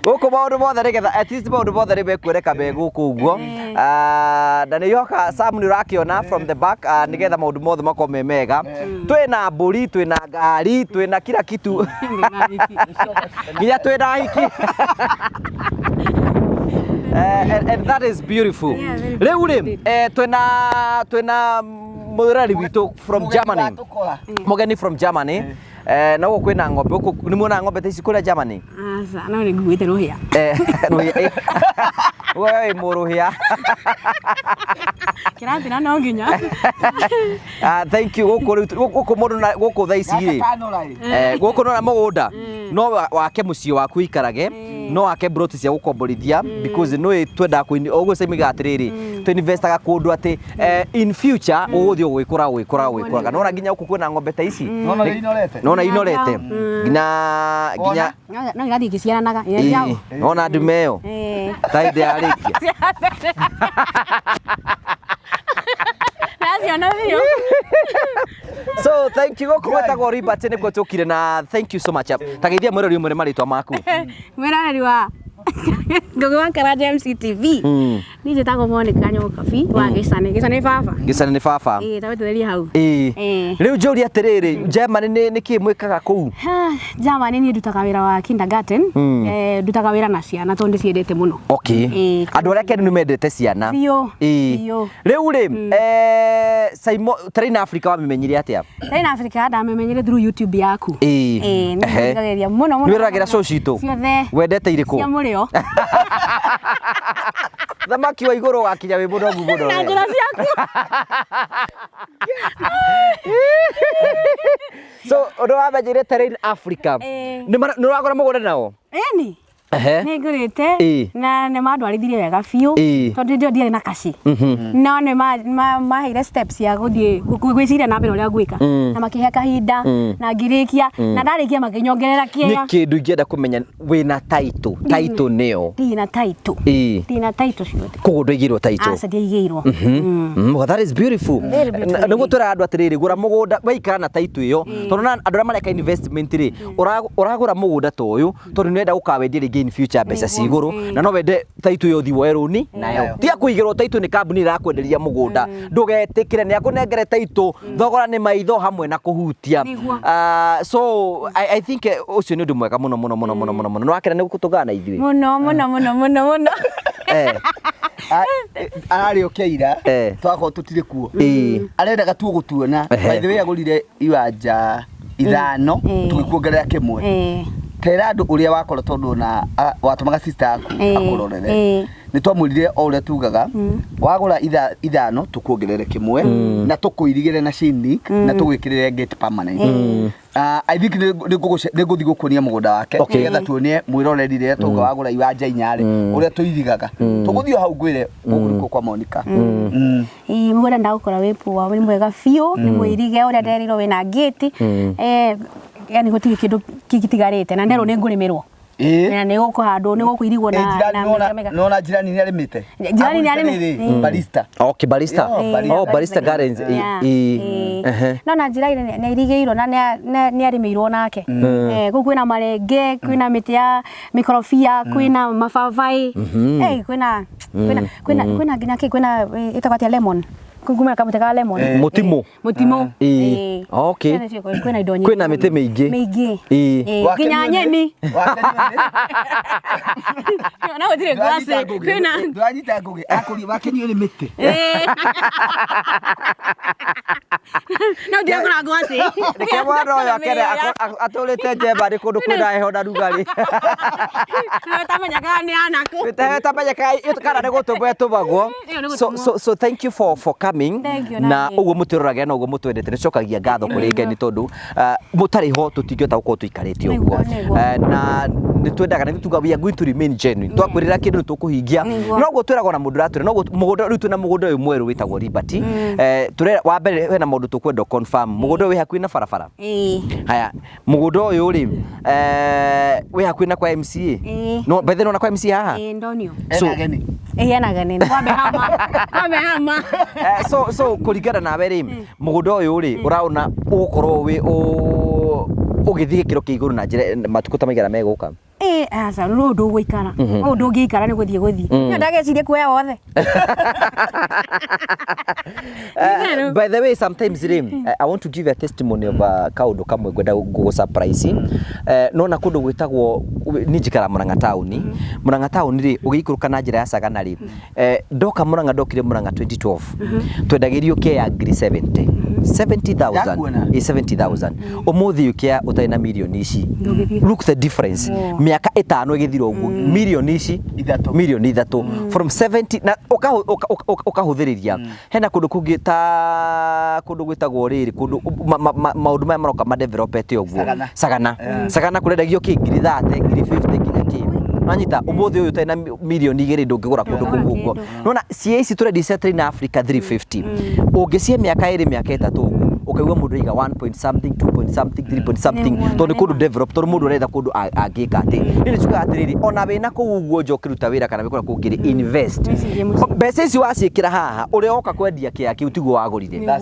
[SPEAKER 2] Gũkũ maũndũ mothe nĩgetha at least maũndũ mothe nĩ mekuoneka me gũkũ ũguo. Na nĩ yoka Sam nĩ ũrakĩona from the back, nĩgetha maũndũ mothe makorwo me mega. Twĩna mbũri, twĩna ngari, twĩna kila kitu. Nginya twĩna hiki. And that is beautiful.
[SPEAKER 4] Yeah, very
[SPEAKER 2] Rĩu rĩ, twĩna mũreri witũ from Germany. Mũgeni from Germany. Na gũkũ kwĩna ng'ombe, gũkũ nĩ muonaga ng'ombe ta ici kũrĩa Germany?
[SPEAKER 4] Aca, no nĩ nguĩte rũhĩa.
[SPEAKER 2] Rũhĩa. We wĩ mũrũhĩa.
[SPEAKER 4] Kĩrathira no nginya.
[SPEAKER 2] Thank you. Gũkũ rĩu gũkũ mũndũ na gũkũ thaa ici rĩ. Gũkũ nona mũgũnda. No wake mũciĩ waku ũikarage, no wake broti cia gũkomborithia, because nĩ twendaga kũini ũguo caimiga atĩrĩrĩ, Tũ investaga kũndũ atĩ in future ũgũthiĩ ũgĩkũra ũgĩkũra ũgĩkũraga. Nona nginya gũkũ kwĩna ng'ombe ta ici.
[SPEAKER 3] Nona ũrĩa inorete?
[SPEAKER 2] Nona inorete nginya nginya
[SPEAKER 4] No irathiĩ igĩciaranaga.
[SPEAKER 2] Ĩĩ, nona ndume ĩyo ta hĩndĩ yarĩkia.
[SPEAKER 4] Naciona biũ.
[SPEAKER 2] So thank you, gũkũ gwĩtagwo Liberty nĩkuo tũkire, na thank you so much. Ta geithia mwĩrori ũmwe marĩtwa maku.
[SPEAKER 4] Mwĩroreri wa Ngũgĩ wa Karanja MCTV. Niĩ njĩtagwo Monica Nyokabi wa Gĩcane. Gĩcane nĩ baba.
[SPEAKER 2] Gĩcane nĩ baba.
[SPEAKER 4] Ĩĩ, ta wetererie hau.
[SPEAKER 2] Ĩĩ.
[SPEAKER 4] Ĩĩ.
[SPEAKER 2] Rĩu njũrie atĩrĩrĩ, Germany nĩ kĩĩ mwĩkaga kũu?
[SPEAKER 4] Germany niĩ ndutaga wĩra wa kindergarten. Ndutaga wĩra na ciana tondũ ndĩciendete mũno.
[SPEAKER 2] Okay.
[SPEAKER 4] Ĩĩ.
[SPEAKER 2] Andũ arĩa kenu nĩ mendete ciana.
[SPEAKER 4] Biũ.
[SPEAKER 2] Ĩĩ.
[SPEAKER 4] Biũ.
[SPEAKER 2] Rĩu rĩ, Simon Train Africa wamĩmenyire atĩa?
[SPEAKER 4] Train Africa ndamĩmenyire through YouTube yaku.
[SPEAKER 2] Ĩĩ.
[SPEAKER 4] Ĩĩ, nĩ
[SPEAKER 2] Ehe.
[SPEAKER 4] thikagĩrĩria mũno mũno.
[SPEAKER 2] Nĩ wĩroragĩra show citũ?
[SPEAKER 4] Ciothe.
[SPEAKER 2] Wendete irĩkũ?
[SPEAKER 4] Cia mũrĩo.
[SPEAKER 2] Thamaki wa igũrũ wakinya wĩ mũnogu mũno.
[SPEAKER 4] Na
[SPEAKER 2] we.
[SPEAKER 4] njĩra ciaku.
[SPEAKER 2] So ũndũ wamenyire Terrain Africa.
[SPEAKER 4] Ĩĩ.
[SPEAKER 2] Nĩ ũragũra mũgũnda nao?
[SPEAKER 4] Ĩni.
[SPEAKER 2] Ehe.
[SPEAKER 4] Nĩ ngũrĩte
[SPEAKER 2] Ĩĩ.
[SPEAKER 4] na nĩ mandwarithirie wega biũ
[SPEAKER 2] Ĩĩ.
[SPEAKER 4] tondũ hĩndĩ ĩyo ndiarĩ na kaci, no nĩ maheire steps ya gũthiĩ gwĩciria na mbere ũrĩa ngwĩka, na makĩhe kahinda na ngĩrĩkia, na ndarĩkia makĩnyongerera
[SPEAKER 2] Nĩ
[SPEAKER 4] kĩega.
[SPEAKER 2] kĩndũ ingĩenda kũmenya, wĩna title? Title nĩyo?
[SPEAKER 4] Ndirĩ na title.
[SPEAKER 2] Ĩĩ.
[SPEAKER 4] Ndirĩ na title ciothe.
[SPEAKER 2] Koguo ndũigĩrwo title?
[SPEAKER 4] Aca, ndiaigĩirwo.
[SPEAKER 2] Well, that is beautiful.
[SPEAKER 4] Very beautiful.
[SPEAKER 2] Nĩguo twĩraga andũ atĩrĩrĩ, gũra mũgũnda waikara na title ĩyo, tondũ na andũ arĩa mareka investment rĩ, ũragũra mũgũnda ta ũyũ tondũ nĩ ũrenda gũkawendia rĩngĩ in future mbeca ci igũrũ, na no wende title ĩyo ũthiĩ woe rũni nayo. Tiga kũigĩrwo title nĩ kambuni ĩrakwenderia mũgũnda, ndũgetĩkĩre nĩ akũnengere title, thogora nĩ maitho hamwe na kũhutia.
[SPEAKER 4] Nĩguo.
[SPEAKER 2] Ah, so I think ũcio nĩ ũndũ mwega mũno mũno mũno mũno mũno mũno. Nĩ wakena nĩ gũtũngana na ithuĩ?
[SPEAKER 4] Mũno mũno mũno mũno mũno.
[SPEAKER 3] Ararĩ oke ira. Twakorwo tũtirĩ kuo. Arendaga tu gũtuona. By the way, agũrire iwanja ithano, tũgĩkuongerera kĩmwe. Tera andũ ũrĩa wakora, tondũ ona watũmaga sister yaku akũrorere. Nĩ twamwĩrire o ũrĩa tugaga, wagũra ithano tũkuongerere kĩmwe na tũkũirigĩre na chain link na tũgwĩkĩrĩre gate permanent. I think nĩ ngũthiĩ gũkuonia mũgũnda wake nĩgetha tuonie mwĩroreri rĩrĩa twauga wagũra iwanja inya rĩ, ũrĩa tũirigaga. Tũgũthiĩ o hau ngwĩre gũkũ nĩkuo kwa Monica.
[SPEAKER 4] Ĩĩ, mũgũnda ndagũkora wĩ poa, nĩ mwega biũ, nĩ mũirige ũrĩa nderirwo, wĩna gate, yani gũtirĩ kĩndũ kĩtigarĩte, na nderwo nĩ ngũrĩmĩrwo na nĩ gũkũhandwo, nĩ gũkũirigwo na na mĩmera mĩega.
[SPEAKER 3] Nona jirani nĩ arĩmĩte.
[SPEAKER 4] Jirani nĩ arĩmĩte.
[SPEAKER 3] Agũrĩte rĩrĩ, barista.
[SPEAKER 2] Okay, barista.
[SPEAKER 3] Yeah, barista.
[SPEAKER 2] Oh, Barista Gardens.
[SPEAKER 4] Yeah.
[SPEAKER 2] Ĩĩ. Ehe.
[SPEAKER 4] No na njĩra nĩ irigĩirwo na nĩ arĩmĩirwo nake. Kũu kwĩna marenge, kwĩna mĩtĩ ya mĩkorobia, kwĩna mababaĩ, kwĩna nginya kĩ, kwĩna ĩtagwo atĩa, lemon. Kumena kamũtĩ ka lemon.
[SPEAKER 2] Mũtimũ.
[SPEAKER 4] Mũtimũ.
[SPEAKER 2] Ĩĩ. Okay.
[SPEAKER 4] Kwĩna indo nyingĩ.
[SPEAKER 2] Kwĩna mĩtĩ mĩingĩ.
[SPEAKER 4] Mĩingĩ.
[SPEAKER 2] Ĩĩ.
[SPEAKER 4] Ĩĩ, nginya nyeni. Na gũtirĩ ngwacĩ. Kwĩna
[SPEAKER 3] Ndwanyita ngũgĩ akũria wakenio nĩ mĩtĩ.
[SPEAKER 4] No ndirakũra ngwacĩ.
[SPEAKER 2] Reke mwana ũyũ akene atũrĩte njemba nĩ kũndũ kwĩna heho na rugarĩ.
[SPEAKER 4] Tamenya kana nĩ anakũ.
[SPEAKER 2] Tamenyeka kana nĩ gũtũmwo ĩtũmagwo.
[SPEAKER 4] Ĩyo nĩ
[SPEAKER 2] So,
[SPEAKER 4] gũtũmwo.
[SPEAKER 2] so thank you for coming.
[SPEAKER 4] Thank you,
[SPEAKER 2] Na
[SPEAKER 4] nani.
[SPEAKER 2] ũguo mũtwĩroragĩra na ũguo mũtwendete, nĩ cokagia ngatho kũrĩ Ngai nĩ tondũ mũtarĩ ho tũtingĩhota gũkorwo tũikarĩte ũguo.
[SPEAKER 4] Nĩguo, nĩguo.
[SPEAKER 2] Na nĩ twendaga na tuga we are going to remain genuine. Twakwĩrĩra kĩndũ nĩ tũkũhingia.
[SPEAKER 4] Nĩguo.
[SPEAKER 2] Noguo twĩragwo na mũndũ ũratwĩra noguo mũgũnda rĩu twĩna mũgũnda ũyũ mwerũ wĩtagwo Liberty. Tũrera wa mbere hena maũndũ tũkwenda confirm. Mũgũnda ũyũ wĩ hakuhĩ na barabara.
[SPEAKER 4] Ĩĩ.
[SPEAKER 2] Haya, mũgũnda ũyũ rĩ, wĩ hakuhĩ na kwa MCA.
[SPEAKER 4] Ĩĩ.
[SPEAKER 2] No, by the way, nona kwa MCA haha?
[SPEAKER 4] Ĩĩ, ndonio.
[SPEAKER 2] So-
[SPEAKER 3] Ena ageni.
[SPEAKER 4] Ĩĩ, ena ageni. Kwambe hama. Kwambe hama.
[SPEAKER 2] So kũringana nawe rĩ, mũgũnda ũyũ rĩ, ũraona ũgũkorwo wĩ ũgĩthiĩ gĩkĩro kĩa igũrũ na njĩra matukũ ta maigana megũka?
[SPEAKER 4] Ĩĩ, aca, rũrũ ndũgũikara. Ũũ ndũngĩikara, nĩ gũthiĩ gũthiĩ. Nĩ ndagecirie kuoya wothe.
[SPEAKER 2] By the way, sometimes rĩ, I want to give a testimony of kaũndũ kamwe ngwenda gũgũ surprise. Nona kũndũ gwĩtagwo, niĩ njikaraga Murang'a taũni. Murang'a taũni rĩ, ũgĩikũrũka na njĩra ya Sagana rĩ, ndoka Murang'a, ndokire Murang'a 2012, twendagĩrio kĩa ngiri 70 70,000.
[SPEAKER 3] Ndakuona.
[SPEAKER 2] Ĩ 70,000, ũmũthĩ ũkĩa ũtarĩ na mirioni ici.
[SPEAKER 4] Ndũngĩthiĩ.
[SPEAKER 2] Look the difference, mĩaka 5 ĩgĩthira ũguo, mirioni ici
[SPEAKER 3] Ithatũ.
[SPEAKER 2] mirioni ithatũ from 70 na ũkahũthĩrĩria. Hena kũndũ kũngĩ ta kũndũ gwĩtagwo rĩrĩ, kũndũ maũndũ maya maroka madevelopete ũguo.
[SPEAKER 3] Sagana.
[SPEAKER 2] Sagana. Sagana kũrendagio kĩ ngiri 30, ngiri 50, nginya kĩ. Nanyita umuthi uyu utari na milioni igĩrĩ ndũngĩgũra kũndũ kũu ũguo. Nona cia ici tũrendia cia Train Africa 350, ũngĩcie mĩaka ĩrĩ, mĩaka 3 ũguo, ũkaigua mũndũ aiga 1 point something, 2 point something, 3 point something, tondũ nĩ kũndũ develop, tondũ mũndũ aretha kũndũ angĩka atĩ. Niĩ nĩ njugaga atĩrĩrĩ, ona wĩna kũu ũguo nja ũkĩruta wĩra kana wĩ kũrĩa kũngĩ rĩ, invest. Mbeca ici waciĩkĩra haha, ũrĩa woka kwendia kĩa kĩu tiguo wagũrire.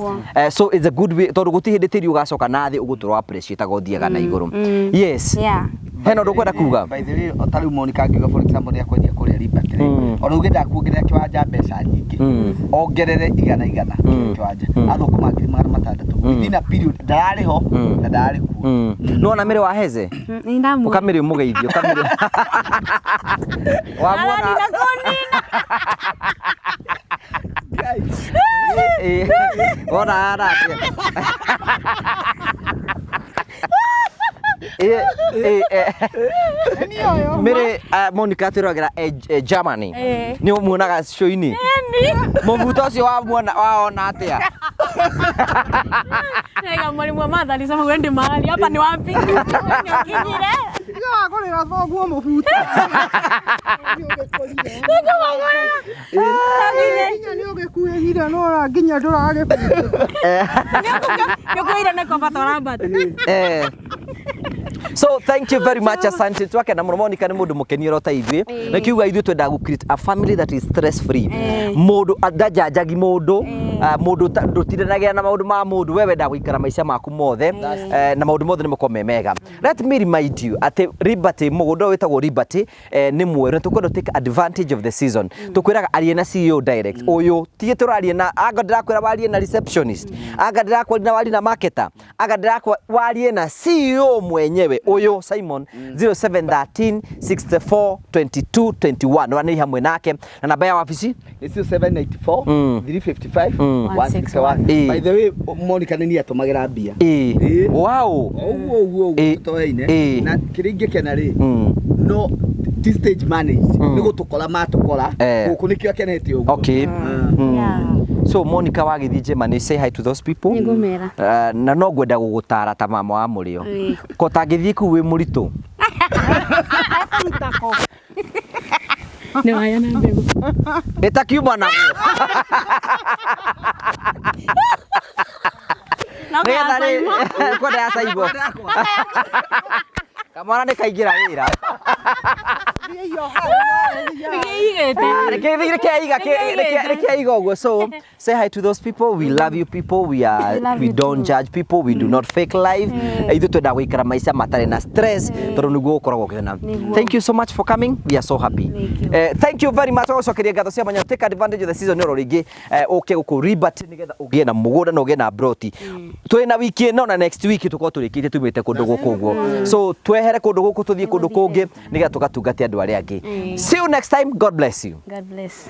[SPEAKER 2] So it's a good way, tondũ gũtirĩ hĩndĩ tĩri ũgacoka na thĩ ũgũtũra appreciate ũthiaga na igũrũ. Yes. Hena ũndũ ũkwenda kuga?
[SPEAKER 3] By the way, ta rĩu Monica angiuga, for example, nĩ akwendia kũrĩa Liberty rĩ, ona uge ndakuongerera kĩwanja mbeca nyingĩ, ongerere igana igana kĩwanja, athũkũma 600,000 within a period, ndararĩ ho na ndararĩ kuo.
[SPEAKER 2] Nĩwona Mĩrĩ wa Heze? Ũkamĩrĩ ũmũgeithie, ũkamĩrĩ wamuona. Wona ara atĩa? Mĩrĩ, Monica atwĩragĩra Germany. Nĩ ũmuonaga show-inĩ? Mũbuto ũcio wamuona waona atĩa?
[SPEAKER 4] Mwalimu wa math alisema uende mahali hapa ni wapi? Nyokinyire.
[SPEAKER 1] Tiga wagũrĩra thoguo mũbuto. Nginya nĩ ũgĩkuhĩhire no nginya ndũragĩbuta.
[SPEAKER 4] Nĩũkuire nĩ kwambata ũrambata.
[SPEAKER 2] So thank you very much, asante. Twakena mũno. Monica nĩ mũndũ mũkeni oro ta ithuĩ, na kiuga ithuĩ twendaga gũ create a family that is stress free. Mũndũ ndajanjagi mũndũ, mũndũ ndũtindanagĩra na maũndũ ma mũndũ, we wendaga gũikara maica maku mothe na maũndũ mothe nĩ makorwo me mega. Let me remind you atĩ Liberty, mũgũnda ũyũ wĩtagwo Liberty, nĩ mwerũ na tũkwenda take advantage of the season. Tũkwĩraga arie na CEO direct. Ũyũ tige tũrarie na anga ndĩrakwĩra warie na receptionist, anga ndĩrakwĩra warie na marketer, anga ndĩrakwĩra warie na CEO mwenyewe ũyũ Simon, 0713 64 22 21 wa nĩ hamwe nake, na namba ya wabici
[SPEAKER 3] Nĩ 794 355 161. By the way, Monica nĩ niĩ atũmagĩra mbia.
[SPEAKER 2] Wow.
[SPEAKER 3] Ũguo ũguo ũguo tũtoaine na kĩrĩa ingĩkena rĩ, no ti stage manage, nĩ gũtũkora matũkora gũkũ, nĩkĩo akenete ũguo.
[SPEAKER 2] Okay. So Monica, wagĩthiĩ Germany, say hi to those people.
[SPEAKER 4] Nĩngũmera.
[SPEAKER 2] Na no ngwenda gũgũtara ta mama wa mũrĩo, ko tangĩthiĩ kũu wĩ mũritũ.
[SPEAKER 4] Nĩ waya na mbegũ.
[SPEAKER 2] Ĩtakiuma naguo nĩgetha rĩ kwenda ya Saimo kamwana nĩ kaingĩra wĩra. Reke iga ũguo. So say hi to those people. We love you people. We are
[SPEAKER 4] Love
[SPEAKER 2] we
[SPEAKER 4] you
[SPEAKER 2] don't
[SPEAKER 4] too.
[SPEAKER 2] judge people. We do not fake life. Ithuĩ twenda gũikara maica matarĩ na stress, tondũ nĩguo ũkoragwo ũkĩona. Thank you so much for coming. We are so happy.
[SPEAKER 4] Thank you.
[SPEAKER 2] Thank you very much. Tũgũcokeria ngatho cia mwanya. Take advantage of the season oro rĩngĩ, ũke gũkũ Liberty nĩgetha ũgĩe na mũgũnda na ũgĩe na broti. Twĩ na wiki ĩno na next week tũkorwo tũrĩkĩtie tumĩte kũndũ gũkũ ũguo, so twehere kũndũ gũkũ tũthiĩ kũndũ kũngĩ nĩgetha tũgatungate andũ arĩa angĩ. See you next time. God bless you.
[SPEAKER 4] God bless.